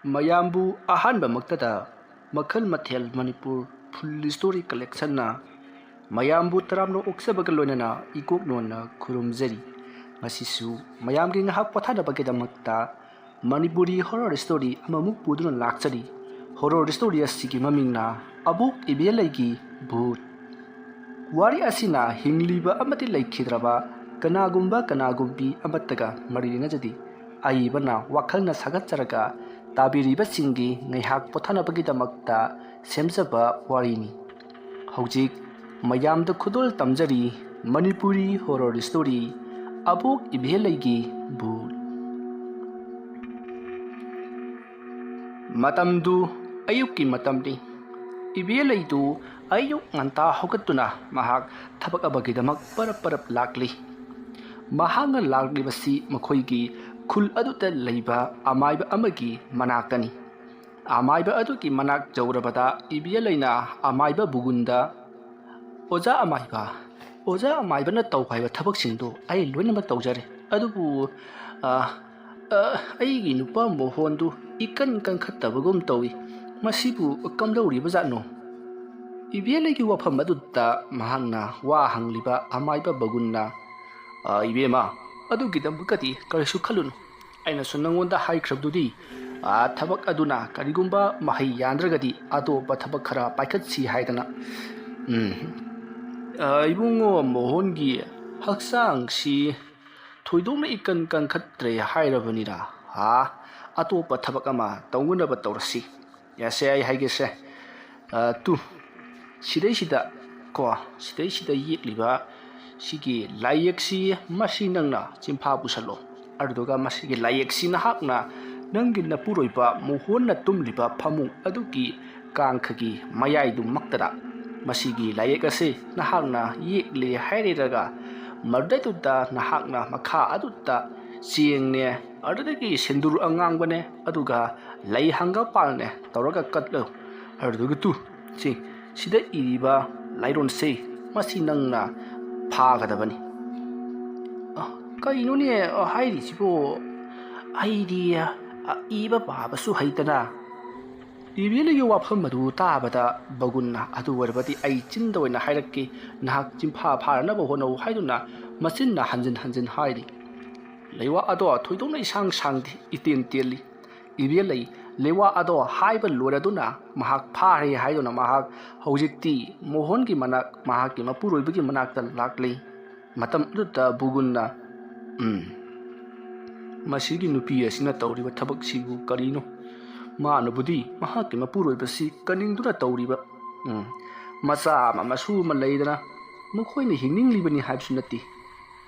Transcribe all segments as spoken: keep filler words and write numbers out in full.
ꯃꯌꯥꯝꯕꯨ ꯑꯍꯥꯟꯕꯃꯛꯇꯗ ꯃꯈꯜ ꯃꯊꯦꯜ ꯃꯅꯤꯄꯨꯔ ꯐꯨꯜ ꯁ꯭ꯇꯣꯔꯤ ꯀꯂꯦꯛꯁꯟꯅ ꯃꯌꯥꯝꯕꯨ ꯇꯔꯥꯝꯅ ꯑꯣꯛꯆꯕꯒ ꯂꯣꯏꯅꯅ ꯏꯀꯣꯛ ꯅꯣꯟꯅ ꯈꯨꯔꯨꯝꯖꯔꯤ꯫ ꯉꯁꯤꯁꯨ ꯃꯌꯥꯝꯒꯤ ꯉꯥꯏꯍꯥꯛ ꯄꯣꯊꯥꯅꯕꯒꯤꯗꯃꯛꯇ ꯃꯅꯤꯄꯨꯔꯤ ꯍꯣꯔꯔ ꯁ꯭ꯇꯣꯔꯤ ꯑꯃꯃꯨꯛ ꯄꯨꯗꯨꯅ ꯂꯥꯛꯆꯔꯤ꯫ ꯍꯣꯔꯔ ꯁ꯭ꯇꯣꯔꯤ ꯑꯁꯤꯒꯤ ꯃꯃꯤꯡꯅ ꯑꯕꯣꯛ ꯏꯕꯦꯂꯩꯒꯤ ꯚꯨꯠ꯫ ꯋꯥꯔꯤ ꯑꯁꯤꯅ ꯍꯤꯡꯂꯤꯕ ꯑꯃꯗꯤ ꯂꯩꯈꯤꯗ꯭ꯔꯕ ꯀꯅꯥꯒꯨꯝꯕ ꯀꯅꯥꯒꯨꯝꯕꯤ ꯑꯃꯠꯇꯒ ꯃꯔꯤ ꯂꯩꯅꯖꯗꯦ꯫ ꯑꯏꯕꯅ ꯋꯥꯈꯜꯅ ꯁꯥꯒꯠꯆꯔꯒ ꯇꯥꯕꯤꯔꯤꯕꯁꯤꯡꯒꯤ ꯉꯥꯏꯍꯥꯛ ꯄꯣꯊꯥꯅꯕꯒꯤꯗꯃꯛꯇ ꯁꯦꯝꯖꯕ ꯋꯥꯔꯤꯅꯤ꯫ ꯍꯧꯖꯤꯛ ꯃꯌꯥꯝꯗ ꯈꯨꯗꯣꯜ ꯇꯝꯖꯔꯤ ꯃꯅꯤꯄꯨꯔꯤ ꯍꯣꯔꯔ ꯁ꯭ꯇꯣꯔꯤ ꯑꯕꯣꯛ ꯏꯕꯦꯂꯩꯒꯤ ꯚꯨꯠ꯫ ꯃꯇꯝꯗꯨ ꯑꯌꯨꯛꯀꯤ ꯃꯇꯝꯅꯤ꯫ ꯏꯕꯦꯂꯩꯗꯨ ꯑꯌꯨꯛ ꯉꯟꯇꯥ ꯍꯧꯒꯠꯇꯨꯅ ꯃꯍꯥꯛ ꯊꯕꯛ ꯑꯃꯒꯤꯗꯃꯛ ꯄꯔꯞ ꯄꯔꯞ ꯂꯥꯛꯂꯤ꯫ ꯃꯍꯥꯛꯅ ꯂꯥꯛꯂꯤꯕꯁꯤ ꯃꯈꯣꯏꯒꯤ ꯈꯨꯜ ꯑꯗꯨꯗ ꯂꯩꯕ ꯑꯃꯥꯏꯕ ꯑꯃꯒꯤ ꯃꯅꯥꯛꯇꯅꯤ꯫ ꯑꯃꯥꯏꯕ ꯑꯗꯨꯒꯤ ꯃꯅꯥꯛ ꯌꯧꯔꯕꯗ ꯏꯕꯦꯂꯩꯅ ꯑꯃꯥꯏꯕ ꯕꯨꯒꯨꯟꯗ, "ꯑꯣꯖꯥ ꯑꯃꯥꯏꯕ, ꯑꯣꯖꯥ ꯑꯃꯥꯏꯕꯅ ꯇꯧ ꯍꯥꯏꯕ ꯊꯕꯛꯁꯤꯡꯗꯨ ꯑꯩ ꯂꯣꯏꯅꯃꯛ ꯇꯧꯖꯔꯦ꯫ ꯑꯗꯨꯕꯨ, ꯑ, ꯑ, ꯑꯩꯒꯤ ꯅꯨꯄꯥ ꯃꯣꯍꯣꯟꯗꯨ ꯏꯀꯟ ꯀꯟꯈꯠꯇꯕꯒꯨꯝ ꯇꯧꯏ꯫ ꯃꯁꯤꯕꯨ ꯀꯝꯗꯧꯔꯤꯕ ꯖꯥꯠꯅꯣ?" ꯏꯕꯦꯂꯩꯒꯤ ꯋꯥꯐꯝ ꯑꯗꯨꯗ ꯃꯍꯥꯛꯅ ꯋꯥ ꯍꯪꯂꯤꯕ ꯑꯃꯥꯏꯕ ꯕꯒꯨꯟꯅ, "ꯑ, ꯏꯕꯦꯝꯃ, ꯑꯗꯨꯒꯤꯗꯃꯛꯇꯗꯤ ꯀꯔꯤꯁꯨ ꯈꯜꯂꯨꯅꯨ꯫ ꯑꯩꯅꯁꯨ ꯅꯪꯉꯣꯟꯗ ꯍꯥꯏꯈ꯭ꯔꯕꯗꯨꯗꯤ, ꯑ, ꯊꯕꯛ ꯑꯗꯨꯅ ꯀꯔꯤꯒꯨꯝꯕ ꯃꯍꯩ ꯌꯥꯟꯗ꯭ꯔꯒꯗꯤ ꯑꯇꯣꯞꯄ ꯊꯕꯛ ꯈꯔ ꯄꯥꯏꯈꯠꯁꯤ ꯍꯥꯏꯗꯅ꯫ ꯎꯝ, ꯑ, ꯏꯕꯨꯡꯉꯣ ꯃꯣꯍꯣꯟꯒꯤ ꯍꯛꯆꯥꯡꯁꯤ ꯊꯣꯏꯗꯣꯛꯅ ꯏꯀꯟ ꯀꯟꯈꯠꯇ꯭ꯔꯦ ꯍꯥꯏꯔꯕꯅꯤꯅ, ꯑ, ꯑꯇꯣꯞꯄ ꯊꯕꯛ ꯑꯃ ꯇꯧꯅꯅꯕ ꯇꯧꯔꯁꯤ꯫ ꯌꯥꯁꯦ, ꯑꯩ ꯍꯥꯏꯒꯦꯁꯦ꯫ ꯑ, ꯇꯨ, ꯁꯤꯗꯩꯁꯤꯗ ꯀꯣ, ꯁꯤꯗꯩꯁꯤꯗ ꯌꯦꯛꯂꯤꯕ ꯁꯤꯒꯤ ꯂꯥꯏꯌꯦꯛꯁꯤ, ꯃꯁꯤ ꯅꯪꯅ ꯆꯤꯟꯐꯥ ꯄꯨꯁꯜꯂꯣ꯫ ꯑꯗꯨꯗꯨꯒ ꯃꯁꯤꯒꯤ ꯂꯥꯏꯌꯦꯛꯁꯤ ꯅꯍꯥꯛꯅ ꯅꯪꯒꯤ ꯅꯄꯨꯔꯣꯏꯕ ꯃꯣꯍꯣꯟꯅ ꯇꯨꯝꯂꯤꯕ ꯐꯃꯨꯡ ꯑꯗꯨꯒꯤ ꯀꯥꯡꯈꯒꯤ ꯃꯌꯥꯏꯗꯨꯃꯛꯇꯗ ꯃꯁꯤꯒꯤ ꯂꯥꯏꯌꯦꯛ ꯑꯁꯤ ꯅꯍꯥꯛꯅ ꯌꯦꯛꯂꯦ ꯍꯥꯏꯔꯤꯔꯒ, ꯃꯗꯨꯗꯩꯗꯨꯗ ꯅꯍꯥꯛꯅ ꯃꯈꯥ ꯑꯗꯨꯗ ꯆꯦꯡꯅꯦ, ꯑꯗꯨꯗꯒꯤ ꯁꯦꯟꯗꯨꯔ ꯑꯉꯥꯡꯕꯅꯦ, ꯑꯗꯨꯒ ꯂꯩ ꯍꯪꯒꯥꯝꯄꯥꯜꯅꯦ ꯇꯧꯔꯒ ꯀꯠꯂꯨ꯫ ꯑꯗꯨꯗꯨꯒ ꯇꯨ, ꯁꯤ, ꯁꯤꯗ ꯏꯔꯤꯕ ꯂꯥꯏꯔꯣꯟꯁꯦ, ꯃꯁꯤ ꯅꯪꯅ ꯐꯥꯒꯗꯕꯅꯤ꯫" "ꯑ, ꯀꯩꯅꯣꯅꯦ, ꯑ, ꯍꯥꯏꯔꯤꯁꯤꯕꯣ? ꯑꯩꯗꯤ ꯏꯕ ꯄꯥꯕꯁꯨ ꯍꯩꯇꯅ꯫ ꯏꯕꯦꯂꯩꯒꯤ ꯋꯥꯐꯝ ꯑꯗꯨ ꯇꯥꯕꯗ ꯕꯒꯨꯟꯅ, "ꯑꯗꯨ ꯑꯣꯏꯔꯕꯗꯤ ꯑꯩ ꯆꯤꯟꯗ ꯑꯣꯏꯅ ꯍꯥꯏꯔꯛꯀꯦ, ꯅꯍꯥꯛ ꯆꯤꯟꯐꯥ ꯐꯥꯔꯅꯕ ꯍꯣꯠꯅꯧ" ꯍꯥꯏꯗꯨꯅ ꯃꯆꯤꯟꯅ ꯍꯟꯖꯤꯟ ꯍꯟꯖꯤꯟ ꯍꯥꯏꯔꯤ꯫ ꯂꯩꯋꯥ ꯑꯗꯣ ꯊꯣꯏꯗꯣꯛꯅ ꯏꯁꯥꯡ ꯁꯥꯡꯗꯦ, ꯏꯇꯦꯟ ꯇꯦꯜꯂꯤ꯫ ꯏꯕꯦꯂꯩ ꯂꯩꯋꯥ ꯑꯗꯣ ꯍꯥꯏꯕ ꯂꯣꯏꯔꯗꯨꯅ ꯃꯍꯥꯛ ꯐꯥꯔꯦ ꯍꯥꯏꯗꯨꯅ ꯃꯍꯥꯛ ꯍꯧꯖꯤꯛꯇꯤ ꯃꯣꯍꯣꯟꯒꯤ ꯃꯅꯥꯛ, ꯃꯍꯥꯛꯀꯤ ꯃꯄꯨꯔꯣꯏꯕꯒꯤ ꯃꯅꯥꯛꯇ ꯂꯥꯛꯂꯤ꯫ ꯃꯇꯝ ꯑꯗꯨꯗ ꯕꯨꯒꯨꯟꯅ, "ꯎꯝ, ꯃꯁꯤꯒꯤ ꯅꯨꯄꯤ ꯑꯁꯤꯅ ꯇꯧꯔꯤꯕ ꯊꯕꯛꯁꯤꯕꯨ ꯀꯔꯤꯅꯣ? ꯃꯥꯅꯕꯨꯗꯤ ꯃꯍꯥꯛꯀꯤ ꯃꯄꯨꯔꯣꯏꯕꯁꯤ ꯀꯅꯤꯡꯗꯨꯅ ꯇꯧꯔꯤꯕ, ꯎꯝ, ꯃꯆꯥ ꯑꯃ ꯃꯁꯨ ꯑꯃ ꯂꯩꯗꯅ ꯃꯈꯣꯏꯅ ꯍꯤꯡꯅꯤꯡꯂꯤꯕꯅꯤ ꯍꯥꯏꯕꯁꯨ ꯅꯠꯇꯦ꯫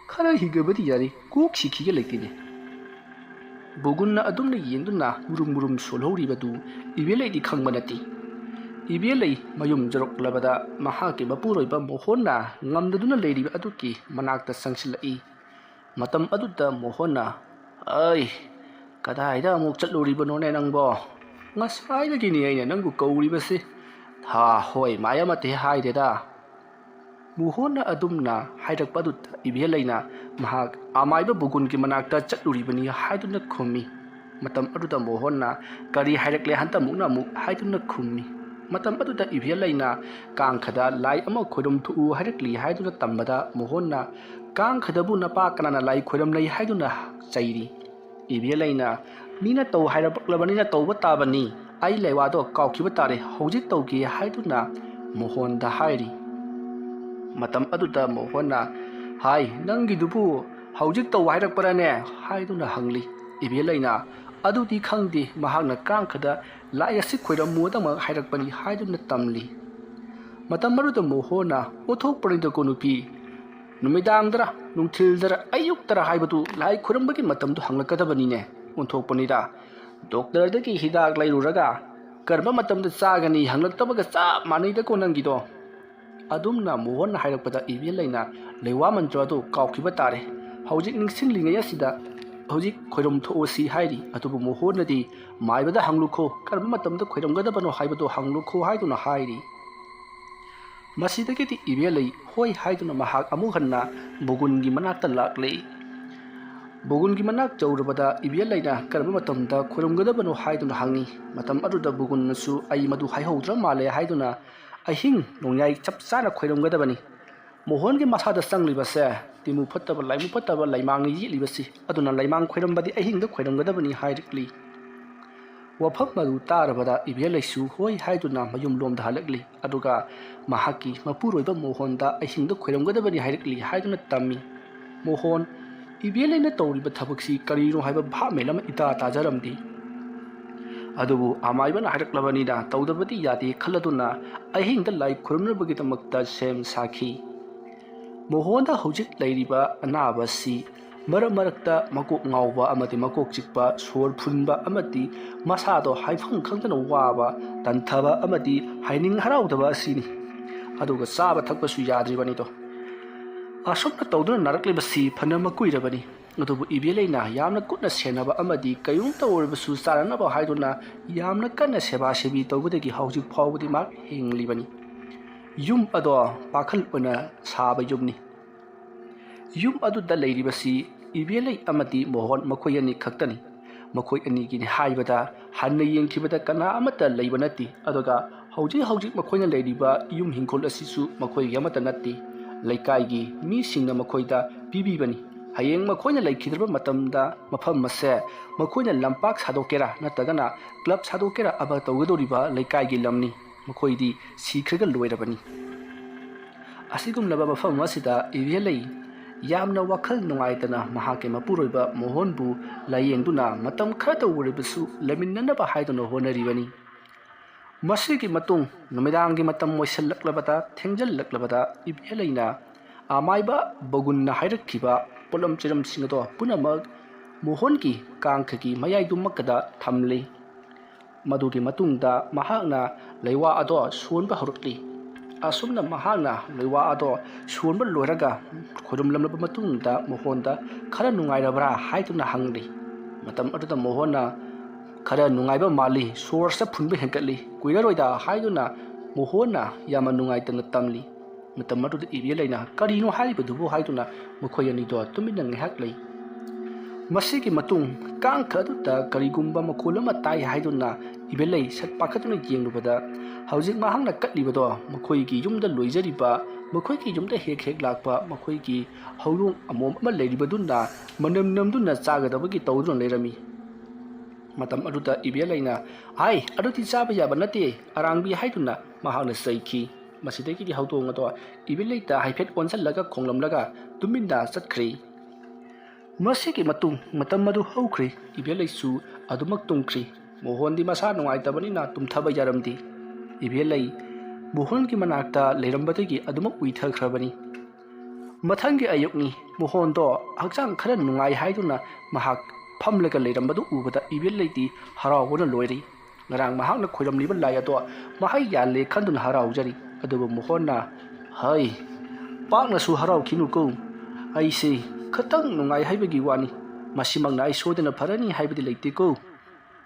ꯈꯔ ꯍꯤꯒꯕꯗꯤ ꯌꯥꯔꯤ, ꯀꯣꯛ ꯁꯤꯈꯤꯒ ꯂꯩꯇꯦꯅꯦ"꯫ ꯕꯨꯒꯨꯟꯅ ꯑꯗꯨꯝꯅ ꯌꯦꯡꯗꯨꯅ ꯃꯨꯔꯨꯝ ꯃꯨꯔꯨꯝ ꯁꯣꯜꯍꯧꯔꯤꯕꯗꯨ ꯏꯕꯦꯂꯩꯗꯤ ꯈꯪꯕ ꯅꯠꯇꯦ꯫ ꯏꯕꯦꯂꯩ ꯃꯌꯨꯝ ꯌꯧꯔꯛꯂꯕꯗ ꯃꯍꯥꯛꯀꯤ ꯃꯄꯨꯔꯣꯏꯕ ꯃꯣꯍꯣꯟꯅ ꯉꯝꯗꯗꯨꯅ ꯂꯩꯔꯤꯕ ꯑꯗꯨꯒꯤ ꯃꯅꯥꯛꯇ ꯆꯪꯁꯤꯜꯂꯛꯏ꯫ ꯃꯇꯝ ꯑꯗꯨꯗ ꯃꯣꯍꯣꯟꯅ, "ꯑꯩ, ꯀꯗꯥꯏꯗ ꯑꯃꯨꯛ ꯆꯠꯂꯨꯔꯤꯕꯅꯣꯅꯦ ꯅꯪꯕꯣ? ꯉꯁꯥꯏꯗꯒꯤꯅꯤ ꯑꯩꯅ ꯅꯪꯕꯨ ꯀꯧꯔꯤꯕꯁꯤ꯫ ꯊꯥ ꯍꯣꯏ ꯃꯥꯏ ꯑꯃꯠꯇ ꯍꯦꯛ ꯍꯥꯏꯗꯦꯗ"꯫ ꯃꯣꯍꯣꯟꯅ ꯑꯗꯨꯝꯅ ꯍꯥꯏꯔꯛꯄ ꯑꯗꯨꯗ ꯏꯕꯦꯂꯩꯅ ꯃꯍꯥꯛ ꯑꯃꯥꯏꯕ ꯕꯨꯒꯨꯟꯒꯤ ꯃꯅꯥꯛꯇ ꯆꯠꯂꯨꯔꯤꯕꯅꯤ ꯍꯥꯏꯗꯨꯅ ꯈꯨꯝꯃꯤ꯫ ꯃꯇꯝ ꯑꯗꯨꯗ ꯃꯣꯍꯣꯟꯅ, "ꯀꯔꯤ ꯍꯥꯏꯔꯛꯂꯦ ꯍꯟꯗꯛꯃꯨꯛꯅ ꯑꯃꯨꯛ?" ꯍꯥꯏꯗꯨꯅ ꯈꯨꯝꯃꯤ꯫ ꯃꯇꯝ ꯑꯗꯨꯗ ꯏꯕꯦꯂꯩꯅ ꯀꯥꯡꯈꯗ ꯂꯥꯏ ꯑꯃ ꯈꯣꯏꯔꯝ ꯊꯣꯛꯎ ꯍꯥꯏꯔꯛꯂꯤ ꯍꯥꯏꯗꯨꯅ ꯇꯝꯕꯗ ꯃꯣꯍꯣꯟꯅ, "ꯀꯥꯡꯈꯗꯕꯨ ꯅꯄꯥ ꯀꯅꯥꯅ ꯂꯥꯏ ꯈꯣꯏꯔꯝꯅꯩ ꯍꯥꯏꯗꯨꯅ?" ꯆꯩꯔꯤ꯫ ꯏꯕꯦꯂꯩꯅ, "ꯃꯤꯅ ꯇꯧ ꯍꯥꯏꯔꯛꯂꯕꯅꯤꯅ ꯇꯧꯕ ꯇꯥꯕꯅꯤ꯫ ꯑꯩ ꯂꯩꯋꯥꯗꯣ ꯀꯥꯎꯈꯤꯕ ꯇꯥꯔꯦ, ꯍꯧꯖꯤꯛ ꯇꯧꯒꯦ" ꯍꯥꯏꯗꯨꯅ ꯃꯣꯍꯣꯟꯗ ꯍꯥꯏꯔꯤ꯫ ꯃꯇꯝ ꯑꯗꯨꯗ ꯃꯣꯍꯣꯟꯅ, "ꯍꯥꯏ, ꯅꯪꯒꯤꯗꯨꯕꯨ ꯍꯧꯖꯤꯛ ꯇꯧ ꯍꯥꯏꯔꯛꯄ꯭ꯔꯥꯅꯦ?" ꯍꯥꯏꯗꯨꯅ ꯍꯪꯂꯤ꯫ ꯏꯕꯦꯂꯩꯅ, "ꯑꯗꯨꯗꯤ ꯈꯪꯗꯦ, ꯃꯍꯥꯛꯅ ꯀꯥꯡꯈꯗ ꯂꯥꯏ ꯑꯁꯤ ꯈꯣꯏꯔꯝꯃꯨꯗꯃꯛ ꯍꯥꯏꯔꯛꯄꯅꯤ" ꯍꯥꯏꯗꯨꯅ ꯇꯝꯂꯤ꯫ ꯃꯇꯝ ꯑꯗꯨꯗ ꯃꯣꯍꯣꯟꯅ, "ꯑꯣꯟꯊꯣꯛꯄꯅꯤꯗꯀꯣ ꯅꯨꯄꯤ, ꯅꯨꯃꯤꯗꯥꯡꯗꯔ, ꯅꯨꯡꯊꯤꯜꯗꯔ, ꯑꯌꯨꯛꯇꯔ ꯍꯥꯏꯕꯗꯨ ꯂꯥꯏ ꯈꯣꯏꯔꯝꯕꯒꯤ ꯃꯇꯝꯗꯨ ꯍꯪꯂꯛꯀꯗꯕꯅꯤꯅꯦ꯫ ꯑꯣꯟꯊꯣꯛꯄꯅꯤꯗ, ꯗꯣꯛꯇꯔꯗꯒꯤ ꯍꯤꯗꯥꯛ ꯂꯩꯔꯨꯔꯒ ꯀꯔꯝꯕ ꯃꯇꯝꯗ ꯆꯥꯒꯅꯤ ꯍꯪꯂꯛꯇꯕꯒ ꯆꯞ ꯃꯥꯟꯅꯩꯗꯀꯣ ꯅꯪꯒꯤꯗꯣ"꯫ ꯑꯗꯨꯝꯅ ꯃꯣꯍꯣꯟꯅ ꯍꯥꯏꯔꯛꯄꯗ ꯏꯕꯦꯂꯩꯅ ꯂꯩꯋꯥ ꯃꯟꯇ꯭ꯔ ꯑꯗꯨ ꯀꯥꯎꯈꯤꯕ ꯇꯥꯔꯦ꯫ ꯍꯧꯖꯤꯛ ꯅꯤꯡꯁꯤꯡꯂꯤꯉꯩ ꯑꯁꯤꯗ ꯍꯧꯖꯤꯛ ꯈꯣꯏꯔꯝ ꯊꯣꯛꯎꯁꯤ ꯍꯥꯏꯔꯤ꯫ ꯑꯗꯨꯕꯨ ꯃꯣꯍꯣꯟꯅꯗꯤ ꯃꯥꯏꯕꯗ ꯍꯪꯂꯨꯈꯣ, ꯀꯔꯝꯕ ꯃꯇꯝꯗ ꯈꯣꯏꯔꯝꯒꯗꯕꯅꯣ ꯍꯥꯏꯕꯗꯨ ꯍꯪꯂꯨꯈꯣ ꯍꯥꯏꯗꯨꯅ ꯍꯥꯏꯔꯤ꯫ ꯃꯁꯤꯗꯒꯤꯗꯤ ꯏꯕꯦꯂꯩ ꯍꯣꯏ ꯍꯥꯏꯗꯨꯅ ꯃꯍꯥꯛ ꯑꯃꯨꯛ ꯍꯟꯅ ꯕꯨꯒꯨꯟꯒꯤ ꯃꯅꯥꯛꯇ ꯂꯥꯛꯂꯦ꯫ ꯕꯨꯒꯨꯟꯒꯤ ꯃꯅꯥꯛ ꯌꯧꯔꯕꯗ ꯏꯕꯦꯜꯂꯩꯅ ꯀꯔꯝꯕ ꯃꯇꯝꯗ ꯈꯣꯏꯔꯝꯒꯗꯕꯅꯣ ꯍꯥꯏꯗꯨꯅ ꯍꯪꯉꯤ꯫ ꯃꯇꯝ ꯑꯗꯨꯗ ꯕꯨꯒꯨꯟꯅꯁꯨ "ꯑꯩ ꯃꯗꯨ ꯍꯥꯏꯍꯧꯗ꯭ꯔ ꯃꯥꯜꯂꯦ" ꯍꯥꯏꯗꯨꯅ "ꯑꯍꯤꯡ ꯅꯣꯡꯌꯥꯏ ꯆꯞ ꯆꯥꯅ ꯈꯣꯏꯔꯝꯒꯗꯕꯅꯤ꯫ ꯃꯣꯍꯣꯟꯒꯤ ꯃꯁꯥꯗ ꯆꯪꯂꯤꯕꯁꯦ ꯇꯤꯃꯨ ꯐꯠꯇꯕ, ꯂꯥꯏꯃꯨ ꯐꯠꯇꯕ, ꯂꯩꯃꯥꯡꯅ ꯌꯦꯛꯂꯤꯕꯁꯤ, ꯑꯗꯨꯅ ꯂꯩꯃꯥꯡ ꯈꯣꯏꯔꯝꯕꯗꯤ ꯑꯍꯤꯡꯗ ꯈꯣꯏꯔꯝꯒꯗꯕꯅꯤ" ꯍꯥꯏꯔꯛꯂꯤ꯫ ꯋꯥꯐꯝ ꯑꯗꯨ ꯇꯥꯔꯕꯗ ꯏꯕꯦꯜꯂꯩꯁꯨ "ꯍꯣꯏ" ꯍꯥꯏꯗꯨꯅ ꯃꯌꯨꯝ ꯂꯣꯝꯗ ꯍꯜꯂꯛꯂꯤ꯫ ꯑꯗꯨꯒ ꯃꯍꯥꯛꯀꯤ ꯃꯄꯨꯔꯣꯏꯕ ꯃꯣꯍꯣꯟꯗ "ꯑꯍꯤꯡꯗ ꯈꯣꯏꯔꯝꯒꯗꯕꯅꯤ" ꯍꯥꯏꯔꯛꯂꯤ ꯍꯥꯏꯗꯨꯅ ꯇꯝꯃꯤ꯫ ꯃꯣꯍꯣꯟ, ꯏꯕꯦꯜꯂꯩꯅ ꯇꯧꯔꯤꯕ ꯊꯕꯛꯁꯤ ꯀꯔꯤꯅꯣ ꯍꯥꯏꯕ ꯚꯥꯞ ꯃꯦꯟ ꯑꯃ ꯏꯇꯥ ꯇꯥꯖꯔꯝꯗꯦ꯫ ꯑꯗꯨꯕꯨ ꯑꯃꯥꯏꯕꯅ ꯍꯥꯏꯔꯛꯂꯕꯅꯤꯅ ꯇꯧꯗꯕꯗꯤ ꯌꯥꯗꯦ ꯈꯜꯂꯗꯨꯅ ꯑꯍꯤꯡꯗ ꯂꯥꯏ ꯈꯨꯔꯨꯝꯅꯕꯒꯤꯗꯃꯛꯇ ꯁꯦꯝ ꯁꯥꯈꯤ꯫ ꯃꯣꯍꯣꯟꯗ ꯍꯧꯖꯤꯛ ꯂꯩꯔꯤꯕ ꯑꯅꯥꯕꯁꯤ ꯃꯔꯛ ꯃꯔꯛꯇ ꯃꯀꯣꯛ ꯉꯥꯎꯕ ꯑꯃꯗꯤ ꯃꯀꯣꯛ ꯆꯤꯛꯄ, ꯁꯣꯔ ꯐꯨꯟꯕ ꯑꯃꯗꯤ ꯃꯁꯥꯗꯣ ꯍꯥꯏꯐꯝ ꯈꯪꯗꯅ ꯋꯥꯕ, ꯇꯟꯊꯕ ꯑꯃꯗꯤ ꯍꯥꯏꯅꯤꯡ ꯍꯔꯥꯎꯗꯕ ꯑꯁꯤꯅꯤ꯫ ꯑꯗꯨꯒ ꯆꯥꯕ ꯊꯛꯄꯁꯨ ꯌꯥꯗ꯭ꯔꯤꯕꯅꯤꯗꯣ꯫ ꯑꯁꯨꯝꯅ ꯇꯧꯗꯨꯅ ꯅꯥꯔꯛꯂꯤꯕꯁꯤ ꯐꯅ ꯃꯀꯨꯏꯔꯕꯅꯤ꯫ ꯑꯗꯨꯕꯨ ꯏꯕꯦꯜꯂꯩꯅ ꯌꯥꯝꯅ ꯀꯨꯞꯅ ꯁꯦꯟꯅꯕ ꯑꯃꯗꯤ ꯀꯔꯤꯒꯨꯝꯕ ꯑꯣꯏꯔꯕꯁꯨ ꯆꯥꯅꯅꯕ ꯍꯥꯏꯗꯨꯅ ꯌꯥꯝꯅ ꯀꯟꯅ ꯁꯦꯕꯥ ꯁꯦꯕꯤ ꯇꯧꯕꯗꯒꯤ ꯍꯧꯖꯤꯛ ꯐꯥꯎꯕꯗꯤ ꯃꯍꯥꯛ ꯍꯤꯡꯂꯤꯕꯅꯤ꯫ ꯌꯨꯝ ꯑꯗꯣ ꯄꯥꯈꯜ ꯑꯣꯏꯅ ꯁꯥꯕ ꯌꯨꯝꯅꯤ꯫ ꯌꯨꯝ ꯑꯗꯨꯗ ꯂꯩꯔꯤꯕꯁꯤ ꯏꯕꯦꯜꯂꯩ ꯑꯃꯗꯤ ꯃꯣꯍꯣꯟ ꯃꯈꯣꯏ ꯑꯅꯤ ꯈꯛꯇꯅꯤ꯫ ꯃꯈꯣꯏ ꯑꯅꯤꯒꯤꯅꯤ ꯍꯥꯏꯕꯗ ꯍꯟꯅ ꯌꯦꯡꯈꯤꯕꯗ ꯀꯅꯥ ꯑꯃꯠꯇ ꯂꯩꯕ ꯅꯠꯇꯦ꯫ ꯑꯗꯨꯒ ꯍꯧꯖꯤꯛ ꯍꯧꯖꯤꯛ ꯃꯈꯣꯏꯅ ꯂꯩꯔꯤꯕ ꯌꯨꯝ ꯍꯤꯡꯈꯣꯜ ꯑꯁꯤꯁꯨ ꯃꯈꯣꯏꯒꯤ ꯑꯃꯠꯇ ꯅꯠꯇꯦ, ꯂꯩꯀꯥꯏꯒꯤ ꯃꯤꯁꯤꯡꯅ ꯃꯈꯣꯏꯗ ꯄꯤꯕꯤꯕꯅꯤ꯫ ꯍꯌꯦꯡ ꯃꯈꯣꯏꯅ ꯂꯩꯈꯤꯗ꯭ꯔꯕ ꯃꯇꯝꯗ ꯃꯐꯝ ꯑꯁꯦ ꯃꯈꯣꯏꯅ ꯂꯝꯄꯥꯛ ꯁꯥꯗꯣꯛꯀꯦꯔꯥ ꯅꯠꯇ꯭ꯔꯒꯅ ꯀ꯭ꯂꯕ ꯁꯥꯗꯣꯛꯀꯦꯔꯥ ꯑꯃ ꯇꯧꯒꯗꯧꯔꯤꯕ ꯂꯩꯀꯥꯏꯒꯤ ꯂꯝꯅꯤ꯫ ꯃꯈꯣꯏꯗꯤ ꯁꯤꯈ꯭ꯔꯒ ꯂꯣꯏꯔꯕꯅꯤ꯫ ꯑꯁꯤꯒꯨꯝꯂꯕ ꯃꯐꯝ ꯑꯁꯤꯗ ꯏꯕꯦꯜꯂꯩ ꯌꯥꯝꯅ ꯋꯥꯈꯜ ꯅꯨꯡꯉꯥꯏꯇꯅ ꯃꯍꯥꯛꯀꯤ ꯃꯄꯨꯔꯣꯏꯕ ꯃꯣꯍꯣꯟꯕꯨ ꯂꯥꯌꯦꯡꯗꯨꯅ ꯃꯇꯝ ꯈꯔꯇ ꯑꯣꯏꯔꯕꯁꯨ ꯂꯩꯃꯤꯟꯅꯅꯕ ꯍꯥꯏꯗꯨꯅ ꯍꯣꯠꯅꯔꯤꯕꯅꯤ꯫ ꯃꯁꯤꯒꯤ ꯃꯇꯨꯡ ꯅꯨꯃꯤꯗꯥꯡꯒꯤ ꯃꯇꯝ ꯑꯣꯏꯁꯤꯜꯂꯛꯂꯕꯗ, ꯊꯦꯡꯖꯤꯜꯂꯛꯂꯕꯗ ꯏꯕꯦꯜꯂꯩꯅ ꯑꯃꯥꯏꯕ ꯕꯒꯨꯟꯅ ꯍꯥꯏꯔꯛꯈꯤꯕ ꯄꯣꯠꯂꯝ ꯆꯩꯔꯝꯁꯤꯡ ꯑꯗꯣ ꯄꯨꯝꯅꯃꯛ ꯃꯣꯍꯣꯟꯒꯤ ꯀꯥꯡꯈꯒꯤ ꯃꯌꯥꯏꯗꯨꯃꯛꯇꯗ ꯊꯝꯂꯤ꯫ ꯃꯗꯨꯒꯤ ꯃꯇꯨꯡꯗ ꯃꯍꯥꯛꯅ ꯂꯩꯋꯥ ꯑꯗꯣ ꯁꯣꯟꯕ ꯍꯧꯔꯛꯂꯤ꯫ ꯑꯁꯨꯝꯅ ꯃꯍꯥꯛꯅ ꯂꯩꯋꯥ ꯑꯗꯣ ꯁꯣꯟꯕ ꯂꯣꯏꯔꯒ ꯈꯣꯏꯔꯨꯝꯂꯝꯂꯕ ꯃꯇꯨꯡꯗ ꯃꯣꯍꯣꯟꯗ "ꯈꯔ ꯅꯨꯡꯉꯥꯏꯔꯕ꯭ꯔꯥ?" ꯍꯥꯏꯗꯨꯅ ꯍꯪꯂꯤ꯫ ꯃꯇꯝ ꯑꯗꯨꯗ ꯃꯣꯍꯣꯟꯅ "ꯈꯔ ꯅꯨꯡꯉꯥꯏꯕ ꯃꯥꯜꯂꯤ, ꯁꯣꯔꯁꯦ ꯐꯨꯟꯕ ꯍꯦꯟꯒꯠꯂꯤ, ꯀꯨꯏꯔꯔꯣꯏꯗ" ꯍꯥꯏꯗꯨꯅ ꯃꯣꯍꯣꯟꯅ ꯌꯥꯝꯅ ꯅꯨꯡꯉꯥꯏꯇꯅ ꯇꯝꯂꯤ꯫ ꯃꯇꯝ ꯑꯗꯨꯗ ꯏꯕꯦꯜꯂꯩꯅ "ꯀꯔꯤꯅꯣ ꯍꯥꯏꯔꯤꯕꯗꯨꯕꯨ?" ꯍꯥꯏꯗꯨꯅ ꯃꯈꯣꯏ ꯑꯅꯤꯗꯣ ꯇꯨꯃꯤꯟꯅ ꯉꯥꯏꯍꯥꯛ ꯂꯩ꯫ ꯃꯁꯤꯒꯤ ꯃꯇꯨꯡ ꯀꯥꯡꯈ ꯑꯗꯨꯗ ꯀꯔꯤꯒꯨꯝꯕ ꯃꯈꯣꯜ ꯑꯃ ꯇꯥꯏ ꯍꯥꯏꯗꯨꯅ ꯏꯕꯦꯂꯩ ꯁꯠ ꯄꯥꯏꯈꯠꯇꯨꯅ ꯌꯦꯡꯂꯨꯕꯗ, ꯍꯧꯖꯤꯛ ꯃꯍꯥꯛꯅ ꯀꯠꯂꯤꯕꯗꯣ ꯃꯈꯣꯏꯒꯤ ꯌꯨꯝꯗ ꯂꯣꯏꯖꯔꯤꯕ ꯃꯈꯣꯏꯒꯤ ꯌꯨꯝꯗ ꯍꯦꯛ ꯍꯦꯛ ꯂꯥꯛꯄ ꯃꯈꯣꯏꯒꯤ ꯍꯧꯗꯣꯡ ꯑꯃꯣꯝ ꯑꯃ ꯂꯩꯔꯤꯕꯗꯨꯅ ꯃꯅꯝ ꯅꯝꯗꯨꯅ ꯆꯥꯒꯗꯕꯒꯤ ꯇꯧꯗꯨꯅ ꯂꯩꯔꯝꯃꯤ꯫ ꯃꯇꯝ ꯑꯗꯨꯗ ꯏꯕꯦꯂꯩꯅ, "ꯍꯥꯏ, ꯑꯗꯨꯗꯤ ꯆꯥꯕ ꯌꯥꯕ ꯅꯠꯇꯦ, ꯑꯔꯥꯡꯕꯤ" ꯍꯥꯏꯗꯨꯅ ꯃꯍꯥꯛꯅ ꯆꯩꯈꯤ꯫ ꯃꯁꯤꯗꯒꯤꯗꯤ ꯍꯧꯗꯣꯡ ꯑꯗꯣ ꯏꯕꯦꯂꯩꯗ ꯍꯥꯏꯐꯦꯠ ꯑꯣꯟꯁꯤꯜꯂꯒ ꯈꯣꯡꯂꯝꯂꯒ ꯇꯨꯃꯤꯟꯅ ꯆꯠꯈ꯭ꯔꯦ꯫ ꯃꯁꯤꯒꯤ ꯃꯇꯨꯡ ꯃꯇꯝ ꯑꯗꯨ ꯍꯧꯈ꯭ꯔꯦ꯫ ꯏꯕꯦꯂꯩꯁꯨ ꯑꯗꯨꯃꯛ ꯇꯨꯝꯈ꯭ꯔꯦ꯫ ꯃꯣꯍꯣꯟꯗꯤ ꯃꯁꯥ ꯅꯨꯡꯉꯥꯏꯇꯕꯅꯤꯅ ꯇꯨꯝꯊꯕ ꯌꯥꯔꯝꯗꯦ꯫ ꯏꯕꯦꯂꯩ ꯃꯣꯍꯣꯟꯒꯤ ꯃꯅꯥꯛꯇ ꯂꯩꯔꯝꯕꯗꯒꯤ ꯑꯗꯨꯃꯛ ꯎꯏꯊꯈ꯭ꯔꯕꯅꯤ꯫ ꯃꯊꯪꯒꯤ ꯑꯌꯨꯛꯅꯤ꯫ ꯃꯣꯍꯣꯟꯗꯣ ꯍꯛꯆꯥꯡ ꯈꯔ ꯅꯨꯡꯉꯥꯏ ꯍꯥꯏꯗꯨꯅ ꯃꯍꯥꯛ ꯐꯝꯂꯒ ꯂꯩꯔꯝꯕꯗꯨ ꯎꯕꯗ ꯏꯕꯦꯂꯩꯗꯤ ꯍꯔꯥꯎꯕꯅ ꯂꯣꯏꯔꯦ꯫ ꯉꯔꯥꯡ ꯃꯍꯥꯛꯅ ꯈꯣꯏꯔꯝꯂꯤꯕ ꯂꯥꯏ ꯑꯗꯣ ꯃꯍꯩ ꯌꯥꯜꯂꯦ ꯈꯟꯗꯨꯅ ꯍꯔꯥꯎꯖꯔꯤ꯫ ꯑꯗꯨꯕꯨ ꯃꯣꯍꯣꯟꯅ, "ꯍꯩ, ꯄꯥꯛꯅꯁꯨ ꯍꯔꯥꯎꯈꯤꯅꯨꯀꯣ꯫ ꯑꯩꯁꯦ ꯈꯇꯪ ꯅꯨꯡꯉꯥꯏ ꯍꯥꯏꯕꯒꯤ ꯋꯥꯅꯤ꯫ ꯃꯁꯤꯃꯛꯅ ꯑꯩ ꯁꯣꯏꯗꯅ ꯐꯔꯅꯤ ꯍꯥꯏꯕꯗꯤ ꯂꯩꯇꯦꯀꯣ꯫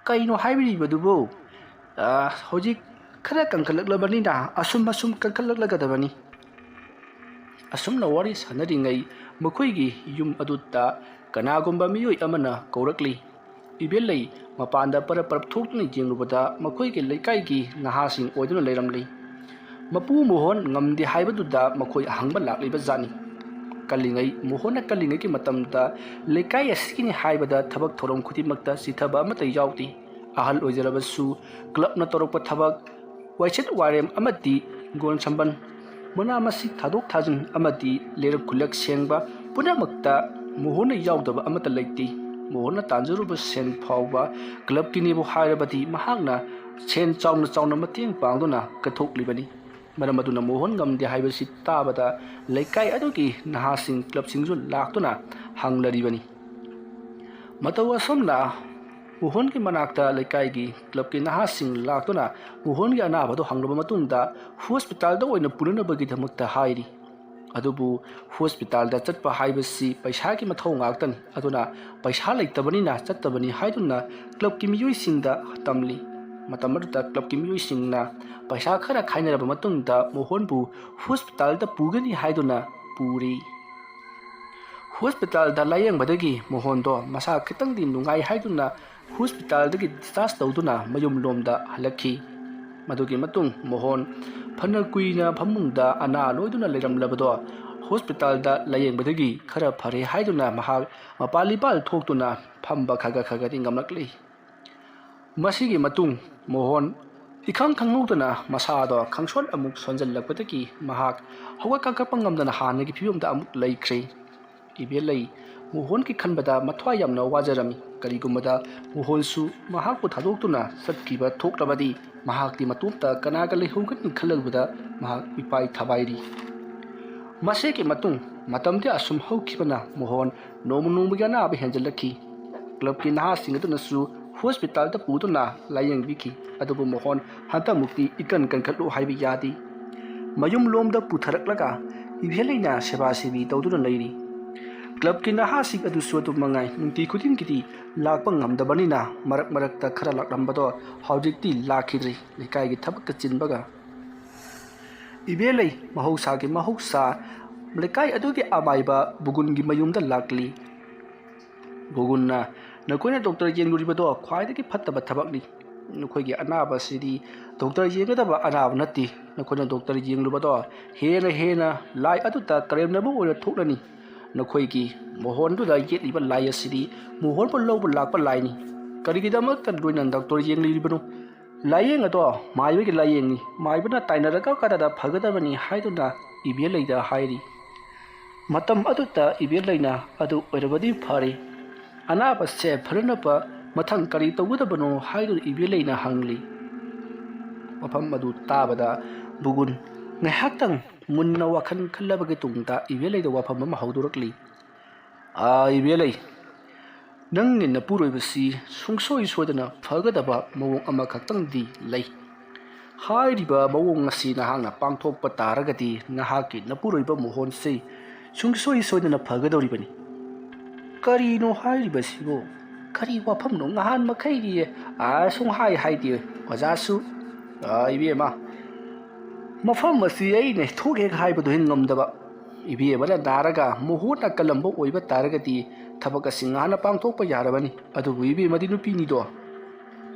ꯀꯩꯅꯣ ꯍꯥꯏꯕꯤꯔꯤꯕꯗꯨꯕꯨ? ꯑ, ꯍꯧꯖꯤꯛ ꯈꯔ ꯀꯟꯈꯠꯂꯛꯂꯕꯅꯤꯅ ꯑꯁꯨꯝ ꯑꯁꯨꯝ ꯀꯟꯈꯠꯂꯛꯂꯒꯗꯕꯅꯤ꯫" ꯑꯁꯨꯝꯅ ꯋꯥꯔꯤ ꯁꯥꯟꯅꯔꯤꯉꯩ ꯃꯈꯣꯏꯒꯤ ꯌꯨꯝ ꯑꯗꯨꯗ ꯀꯅꯥꯒꯨꯝꯕ ꯃꯤꯑꯣꯏ ꯑꯃꯅ ꯀꯧꯔꯛꯂꯤ꯫ ꯏꯕꯦꯜꯂꯩ ꯃꯄꯥꯟꯗ ꯄꯔꯞ ꯄꯔꯞ ꯊꯣꯛꯇꯨꯅ ꯌꯦꯡꯂꯨꯕꯗ ꯃꯈꯣꯏꯒꯤ ꯂꯩꯀꯥꯏꯒꯤ ꯅꯍꯥꯁꯤꯡ ꯑꯣꯏꯗꯨꯅ ꯂꯩꯔꯝꯂꯤ꯫ ꯃꯄꯨ ꯃꯣꯍꯣꯟ ꯉꯝꯗꯦ ꯍꯥꯏꯕꯗꯨꯗ ꯃꯈꯣꯏ ꯍꯪꯕ ꯂꯥꯛꯂꯤꯕ ꯖꯥꯠꯅꯤ꯫ ꯀꯜꯂꯤꯉꯩ, ꯃꯣꯍꯣꯟꯅ ꯀꯜꯂꯤꯉꯩꯒꯤ ꯃꯇꯝꯗ ꯂꯩꯀꯥꯏ ꯑꯁꯤꯒꯤꯅꯤ ꯍꯥꯏꯕꯗ ꯊꯕꯛ ꯊꯧꯔꯝ ꯈꯨꯗꯤꯡꯃꯛꯇ ꯆꯤꯊꯕ ꯑꯃꯠꯇ ꯌꯥꯎꯗꯦ꯫ ꯑꯍꯜ ꯑꯣꯏꯖꯔꯕꯁꯨ ꯀ꯭ꯂꯕꯅ ꯇꯧꯔꯛꯄ ꯊꯕꯛ, ꯋꯥꯏꯆꯠ ꯋꯥꯏꯔꯦꯝ ꯑꯃꯗꯤ ꯍꯤꯡꯒꯣꯜ ꯁꯝꯕꯟ, ꯃꯅꯥ ꯃꯁꯤꯡ ꯊꯥꯗꯣꯛ ꯊꯥꯖꯤꯟ ꯑꯃꯗꯤ ꯂꯩꯔꯛ ꯈꯨꯜꯂꯛ ꯁꯦꯡꯕ ꯄꯨꯝꯅꯃꯛꯇ ꯃꯣꯍꯣꯟꯅ ꯌꯥꯎꯗꯕ ꯑꯃꯠꯇ ꯂꯩꯇꯦ꯫ ꯃꯣꯍꯣꯟꯅ ꯇꯥꯟꯖꯔꯨꯕ ꯁꯦꯟ ꯐꯥꯎꯕ ꯀ꯭ꯂꯕꯀꯤꯅꯦꯕꯨ ꯍꯥꯏꯔꯕꯗꯤ ꯃꯍꯥꯛꯅ ꯁꯦꯟ ꯆꯥꯎꯅ ꯆꯥꯎꯅ ꯃꯇꯦꯡ ꯄꯥꯡꯗꯨꯅ ꯀꯠꯊꯣꯛꯂꯤꯕꯅꯤ꯫ ꯃꯔꯝ ꯑꯗꯨꯅ ꯃꯣꯍꯣꯟ ꯉꯝꯗꯦ ꯍꯥꯏꯕꯁꯤ ꯇꯥꯕꯗ ꯂꯩꯀꯥꯏ ꯑꯗꯨꯒꯤ ꯅꯍꯥꯁꯤꯡ ꯀ꯭ꯂꯕꯁꯤꯡꯁꯨ ꯂꯥꯛꯇꯨꯅ ꯍꯪꯂꯔꯤꯕꯅꯤ꯫ ꯃꯇꯧ ꯑꯁꯨꯝꯅ ꯃꯣꯍꯣꯟꯒꯤ ꯃꯅꯥꯛꯇ ꯂꯩꯀꯥꯏꯒꯤ ꯀ꯭ꯂꯕꯀꯤ ꯅꯍꯥꯁꯤꯡ ꯂꯥꯛꯇꯨꯅ ꯃꯣꯍꯣꯟꯒꯤ ꯑꯅꯥꯕꯗꯨ ꯍꯪꯂꯕ ꯃꯇꯨꯡꯗ ꯍꯣꯁꯄꯤꯇꯥꯜꯗ ꯑꯣꯏꯅ ꯄꯨꯅꯅꯕꯒꯤꯗꯃꯛꯇ ꯍꯥꯏꯔꯤ꯫ ꯑꯗꯨꯕꯨ ꯍꯣꯁꯄꯤꯇꯥꯜꯗ ꯆꯠꯄ ꯍꯥꯏꯕꯁꯤ ꯄꯩꯁꯥꯒꯤ ꯃꯊꯧ ꯉꯥꯛꯇꯅꯤ꯫ ꯑꯗꯨꯅ ꯄꯩꯁꯥ ꯂꯩꯇꯕꯅꯤꯅ ꯆꯠꯇꯕꯅꯤ ꯍꯥꯏꯗꯨꯅ ꯀ꯭ꯂꯕꯀꯤ ꯃꯤꯑꯣꯏꯁꯤꯡꯗ ꯇꯝꯂꯤ꯫ ꯃꯇꯝ ꯑꯗꯨꯗ ꯀ꯭ꯂꯕꯀꯤ ꯃꯤꯑꯣꯏꯁꯤꯡꯅ ꯄꯩꯁꯥ ꯈꯔ ꯈꯥꯏꯅꯔꯕ ꯃꯇꯨꯡꯗ ꯃꯣꯍꯣꯟꯕꯨ ꯍꯣꯁꯄꯤꯇꯥꯜꯗ ꯄꯨꯒꯅꯤ ꯍꯥꯏꯗꯨꯅ ꯄꯨꯔꯤ꯫ ꯍꯣꯁꯄꯤꯇꯥꯜꯗ ꯂꯥꯌꯦꯡꯕꯗꯒꯤ ꯃꯣꯍꯣꯟꯗꯣ ꯃꯁꯥ ꯈꯤꯇꯪꯗꯤ ꯅꯨꯡꯉꯥꯏ ꯍꯥꯏꯗꯨꯅ ꯍꯣꯁꯄꯤꯇꯥꯜꯗꯒꯤ discharge ꯇꯧꯗꯨꯅ ꯃꯌꯨꯝꯂꯣꯝꯗ ꯍꯜꯂꯛꯈꯤ꯫ ꯃꯗꯨꯒꯤ ꯃꯇꯨꯡ ꯃꯣꯍꯣꯟ ꯐꯅ ꯀꯨꯏꯅ ꯐꯃꯨꯡꯗ ꯑꯅꯥ ꯂꯣꯏꯗꯨꯅ ꯂꯩꯔꯝꯂꯕꯗꯣ ꯍꯣꯁꯄꯤꯇꯥꯜꯗ ꯂꯥꯌꯦꯡꯕꯗꯒꯤ ꯈꯔ ꯐꯔꯦ ꯍꯥꯏꯗꯨꯅ ꯃꯍꯥꯛ ꯃꯄꯥꯜ ꯏꯄꯥꯜ ꯊꯣꯛꯇꯨꯅ ꯐꯝꯕ ꯈꯔ ꯈꯔ ꯈꯔꯗꯤ ꯉꯝꯂꯛꯂꯤ꯫ ꯃꯁꯤꯒꯤ ꯃꯇꯨꯡ ꯃꯣꯍꯣꯟ ꯏꯈꯪ ꯈꯪꯍꯧꯗꯅ ꯃꯁꯥꯗꯣ ꯈꯪꯁꯣꯟ ꯑꯃꯨꯛ ꯁꯣꯟꯖꯜꯂꯛꯄꯗꯒꯤ ꯃꯍꯥꯛ ꯍꯧꯒꯠ ꯀꯥꯡꯈꯠꯄ ꯉꯝꯗꯅ ꯍꯥꯟꯅꯒꯤ ꯐꯤꯕꯝꯗ ꯑꯃꯨꯛ ꯂꯩꯈ꯭ꯔꯦ꯫ ꯏꯕꯦꯂꯩ ꯃꯣꯍꯣꯟꯒꯤ ꯈꯟꯕꯗ ꯃꯊ꯭ꯋꯥꯏ ꯌꯥꯝꯅ ꯋꯥꯖꯔꯝꯃꯤ꯫ ꯀꯔꯤꯒꯨꯝꯕꯗ ꯃꯣꯍꯣꯟꯁꯨ ꯃꯍꯥꯛꯄꯨ ꯊꯥꯗꯣꯛꯇꯨꯅ ꯆꯠꯈꯤꯕ ꯊꯣꯛꯂꯕꯗꯤ ꯃꯍꯥꯛꯇꯤ ꯃꯇꯣꯝꯇ ꯀꯅꯥꯒ ꯂꯩꯍꯧꯒꯅꯤ ꯈꯜꯂꯨꯕꯗ ꯃꯍꯥꯛ ꯏꯄꯥꯏ ꯊꯕꯥꯏꯔꯤ꯫ ꯃꯁꯤꯒꯤ ꯃꯇꯨꯡ ꯃꯇꯝꯗꯤ ꯑꯁꯨꯝ ꯍꯧꯈꯤꯕꯅ ꯃꯣꯍꯣꯟ ꯅꯣꯡꯃ ꯅꯣꯡꯃꯒꯤ ꯑꯅꯥꯕ ꯍꯦꯟꯖꯜꯂꯛꯈꯤ꯫ ꯀ꯭ꯂꯕꯀꯤ ꯅꯍꯥꯁꯤꯡ ꯑꯗꯨꯅꯁꯨ ꯍꯣꯁꯄꯤꯇꯥꯜꯗ ꯄꯨꯗꯨꯅ ꯂꯥꯌꯦꯡꯕꯤꯈꯤ꯫ ꯑꯗꯨꯕꯨ ꯃꯣꯍꯣꯟ ꯍꯟꯗꯛꯃꯨꯛꯇꯤ ꯏꯀꯟ ꯀꯟꯈꯠꯂꯨ ꯍꯥꯏꯕ ꯌꯥꯗꯦ꯫ ꯃꯌꯨꯝ ꯂꯣꯝꯗ ꯄꯨꯊꯔꯛꯂꯒ ꯏꯕꯦꯂꯩꯅ ꯁꯦꯕꯥ ꯁꯦꯕꯤ ꯇꯧꯗꯨꯅ ꯂꯩꯔꯤ꯫ ꯀ꯭ꯂꯕꯀꯤ ꯅꯍꯥꯁꯤꯡ ꯑꯗꯨꯁꯨ ꯑꯗꯨꯝ ꯃꯉꯥꯏ, ꯅꯨꯡꯇꯤ ꯈꯨꯗꯤꯡꯒꯤꯗꯤ ꯂꯥꯛꯄ ꯉꯝꯗꯕꯅꯤꯅ ꯃꯔꯛ ꯃꯔꯛꯇ ꯈꯔ ꯂꯥꯛꯂꯝꯕꯗꯣ ꯍꯧꯖꯤꯛꯇꯤ ꯂꯥꯛꯈꯤꯗ꯭ꯔꯦ꯫ ꯂꯩꯀꯥꯏꯒꯤ ꯊꯕꯛꯀ ꯆꯤꯟꯕꯒ ꯏꯕꯦꯂꯩ ꯃꯍꯧꯁꯥꯒꯤ ꯃꯍꯧꯁꯥ ꯂꯩꯀꯥꯏ ꯑꯗꯨꯒꯤ ꯑꯃꯥꯏꯕ ꯕꯨꯒꯨꯟꯒꯤ ꯃꯌꯨꯝꯗ ꯂꯥꯛꯂꯤ꯫ ꯕꯨꯒꯨꯟꯅ, "ꯅꯈꯣꯏꯅ ꯗꯣꯛꯇꯔ ꯌꯦꯡꯂꯨꯔꯤꯕꯗꯣ ꯈ꯭ꯋꯥꯏꯗꯒꯤ ꯐꯠꯇꯕ ꯊꯕꯛꯅꯤ꯫ ꯅꯈꯣꯏꯒꯤ ꯑꯅꯥꯕꯁꯤꯗꯤ ꯗꯣꯛꯇꯔ ꯌꯦꯡꯒꯗꯕ ꯑꯅꯥꯕ ꯅꯠꯇꯦ꯫ ꯅꯈꯣꯏꯅ ꯗꯣꯛꯇꯔ ꯌꯦꯡꯂꯨꯕꯗꯣ ꯍꯦꯟꯅ ꯍꯦꯟꯅ ꯂꯥꯏ ꯑꯗꯨꯗ ꯀꯔꯦꯝꯅꯕ ꯑꯣꯏꯅ ꯊꯣꯛꯂꯅꯤ꯫ ꯅꯈꯣꯏꯒꯤ ꯃꯣꯍꯣꯟꯗꯨꯗ ꯌꯦꯠꯂꯤꯕ ꯂꯥꯏ ꯑꯁꯤꯗꯤ ꯃꯣꯍꯣꯟꯕꯨ ꯂꯧꯕ ꯂꯥꯛꯄ ꯂꯥꯏꯅꯤ꯫ ꯀꯔꯤꯒꯤꯗꯃꯛꯇ ꯅꯣꯏꯅ ꯗꯣꯛꯇꯔ ꯌꯦꯡꯂꯤꯕꯅꯣ? ꯂꯥꯏꯌꯦꯡ ꯑꯗꯣ ꯃꯥꯏꯕꯒꯤ ꯂꯥꯏꯌꯦꯡꯅꯤ꯫ ꯃꯥꯏꯕꯅ ꯇꯥꯏꯅꯔꯒ ꯀꯗꯥꯏꯗ ꯐꯒꯗꯕꯅꯤ ꯍꯥꯏꯗꯨꯅ ꯏꯕꯦꯂꯩꯗ ꯍꯥꯏꯔꯤ꯫ ꯃꯇꯝ ꯑꯗꯨꯗ ꯏꯕꯦꯂꯩꯅ, "ꯑꯗꯨ ꯑꯣꯏꯔꯕꯗꯤ ꯐꯔꯦ꯫ ꯑꯅꯥꯕꯁꯦ ꯐꯅꯅꯕ ꯃꯊꯪ ꯀꯔꯤ ꯇꯧꯒꯗꯕꯅꯣ?" ꯍꯥꯏꯗꯨꯅ ꯏꯕꯦꯂꯩꯅ ꯍꯪꯂꯤ꯫ ꯋꯥꯐꯝ ꯑꯗꯨ ꯇꯥꯕꯗ ꯕꯨꯒꯨꯟ ꯉꯥꯏꯍꯥꯛꯇꯪ ꯃꯨꯟꯅ ꯋꯥꯈꯜ ꯈꯜꯂꯕꯒꯤ ꯇꯨꯡꯗ ꯏꯕꯦꯂꯩꯗ ꯋꯥꯐꯝ ꯑꯃ ꯍꯧꯗꯣꯔꯛꯂꯤ꯫ "ꯑꯥ, ꯏꯕꯦꯂꯩ, ꯅꯪꯒꯤ ꯅꯄꯨꯔꯣꯏꯕꯁꯤ ꯁꯨꯡꯁꯣꯏ ꯁꯣꯏꯗꯅ ꯐꯒꯗꯕ ꯃꯑꯣꯡ ꯑꯃꯈꯛꯇꯪꯗꯤ ꯂꯩ꯫ ꯍꯥꯏꯔꯤꯕ ꯃꯑꯣꯡ ꯑꯁꯤ ꯅꯍꯥꯛꯅ ꯄꯥꯡꯊꯣꯛꯄ ꯇꯥꯔꯒꯗꯤ ꯅꯍꯥꯛꯀꯤ ꯅꯄꯨꯔꯣꯏꯕ ꯃꯣꯍꯣꯟꯁꯤ ꯁꯨꯡꯁꯣꯏ ꯁꯣꯏꯗꯅ ꯐꯒꯗꯧꯔꯤꯕꯅꯤ꯫" "ꯀꯔꯤꯅꯣ ꯍꯥꯏꯔꯤꯕꯁꯤꯕꯨ? ꯀꯔꯤ ꯋꯥꯐꯝꯅꯣ? ꯉꯍꯥꯟ ꯃꯈꯩꯗꯤ, ꯑꯥ, ꯁꯨꯡꯍꯥꯏ ꯍꯥꯏꯗꯦ ꯑꯣꯖꯥꯁꯨ꯫ ꯑꯥ, ꯏꯕꯦꯝꯃ, ꯃꯐꯝ ꯑꯁꯤ ꯑꯩꯅ ꯊꯣꯛ ꯍꯦꯛ ꯍꯥꯏꯕꯗꯣ ꯍꯦꯛ ꯉꯝꯗꯕ꯫ "ꯏꯕꯦꯝꯃꯅ ꯅꯥꯔꯒ ꯃꯣꯍꯣꯟꯅ ꯀꯜꯂꯝꯕ ꯑꯣꯏꯕ ꯇꯥꯔꯒꯗꯤ ꯊꯕꯛ ꯑꯁꯤ ꯉꯥꯟꯅ ꯄꯥꯡꯊꯣꯛꯄ ꯌꯥꯔꯕꯅꯤ, ꯑꯗꯨꯕꯨ ꯏꯕꯦꯝꯃꯗꯤ ꯅꯨꯄꯤꯅꯤꯗꯣ"꯫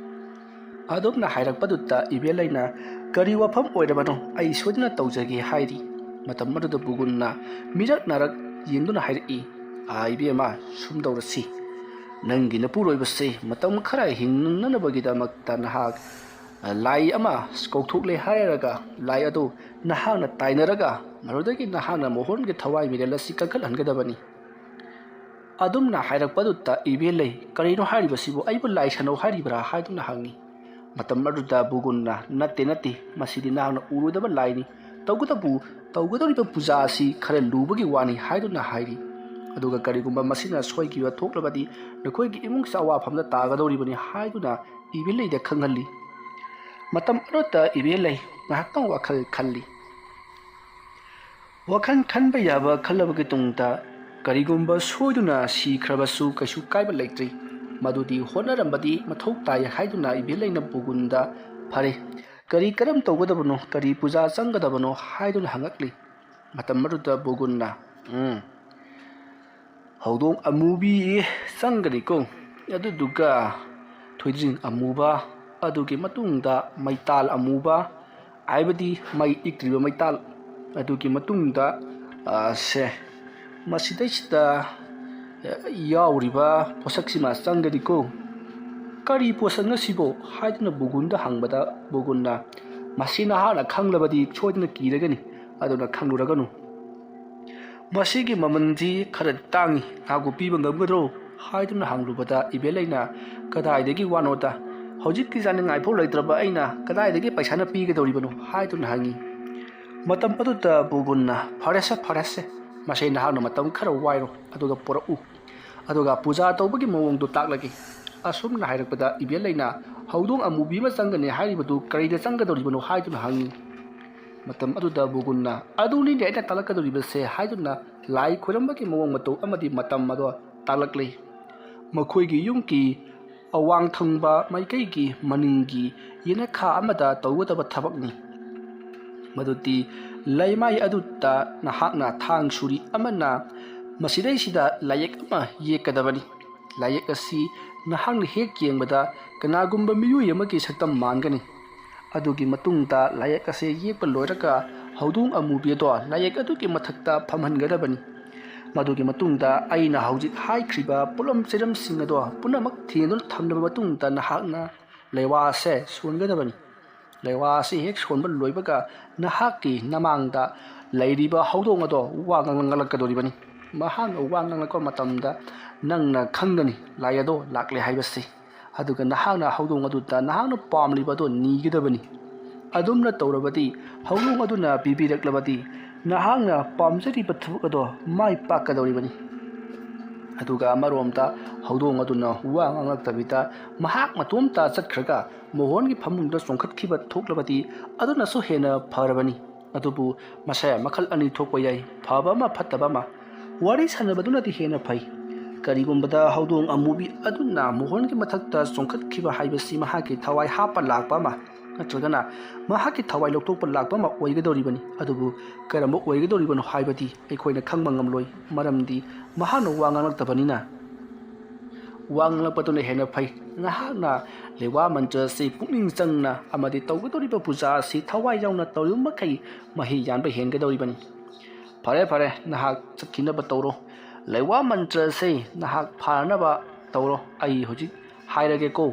ꯑꯗꯨꯝꯅ ꯍꯥꯏꯔꯛꯄꯗꯨꯗ ꯏꯕꯦꯂꯩꯅ, "ꯀꯔꯤ ꯋꯥꯐꯝ ꯑꯣꯏꯔꯕꯅꯣ, ꯑꯩ ꯁꯣꯏꯗꯅ ꯇꯧꯖꯒꯦ" ꯍꯥꯏꯔꯤ꯫ ꯃꯇꯝ ꯑꯗꯨꯗ ꯕꯨꯒꯨꯟꯅ ꯃꯤꯔꯛ ꯅꯥꯔꯛ ꯌꯦꯡꯗꯨꯅ ꯍꯥꯏꯔꯛꯏ, "ꯑꯥ, ꯏꯕꯦꯝꯃ, ꯁꯨꯝ ꯇꯧꯔꯁꯤ, ꯅꯪꯒꯤ ꯅꯄꯨꯔꯣꯏꯕꯁꯦ ꯃꯇꯝ ꯈꯔ ꯍꯤꯡꯅꯅꯕꯒꯤꯗꯃꯛꯇ ꯅꯍꯥꯛ, ꯑ, ꯂꯥꯏ ꯑꯃ ꯀꯧꯊꯣꯛꯂꯦ ꯍꯥꯏꯔꯒ ꯂꯥꯏ ꯑꯗꯨ ꯅꯍꯥꯛꯅ ꯇꯥꯏꯅꯔꯒ ꯃꯗꯨꯗꯒꯤ ꯅꯍꯥꯛꯅ ꯃꯣꯍꯣꯟꯒꯤ ꯊꯋꯥꯏ ꯃꯤꯔꯦꯜ ꯑꯁꯤ ꯀꯟꯈꯠꯍꯟꯒꯗꯕꯅꯤ"꯫ ꯑꯗꯨꯝꯅ ꯍꯥꯏꯔꯛꯄꯗꯨꯗ ꯏꯕꯦꯂꯩ, "ꯀꯔꯤꯅꯣ ꯍꯥꯏꯔꯤꯕꯁꯤꯕꯨ? ꯑꯩꯕꯨ ꯂꯥꯏ ꯁꯥꯟꯅꯧ ꯍꯥꯏꯔꯤꯕ꯭ꯔꯥ?" ꯍꯥꯏꯗꯨꯅ ꯍꯪꯉꯤ꯫ ꯃꯇꯝ ꯑꯗꯨꯗ ꯕꯨꯒꯨꯟꯅ, "ꯅꯠꯇꯦ, ꯅꯠꯇꯦ, ꯃꯁꯤꯗꯤ ꯅꯍꯥꯛꯅ ꯎꯔꯣꯏꯗꯕ ꯂꯥꯏꯅꯤ꯫ ꯇꯧꯕꯇꯕꯨ ꯇꯧꯒꯗꯧꯔꯤꯕ ꯄꯨꯖꯥ ꯑꯁꯤ ꯈꯔ ꯂꯨꯕꯒꯤ ꯋꯥꯅꯤ" ꯍꯥꯏꯗꯨꯅ ꯍꯥꯏꯔꯤ꯫ ꯑꯗꯨꯒ ꯀꯔꯤꯒꯨꯝꯕ ꯃꯁꯤꯅ ꯁꯣꯏꯈꯤꯕ ꯊꯣꯛꯂꯕꯗꯤ ꯅꯈꯣꯏꯒꯤ ꯏꯃꯨꯡꯁꯦ ꯑꯋꯥꯐꯝꯗ ꯇꯥꯒꯗꯧꯔꯤꯕꯅꯤ ꯍꯥꯏꯗꯨꯅ ꯏꯕꯦꯂꯩꯗ ꯈꯪꯍꯜꯂꯤ꯫ ꯃꯇꯝ ꯑꯗꯨꯗ ꯏꯕꯦꯂꯩ ꯉꯥꯏꯍꯥꯛꯇꯪ ꯋꯥꯈꯜ ꯈꯜꯂꯤ꯫ ꯋꯥꯈꯜ ꯈꯟꯕ ꯌꯥꯕ ꯈꯜꯂꯕꯒꯤ ꯇꯨꯡꯗ ꯀꯔꯤꯒꯨꯝꯕ ꯁꯣꯏꯗꯨꯅ ꯁꯤꯈ꯭ꯔꯕꯁꯨ ꯀꯩꯁꯨ ꯀꯥꯏꯕ ꯂꯩꯇ꯭ꯔꯤ, ꯃꯗꯨꯗꯤ ꯍꯣꯠꯅꯔꯝꯕꯗꯤ ꯃꯊꯧ ꯇꯥꯏ ꯍꯥꯏꯗꯨꯅ ꯏꯕꯦꯂꯩꯅ ꯕꯨꯒꯨꯟꯗ, "ꯐꯔꯦ, ꯀꯔꯤ ꯀꯔꯝ ꯇꯧꯒꯗꯕꯅꯣ, ꯀꯔꯤ ꯄꯨꯖꯥ ꯆꯪꯒꯗꯕꯅꯣ?" ꯍꯥꯏꯗꯨꯅ ꯍꯪꯉꯛꯂꯤ꯫ ꯃꯇꯝ ꯑꯗꯨꯗ ꯕꯨꯒꯨꯟꯅ, "ꯎꯝ, ꯍꯧꯗꯣꯡ ꯑꯃꯨꯕꯤ ꯆꯪꯒꯅꯤꯀꯣ, ꯑꯗꯨꯗꯨꯒ ꯊꯣꯏꯗ꯭ꯔꯤꯡ ꯑꯃꯨꯕ, ꯑꯗꯨꯒꯤ ꯃꯇꯨꯡꯗ ꯃꯩꯇꯥꯜ ꯑꯃꯨꯕ, ꯍꯥꯏꯕꯗꯤ ꯃꯩ ꯏꯛꯇ꯭ꯔꯤꯕ ꯃꯩꯇꯥꯜ, ꯑꯗꯨꯒꯤ ꯃꯇꯨꯡꯗ, ꯑ, ꯁꯦ, ꯃꯁꯤꯗꯩꯁꯤꯗ ꯌꯥꯎꯔꯤꯕ ꯄꯣꯠꯁꯛꯁꯤꯃ ꯆꯪꯒꯅꯤꯀꯣ꯫ ꯀꯔꯤ ꯄꯣꯠꯁꯛꯅꯣ ꯁꯤꯕꯣ?" ꯍꯥꯏꯗꯨꯅ ꯕꯨꯒꯨꯟꯗ ꯍꯪꯕꯗ ꯕꯨꯒꯨꯟꯅ, "ꯃꯁꯤ ꯅꯍꯥꯛꯅ ꯈꯪꯂꯕꯗꯤ ꯁꯣꯏꯗꯅ ꯀꯤꯔꯒꯅꯤ, ꯑꯗꯨꯅ ꯈꯪꯂꯨꯔꯒꯅꯨ꯫ ꯃꯁꯤꯒꯤ ꯃꯃꯜꯗꯤ ꯈꯔ ꯇꯥꯡꯏ, ꯅꯍꯥꯛꯄꯨ ꯄꯤꯕ ꯉꯝꯒꯗ꯭ꯔꯣ?" ꯍꯥꯏꯗꯨꯅ ꯍꯪꯂꯨꯕꯗ ꯏꯕꯦꯂꯩꯅ, "ꯀꯗꯥꯏꯗꯒꯤ ꯋꯥꯅꯣꯗ? ꯍꯧꯖꯤꯛꯇꯤ ꯆꯥꯅꯤꯡꯉꯥꯏꯐꯥꯎ ꯂꯩꯇ꯭ꯔꯕ ꯑꯩꯅ ꯀꯗꯥꯏꯗꯒꯤ ꯄꯩꯁꯥꯅ ꯄꯤꯒꯗꯧꯔꯤꯕꯅꯣ?" ꯍꯥꯏꯗꯨꯅ ꯍꯪꯉꯤ꯫ ꯃꯇꯝ ꯑꯗꯨꯗ ꯕꯨꯒꯨꯟꯅ, "ꯐꯔꯦꯁꯦ, ꯐꯔꯦꯁꯦ, ꯃꯁꯤ ꯅꯍꯥꯛꯅ ꯃꯇꯝ ꯈꯔ ꯋꯥꯏꯔꯣ, ꯑꯗꯨꯒ ꯄꯨꯔꯛꯎ꯫ ꯑꯗꯨꯒ ꯄꯨꯖꯥ ꯇꯧꯕꯒꯤ ꯃꯑꯣꯡꯗꯨ ꯇꯥꯛꯂꯒꯦ"꯫ ꯑꯁꯨꯝꯅ ꯍꯥꯏꯔꯛꯄꯗ ꯏꯕꯦꯂꯩꯅ, "ꯍꯧꯗꯣꯡ ꯑꯃꯨꯕꯤ ꯑꯃ ꯆꯪꯒꯅꯤ ꯍꯥꯏꯔꯤꯕꯗꯨ ꯀꯔꯤꯗ ꯆꯪꯒꯗꯧꯔꯤꯕꯅꯣ?" ꯍꯥꯏꯗꯨꯅ ꯍꯪꯉꯤ꯫ ꯃꯇꯝ ꯑꯗꯨꯗ ꯕꯨꯒꯨꯟꯅ, "ꯑꯗꯨꯅꯤꯅꯦ ꯑꯩꯅ ꯇꯥꯛꯂꯛꯀꯗꯧꯔꯤꯕꯁꯦ" ꯍꯥꯏꯗꯨꯅ ꯂꯥꯏ ꯈꯣꯏꯔꯝꯕꯒꯤ ꯃꯑꯣꯡ ꯃꯇꯧ ꯑꯃꯗꯤ ꯃꯇꯝ ꯑꯗꯣ ꯇꯥꯛꯂꯛꯂꯤ꯫ ꯃꯈꯣꯏꯒꯤ ꯌꯨꯝꯒꯤ ꯑꯋꯥꯡ ꯊꯪꯕ ꯃꯥꯏꯀꯩꯒꯤ ꯃꯅꯤꯡꯒꯤ ꯌꯦꯅꯈꯥ ꯑꯃꯗ ꯇꯧꯒꯗꯕ ꯊꯕꯛꯅꯤ꯫ ꯃꯗꯨꯗꯤ ꯂꯩꯃꯥꯏ ꯑꯗꯨꯗ ꯅꯍꯥꯛꯅ ꯊꯥꯡ ꯁꯨꯔꯤ ꯑꯃꯅ ꯃꯁꯤꯗꯩꯁꯤꯗ ꯂꯥꯏꯌꯦꯛ ꯑꯃ ꯌꯦꯛꯀꯗꯕꯅꯤ꯫ ꯂꯥꯏꯌꯦꯛ ꯑꯁꯤ ꯅꯍꯥꯛꯅ ꯍꯦꯛ ꯌꯦꯡꯕꯗ ꯀꯅꯥꯒꯨꯝꯕ ꯃꯤꯑꯣꯏ ꯑꯃꯒꯤ ꯁꯛꯇꯝ ꯃꯥꯟꯒꯅꯤ꯫ ꯑꯗꯨꯒꯤ ꯃꯇꯨꯡꯗ ꯂꯥꯏꯌꯦꯛ ꯑꯁꯤ ꯌꯦꯛꯄ ꯂꯣꯏꯔꯒ ꯍꯧꯗꯣꯡ ꯑꯃꯨꯕꯤ ꯑꯗꯣ ꯂꯥꯏꯌꯦꯛ ꯑꯗꯨꯒꯤ ꯃꯊꯛꯇ ꯐꯝꯍꯟꯒꯗꯕꯅꯤ꯫ ꯃꯗꯨꯒꯤ ꯃꯇꯨꯡꯗ ꯑꯩꯅ ꯍꯧꯖꯤꯛ ꯍꯥꯏꯈ꯭ꯔꯤꯕ ꯄꯣꯠꯂꯝ ꯆꯩꯔꯝꯁꯤꯡ ꯑꯗꯣ ꯄꯨꯝꯅꯃꯛ ꯊꯦꯡꯗꯨꯅ ꯊꯝꯂꯕ ꯃꯇꯨꯡꯗ ꯅꯍꯥꯛꯅ ꯂꯩꯋꯥ ꯑꯁꯦ ꯁꯣꯟꯒꯗꯕꯅꯤ꯫ ꯂꯩꯋꯥ ꯑꯁꯤ ꯍꯦꯛ ꯁꯣꯟꯕ ꯂꯣꯏꯕꯒ ꯅꯍꯥꯛꯀꯤ ꯅꯃꯥꯡꯗ ꯂꯩꯔꯤꯕ ꯍꯧꯗꯣꯡ ꯑꯗꯣ ꯋꯥ ꯉꯥꯡꯂꯛꯀꯗꯧꯔꯤꯕꯅꯤ꯫ ꯃꯍꯥꯛꯅ ꯋꯥ ꯉꯥꯡꯂꯛꯄ ꯃꯇꯝꯗ ꯅꯪꯅ ꯈꯪꯒꯅꯤ ꯂꯥꯏ ꯑꯗꯣ ꯂꯥꯛꯂꯦ ꯍꯥꯏꯕꯁꯤ꯫ ꯑꯗꯨꯒ ꯅꯍꯥꯛꯅ ꯍꯧꯗꯣꯡ ꯑꯗꯨꯗ ꯅꯍꯥꯛꯅ ꯄꯥꯝꯂꯤꯕ ꯑꯗꯨ ꯅꯤꯒꯗꯕꯅꯤ꯫ ꯑꯗꯨꯝꯅ ꯇꯧꯔꯕꯗꯤ ꯍꯧꯗꯣꯡ ꯑꯗꯨꯅ ꯄꯤꯕꯤꯔꯛꯂꯕꯗꯤ ꯅꯍꯥꯛꯅ ꯄꯥꯝꯖꯔꯤꯕ ꯊꯕꯛ ꯑꯗꯣ ꯃꯥꯏ ꯄꯥꯛꯀꯗꯧꯔꯤꯕꯅꯤ꯫ ꯑꯗꯨꯒ ꯑꯃꯔꯣꯝꯗ ꯍꯧꯗꯣꯡ ꯑꯗꯨꯅ ꯋꯥ ꯉꯥꯡꯂꯛꯇꯕꯤꯗ ꯃꯍꯥꯛ ꯃꯇꯣꯝꯇ ꯆꯠꯈ꯭ꯔꯒ ꯃꯣꯍꯣꯟꯒꯤ ꯐꯃꯨꯡꯗ ꯆꯣꯡꯈꯠꯈꯤꯕ ꯊꯣꯛꯂꯕꯗꯤ ꯑꯗꯨꯅꯁꯨ ꯍꯦꯟꯅ ꯐꯔꯕꯅꯤ꯫ ꯑꯗꯨꯕꯨ ꯃꯁꯦ ꯃꯈꯜ ꯑꯅꯤ ꯊꯣꯛꯄ ꯌꯥꯏ, ꯐꯕ ꯑꯃ ꯐꯠꯇꯕ ꯑꯃ꯫ ꯋꯥꯔꯤ ꯁꯥꯟꯅꯕꯗꯨꯅꯗꯤ ꯍꯦꯟꯅ ꯐꯩ꯫ ꯀꯔꯤꯒꯨꯝꯕꯗ ꯍꯧꯗꯣꯡ ꯑꯃꯨꯕꯤ ꯑꯗꯨꯅ ꯃꯣꯍꯣꯟꯒꯤ ꯃꯊꯛꯇ ꯆꯣꯡꯈꯠꯈꯤꯕ ꯍꯥꯏꯕꯁꯤ ꯃꯍꯥꯛꯀꯤ ꯊꯋꯥꯏ ꯍꯥꯞꯄ ꯂꯥꯛꯄ ꯑꯃ ꯅꯠꯇ꯭ꯔꯒꯅ ꯃꯍꯥꯛꯀꯤ ꯊꯋꯥꯏ ꯂꯧꯊꯣꯛꯄ ꯂꯥꯛꯄ ꯑꯃ ꯑꯣꯏꯒꯗꯧꯔꯤꯕꯅꯤ꯫ ꯑꯗꯨꯕꯨ ꯀꯔꯝꯕ ꯑꯣꯏꯒꯗꯧꯔꯤꯕꯅꯣ ꯍꯥꯏꯕꯗꯤ ꯑꯩꯈꯣꯏꯅ ꯈꯪꯕ ꯉꯝꯂꯣꯏ, ꯃꯔꯝꯗꯤ ꯃꯍꯥꯛꯅ ꯋꯥ ꯉꯥꯡꯂꯛꯇꯕꯅꯤꯅ꯫ ꯋꯥ ꯉꯥꯡꯂꯛꯄꯗꯨꯅ ꯍꯦꯟꯅ ꯐꯩ꯫ ꯅꯍꯥꯛꯅ ꯂꯩꯋꯥ ꯃꯟꯇ꯭ꯔ ꯑꯁꯤ ꯄꯨꯛꯅꯤꯡ ꯆꯪꯅ ꯑꯃꯗꯤ ꯇꯧꯒꯗꯧꯔꯤꯕ ꯄꯨꯖꯥ ꯑꯁꯤ ꯊꯋꯥꯏ ꯌꯥꯎꯅ ꯇꯧꯔꯤꯕ ꯃꯈꯩ ꯃꯍꯩ ꯌꯥꯟꯕ ꯍꯦꯟꯒꯗꯧꯔꯤꯕꯅꯤ꯫ ꯐꯔꯦ ꯐꯔꯦ, ꯅꯍꯥꯛ ꯆꯠꯈꯤꯅꯕ ꯇꯧꯔꯣ꯫ ꯂꯩꯋꯥ ꯃꯟꯇ꯭ꯔ ꯑꯁꯤ ꯅꯍꯥꯛ ꯐꯥꯅꯅꯕ ꯇꯧꯔꯣ꯫ ꯑꯩ ꯍꯧꯖꯤꯛ ꯍꯥꯏꯔꯒꯦꯀꯣ꯫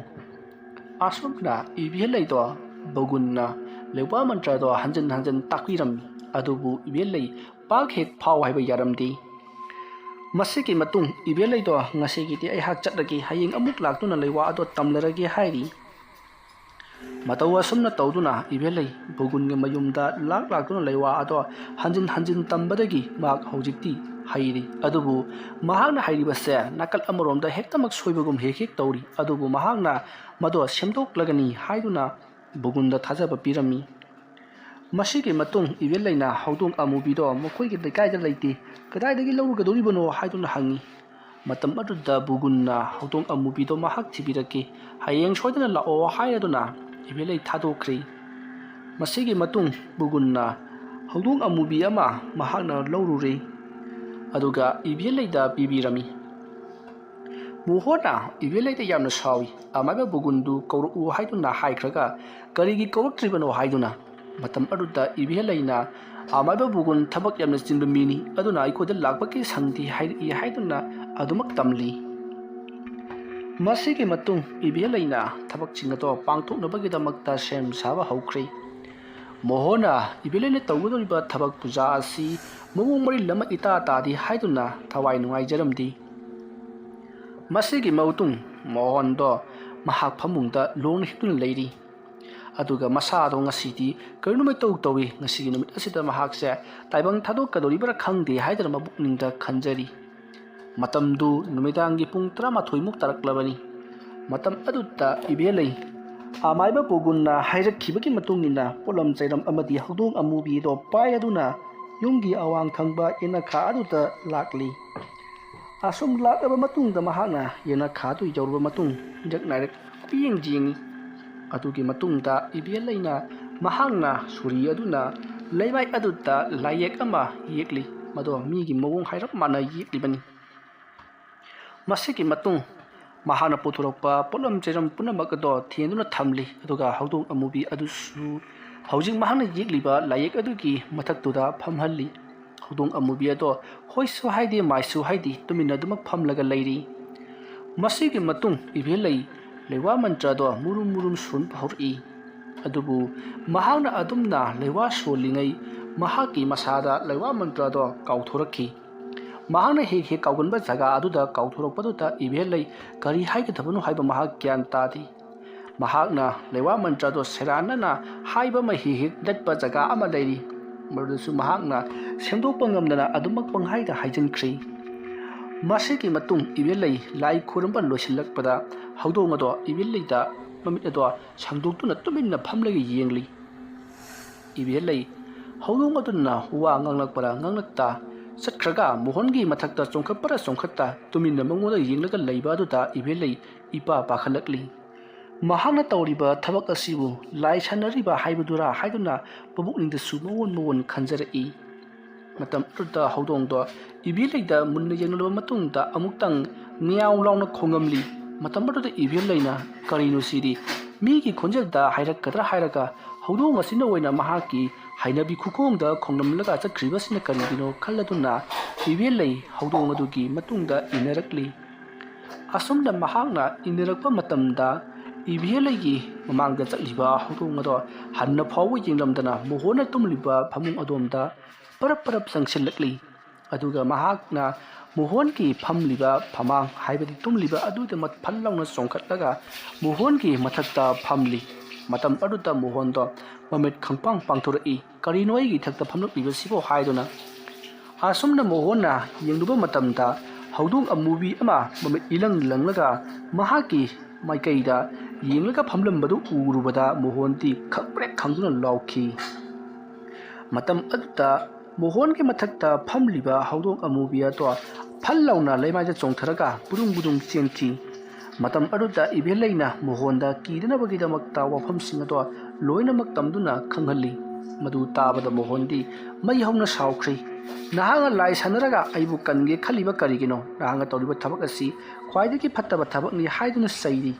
ꯑꯁꯨꯝꯅ ꯏꯕꯦꯜꯂꯩꯗꯣ ꯕꯒꯨꯟꯅ ꯂꯩꯋꯥ ꯃꯟꯇ꯭ꯔꯗꯣ ꯍꯟꯖꯤꯟ ꯍꯟꯖꯤꯟ ꯇꯥꯛꯄꯤꯔꯝꯃꯤ꯫ ꯑꯗꯨꯕꯨ ꯏꯕꯦꯜꯂꯩ ꯄꯥꯛ ꯍꯦꯛ ꯐꯥꯎ ꯍꯥꯏꯕ ꯌꯥꯔꯝꯗꯦ꯫ ꯃꯁꯤꯒꯤ ꯃꯇꯨꯡ ꯏꯕꯦꯜꯂꯩꯗꯣ ꯉꯁꯤꯒꯤꯗꯤ ꯑꯩꯍꯥꯛ ꯆꯠꯂꯒꯦ, ꯍꯌꯦꯡ ꯑꯃꯨꯛ ꯂꯥꯛꯇꯨꯅ ꯂꯩꯋꯥ ꯑꯗꯣ ꯇꯝꯂꯔꯒꯦ ꯍꯥꯏꯔꯤ꯫ ꯃꯇꯧ ꯑꯁꯨꯝꯅ ꯇꯧꯗꯨꯅ ꯏꯕꯦꯜꯂꯩ ꯕꯒꯨꯟꯒꯤ ꯃꯌꯨꯝꯗ ꯂꯥꯛ ꯂꯥꯛꯇꯨꯅ ꯂꯩꯋꯥ ꯑꯗꯣ ꯍꯟꯖꯤꯟ ꯍꯟꯖꯤꯟ ꯇꯝꯕꯗꯒꯤ ꯃꯍꯥꯛ ꯍꯧꯖꯤꯛꯇꯤ ꯍꯩꯔꯤ꯫ ꯑꯗꯨꯕꯨ ꯃꯍꯥꯛꯅ ꯍꯩꯔꯤꯕꯁꯦ ꯅꯥꯀꯜ ꯑꯃꯔꯣꯝꯗ ꯍꯦꯛꯇꯃꯛ ꯁꯣꯏꯕꯒꯨꯝ ꯍꯦꯛ ꯍꯦꯛ ꯇꯧꯔꯤ꯫ ꯑꯗꯨꯕꯨ ꯃꯍꯥꯛꯅ ꯃꯗꯣ ꯁꯦꯝꯗꯣꯛꯂꯒꯅꯤ ꯍꯥꯏꯗꯨꯅ ꯕꯒꯨꯟꯗ ꯊꯥꯖꯕ ꯄꯤꯔꯝꯃꯤ꯫ ꯃꯁꯤꯒꯤ ꯃꯇꯨꯡ ꯏꯕꯦꯜꯂꯩꯅ ꯍꯧꯗꯣꯡ ꯑꯃꯨꯕꯤꯗꯣ ꯃꯈꯣꯏꯒꯤ ꯂꯩꯀꯥꯏꯗ ꯂꯩꯇꯦ, ꯀꯗꯥꯏꯗꯒꯤ ꯂꯧꯔꯨꯒꯗꯧꯔꯤꯕꯅꯣ ꯍꯥꯏꯗꯨꯅ ꯍꯪꯉꯤ꯫ ꯃꯇꯝ ꯑꯗꯨꯗ ꯕꯨꯒꯨꯟꯅ ꯍꯧꯗꯣꯡ ꯑꯃꯨꯕꯤꯗꯣ ꯃꯍꯥꯛ ꯊꯤꯕꯤꯔꯛꯀꯦ, ꯍꯌꯦꯡ ꯁꯣꯏꯗꯅ ꯂꯥꯛꯑꯣ ꯍꯥꯏꯔꯗꯨꯅ ꯏꯕꯦꯜꯂꯩ ꯊꯥꯗꯣꯛꯈ꯭ꯔꯦ꯫ ꯃꯁꯤꯒꯤ ꯃꯇꯨꯡ ꯕꯨꯒꯨꯟꯅ ꯍꯧꯗꯣꯡ ꯑꯃꯨꯕꯤ ꯑꯃ ꯃꯍꯥꯛꯅ ꯂꯧꯔꯨꯔꯦ, ꯑꯗꯨꯒ ꯏꯕꯦꯜꯂꯩꯗ ꯄꯤꯕꯤꯔꯝꯃꯤ꯫ ꯃꯣꯍꯣꯟꯅ ꯏꯕꯦꯜꯂꯩꯗ ꯌꯥꯝꯅ ꯁꯥꯎꯏ꯫ "ꯑꯃꯥꯏꯕ ꯕꯨꯒꯨꯟꯗꯨ ꯀꯧꯔꯛꯎ ꯍꯥꯏꯗꯨꯅ ꯍꯥꯏꯈ꯭ꯔꯒ ꯀꯔꯤꯒꯤ ꯀꯧꯔꯛꯇ꯭ꯔꯤꯕꯅꯣ?" ꯍꯥꯏꯗꯨꯅ꯫ ꯃꯇꯝ ꯑꯗꯨꯗ ꯏꯕꯦꯜꯂꯩꯅ, "ꯑꯃꯥꯏꯕ ꯕꯨꯒꯨꯟ ꯊꯕꯛ ꯌꯥꯝꯅ ꯆꯤꯟꯕ ꯃꯤꯅꯤ, ꯑꯗꯨꯅ ꯑꯩꯈꯣꯏꯗ ꯂꯥꯛꯄꯒꯤ ꯁꯪꯗꯦ ꯍꯥꯏꯔꯛꯏ" ꯍꯥꯏꯗꯨꯅ ꯑꯗꯨꯃꯛ ꯇꯝꯂꯤ꯫ ꯃꯁꯤꯒꯤ ꯃꯇꯨꯡ ꯏꯕꯦꯜꯂꯩꯅ ꯊꯕꯛꯁꯤꯡ ꯑꯗꯣ ꯄꯥꯡꯊꯣꯛꯅꯕꯒꯤꯗꯃꯛꯇ ꯁꯦꯝ ꯁꯥꯕ ꯍꯧꯈ꯭ꯔꯦ꯫ ꯃꯣꯍꯣꯟꯅ ꯏꯕꯦꯜꯂꯩꯅ ꯇꯧꯒꯗꯧꯔꯤꯕ ꯊꯕꯛ ꯄꯨꯖꯥ ꯑꯁꯤ ꯃꯑꯣꯡ ꯃꯔꯤꯜ ꯑꯃ ꯏꯇꯥ ꯇꯥꯗꯦ ꯍꯥꯏꯗꯨꯅ ꯊꯋꯥꯏ ꯅꯨꯡꯉꯥꯏꯖꯔꯝꯗꯦ꯫ ꯃꯁꯤꯒꯤ ꯃꯇꯨꯡ ꯃꯣꯍꯣꯟꯗꯣ ꯃꯍꯥꯛ ꯐꯃꯨꯡꯗ ꯂꯣꯡꯅ ꯍꯤꯞꯇꯨꯅ ꯂꯩꯔꯤ꯫ ꯑꯗꯨꯒ ꯃꯁꯥꯗꯣ ꯉꯁꯤꯗꯤ ꯀꯔꯤꯅꯣꯃ ꯏꯇꯧ ꯇꯧꯏ꯫ ꯉꯁꯤꯒꯤ ꯅꯨꯃꯤꯠ ꯑꯁꯤꯗ ꯃꯍꯥꯛꯁꯦ ꯇꯥꯏꯕꯪ ꯊꯥꯗꯣꯛꯀꯗꯧꯔꯤꯕ꯭ꯔꯥ ꯈꯪꯗꯦ ꯍꯥꯏꯗꯅ ꯃꯄꯨꯛꯅꯤꯡꯗ ꯈꯟꯖꯔꯤ꯫ ꯃꯇꯝꯗꯨ ꯅꯨꯃꯤꯗꯥꯡꯒꯤ ꯄꯨꯡ ꯇꯔꯥꯃꯥꯊꯣꯏꯃꯨꯛ ꯇꯥꯔꯛꯂꯕꯅꯤ꯫ ꯃꯇꯝ ꯑꯗꯨꯗ ꯏꯕꯦꯜꯂꯩ ꯑꯃꯥꯏꯕ ꯄꯣꯒꯨꯟꯅ ꯍꯥꯏꯔꯛꯈꯤꯕꯒꯤ ꯃꯇꯨꯡ ꯏꯟꯅ ꯄꯣꯠꯂꯝ ꯆꯩꯔꯝ ꯑꯃꯗꯤ ꯍꯧꯗꯣꯡ ꯑꯃꯨꯕꯤꯗꯣ ꯄꯥꯏꯔꯗꯨꯅ ꯌꯨꯝꯒꯤ ꯑꯋꯥꯡ ꯊꯪꯕ ꯌꯦꯅꯈꯥ ꯑꯗꯨꯗ ꯂꯥꯛꯂꯤ꯫ ꯑꯁꯨꯝ ꯂꯥꯛꯂꯕ ꯃꯇꯨꯡꯗ ꯃꯍꯥꯛꯅ ꯌꯦꯅꯈꯥ ꯑꯗꯨ ꯌꯧꯔꯕ ꯃꯇꯨꯡ ꯏꯟꯖꯛ ꯅꯥꯏꯔꯛ ꯀꯨꯌꯦꯡ ꯌꯦꯡꯉꯤ꯫ ꯑꯗꯨꯒꯤ ꯃꯇꯨꯡꯗ ꯏꯕꯦꯜꯂꯩꯅ ꯃꯍꯥꯛꯅ ꯁꯣꯔꯤ ꯑꯗꯨꯅ ꯂꯩꯃꯥꯏ ꯑꯗꯨꯗ ꯂꯥꯏꯌꯦꯛ ꯑꯃ ꯌꯦꯛꯂꯤ꯫ ꯃꯗꯣ ꯃꯤꯒꯤ ꯃꯑꯣꯡ ꯍꯥꯏꯔꯞ ꯃꯥꯟꯅ ꯌꯦꯛꯂꯤꯕꯅꯤ꯫ ꯃꯁꯤꯒꯤ ꯃꯇꯨꯡ ꯃꯍꯥꯛꯅ ꯄꯨꯊꯣꯔꯛꯄ ꯄꯣꯠꯂꯝ ꯆꯩꯔꯝ ꯄꯨꯝꯅꯃꯛ ꯑꯗꯣ ꯊꯦꯟꯗꯨꯅ ꯊꯝꯂꯤ, ꯑꯗꯨꯒ ꯍꯧꯗꯣꯡ ꯑꯃꯨꯕꯤ ꯑꯗꯨꯁꯨ ꯍꯧꯖꯤꯛ ꯃꯍꯥꯛꯅ ꯌꯦꯛꯂꯤꯕ ꯂꯥꯏꯌꯦꯛ ꯑꯗꯨꯒꯤ ꯃꯊꯛꯇꯨꯗ ꯐꯝꯍꯜꯂꯤ꯫ ꯍꯧꯗꯣꯡ ꯑꯃꯨꯕꯤ ꯑꯗꯣ ꯍꯣꯏꯁꯨ ꯍꯥꯏꯗꯦ, ꯃꯥꯏꯁꯨ ꯍꯥꯏꯗꯦ, ꯇꯨꯃꯤꯟꯅ ꯑꯗꯨꯃꯛ ꯐꯝꯂꯒ ꯂꯩꯔꯤ꯫ ꯃꯁꯤꯒꯤ ꯃꯇꯨꯡ ꯏꯕꯦꯜꯂꯩ ꯂꯩꯋꯥ ꯃꯟꯇ꯭ꯔꯗꯣ ꯃꯨꯔꯨꯝ ꯃꯨꯔꯨꯝ ꯁꯣꯟꯕ ꯍꯧꯔꯛꯏ꯫ ꯑꯗꯨꯕꯨ ꯃꯍꯥꯛꯅ ꯑꯗꯨꯝꯅ ꯂꯩꯋꯥ ꯁꯣꯜꯂꯤꯉꯩ ꯃꯍꯥꯛꯀꯤ ꯃꯁꯥꯗ ꯂꯩꯋꯥ ꯃꯟꯇ꯭ꯔꯗꯣ ꯀꯥꯎꯊꯣꯔꯛꯈꯤ꯫ ꯃꯍꯥꯛꯅ ꯍꯦꯛ ꯍꯦꯛ ꯀꯥꯎꯒꯟꯕ ꯖꯒꯥ ꯑꯗꯨꯗ ꯀꯥꯎꯊꯣꯔꯛꯄꯗꯨꯗ ꯏꯕꯦꯜꯂꯩ ꯀꯔꯤ ꯍꯥꯏꯒꯗꯕꯅꯣ ꯍꯥꯏꯕ ꯃꯍꯥꯛ ꯒ꯭ꯌꯥꯟ ꯇꯥꯗꯦ꯫ ꯃꯍꯥꯛꯅ ꯂꯩꯋꯥ ꯃꯟꯇ꯭ꯔꯗꯣ ꯁꯦꯔꯥꯟꯅꯅ ꯍꯥꯏꯕ ꯑꯃ ꯍꯦꯛ ꯍꯦꯛ ꯅꯠꯄ ꯖꯒꯥ ꯑꯃ ꯂꯩꯔꯤ꯫ ꯃꯗꯨꯗꯁꯨ ꯃꯍꯥꯛꯅ ꯁꯦꯝꯗꯣꯛꯄ ꯉꯝꯗꯅ ꯑꯗꯨꯃꯛ ꯄꯪꯍꯥꯏꯗ ꯍꯥꯏꯖꯤꯟꯈ꯭ꯔꯤ꯫ ꯃꯁꯤꯒꯤ ꯃꯇꯨꯡ ꯏꯕꯦꯜꯂꯩ ꯂꯥꯏ ꯈꯨꯔꯨꯝꯕ ꯂꯣꯏꯁꯤꯜꯂꯛꯄꯗ ꯍꯧꯗꯣꯡ ꯑꯗꯣ ꯏꯕꯦꯜꯂꯩꯗ ꯃꯃꯤꯠ ꯑꯗꯣ ꯁꯥꯡꯗꯣꯛꯇꯨꯅ ꯇꯨꯃꯤꯟꯅ ꯐꯝꯂꯒ ꯌꯦꯡꯂꯤ꯫ ꯏꯕꯦꯜꯂꯩ ꯍꯧꯗꯣꯡ ꯑꯗꯨꯅ ꯋꯥ ꯉꯥꯡꯂꯛꯄꯔꯥ ꯉꯥꯡꯂꯛꯇ ꯆꯠꯈ꯭ꯔꯒ ꯃꯣꯍꯟꯒꯤ ꯃꯊꯛꯇ ꯆꯣꯡꯈꯠꯄꯔꯥ ꯆꯣꯡꯈꯠꯇ ꯇꯨꯃꯤꯟꯅ ꯃꯉꯣꯟꯗ ꯌꯦꯡꯂꯒ ꯂꯩꯕ ꯑꯗꯨꯗ ꯏꯕꯦꯜꯂꯩ ꯏꯄꯥ ꯄꯥꯈꯠꯂꯛꯂꯤ꯫ ꯃꯍꯥꯛꯅ ꯇꯧꯔꯤꯕ ꯊꯕꯛ ꯑꯁꯤꯕꯨ ꯂꯥꯏ ꯁꯥꯟꯅꯔꯤꯕ ꯍꯥꯏꯕꯗꯨꯔꯥ ꯍꯥꯏꯗꯨꯅ ꯃꯕꯨꯛꯅꯤꯡꯗꯁꯨ ꯃꯋꯣꯟ ꯃꯋꯣꯟ ꯈꯟꯖꯔꯛꯏ꯫ ꯃꯇꯝ ꯑꯗꯨꯗ ꯍꯧꯗꯣꯡꯗꯣ ꯏꯕꯦꯂꯩꯗ ꯃꯨꯟꯅ ꯌꯦꯡꯂꯕ ꯃꯇꯨꯡꯗ ꯑꯃꯨꯛꯇꯪ ꯃꯤꯌꯥꯎ ꯂꯥꯎꯅ ꯈꯣꯡꯉꯝꯂꯤ꯫ ꯃꯇꯝ ꯑꯗꯨꯗ ꯏꯕꯦꯂꯩꯅ "ꯀꯔꯤꯅꯣ ꯁꯤꯗꯤ? ꯃꯤꯒꯤ ꯈꯣꯟꯖꯦꯜꯗ ꯍꯥꯏꯔꯛꯀꯗ꯭ꯔꯥ?" ꯍꯥꯏꯔꯒ ꯍꯧꯗꯣꯡ ꯑꯁꯤꯅ ꯑꯣꯏꯅ ꯃꯍꯥꯛꯀꯤ ꯍꯩꯅꯕꯤ ꯈꯨꯈꯣꯡꯗ ꯈꯣꯡꯂꯝꯂꯒ ꯆꯠꯈ꯭ꯔꯤꯕꯁꯤꯅ ꯀꯔꯤꯒꯤꯅꯣ ꯈꯜꯂꯗꯨꯅ ꯏꯕꯦꯂꯩ ꯍꯧꯗꯣꯡ ꯑꯗꯨꯒꯤ ꯃꯇꯨꯡꯗ ꯏꯟꯅꯔꯛꯂꯤ꯫ ꯑꯁꯨꯝꯅ ꯃꯍꯥꯛꯅ ꯏꯟꯅꯔꯛꯄ ꯃꯇꯝꯗ ꯏꯕꯦꯂꯩꯒꯤ ꯃꯃꯥꯡꯗ ꯆꯠꯂꯤꯕ ꯍꯧꯗꯣꯡ ꯑꯗꯣ ꯍꯟꯅ ꯐꯥꯎꯕ ꯌꯦꯡꯂꯝꯗꯅ ꯃꯣꯍꯣꯟꯅ ꯇꯨꯝꯂꯤꯕ ꯐꯃꯨꯡ ꯑꯗꯣꯝꯗ ꯄꯔꯞ ꯄꯔꯞ ꯆꯪꯁꯤꯜꯂꯛꯂꯤ꯫ ꯑꯗꯨꯒ ꯃꯍꯥꯛꯅ ꯃꯣꯍꯣꯟꯒꯤ ꯐꯝꯂꯤꯕ ꯐꯃꯥꯡ, ꯍꯥꯏꯕꯗꯤ ꯇꯨꯝꯂꯤꯕ ꯑꯗꯨꯗ ꯃ-, ꯐꯜ ꯂꯥꯎꯅ ꯆꯣꯡꯈꯠꯂꯒ ꯃꯣꯍꯣꯟꯒꯤ ꯃꯊꯛꯇ ꯐꯝꯂꯤ꯫ ꯃꯇꯝ ꯑꯗꯨꯗ ꯃꯣꯍꯣꯟꯗꯣ ꯃꯃꯤꯠ ꯈꯪꯄꯥꯡ ꯄꯥꯡꯊꯣꯔꯛꯏ꯫ "ꯀꯔꯤꯅꯣ ꯑꯩꯒꯤ ꯏꯊꯛꯇ ꯐꯝꯂꯛꯂꯤꯕꯁꯤꯕꯣ?" ꯍꯥꯏꯗꯨꯅ꯫ ꯑꯁꯨꯝꯅ ꯃꯣꯍꯣꯟꯅ ꯌꯦꯡꯂꯨꯕ ꯃꯇꯝꯗ ꯍꯧꯗꯣꯡ ꯑꯃꯨꯕꯤ ꯑꯃ ꯃꯃꯤꯠ ꯏꯂꯪ ꯂꯪꯂꯒ ꯃꯍꯥꯛꯀꯤ ꯃꯥꯏꯀꯩꯗ ꯌꯦꯡꯂꯒ ꯐꯝꯂꯝꯕꯗꯨ ꯎꯔꯨꯕꯗ ꯃꯣꯍꯣꯟꯗꯤ ꯈꯪꯄ꯭ꯔꯦꯛ ꯈꯪꯗꯨꯅ ꯂꯥꯎꯈꯤ꯫ ꯃꯇꯝ ꯑꯗꯨꯗ ꯃꯣꯍꯣꯟꯒꯤ ꯃꯊꯛꯇ ꯐꯝꯂꯤꯕ ꯍꯧꯗꯣꯡ ꯑꯃꯨꯕꯤ ꯑꯗꯣ ꯐꯜ ꯂꯥꯎꯅ ꯂꯩꯃꯥꯏꯗ ꯆꯣꯡꯊꯔꯒ ꯕꯨꯗꯨꯡ ꯕꯨꯗꯨꯡ ꯆꯦꯟꯈꯤ꯫ ꯃꯇꯝ ꯑꯗꯨꯗ ꯏꯕꯦꯂꯩꯅ ꯃꯣꯍꯣꯟꯗ ꯀꯤꯗꯅꯕꯒꯤꯗꯃꯛꯇ ꯋꯥꯐꯝꯁꯤꯡ ꯑꯗꯣ ꯂꯣꯏꯅꯃꯛ ꯇꯝꯗꯨꯅ ꯈꯪꯍꯜꯂꯤ꯫ ꯃꯗꯨ ꯇꯥꯕꯗ ꯃꯣꯍꯣꯟꯗꯤ ꯃꯩ ꯍꯧꯅ ꯁꯥꯎꯈ꯭ꯔꯤ꯫ "ꯅꯍꯥꯛꯅ ꯂꯥꯏ ꯁꯥꯟꯅꯔꯒ ꯑꯩꯕꯨ ꯀꯟꯒꯦ ꯈꯜꯂꯤꯕ ꯀꯔꯤꯒꯤꯅꯣ? ꯅꯍꯥꯛꯅ ꯇꯧꯔꯤꯕ ꯊꯕꯛ ꯑꯁꯤ ꯈ꯭ꯋꯥꯏꯗꯒꯤ ꯐꯠꯇꯕ ꯊꯕꯛꯅꯤ" ꯍꯥꯏꯗꯨꯅ ꯆꯩꯔꯤ꯫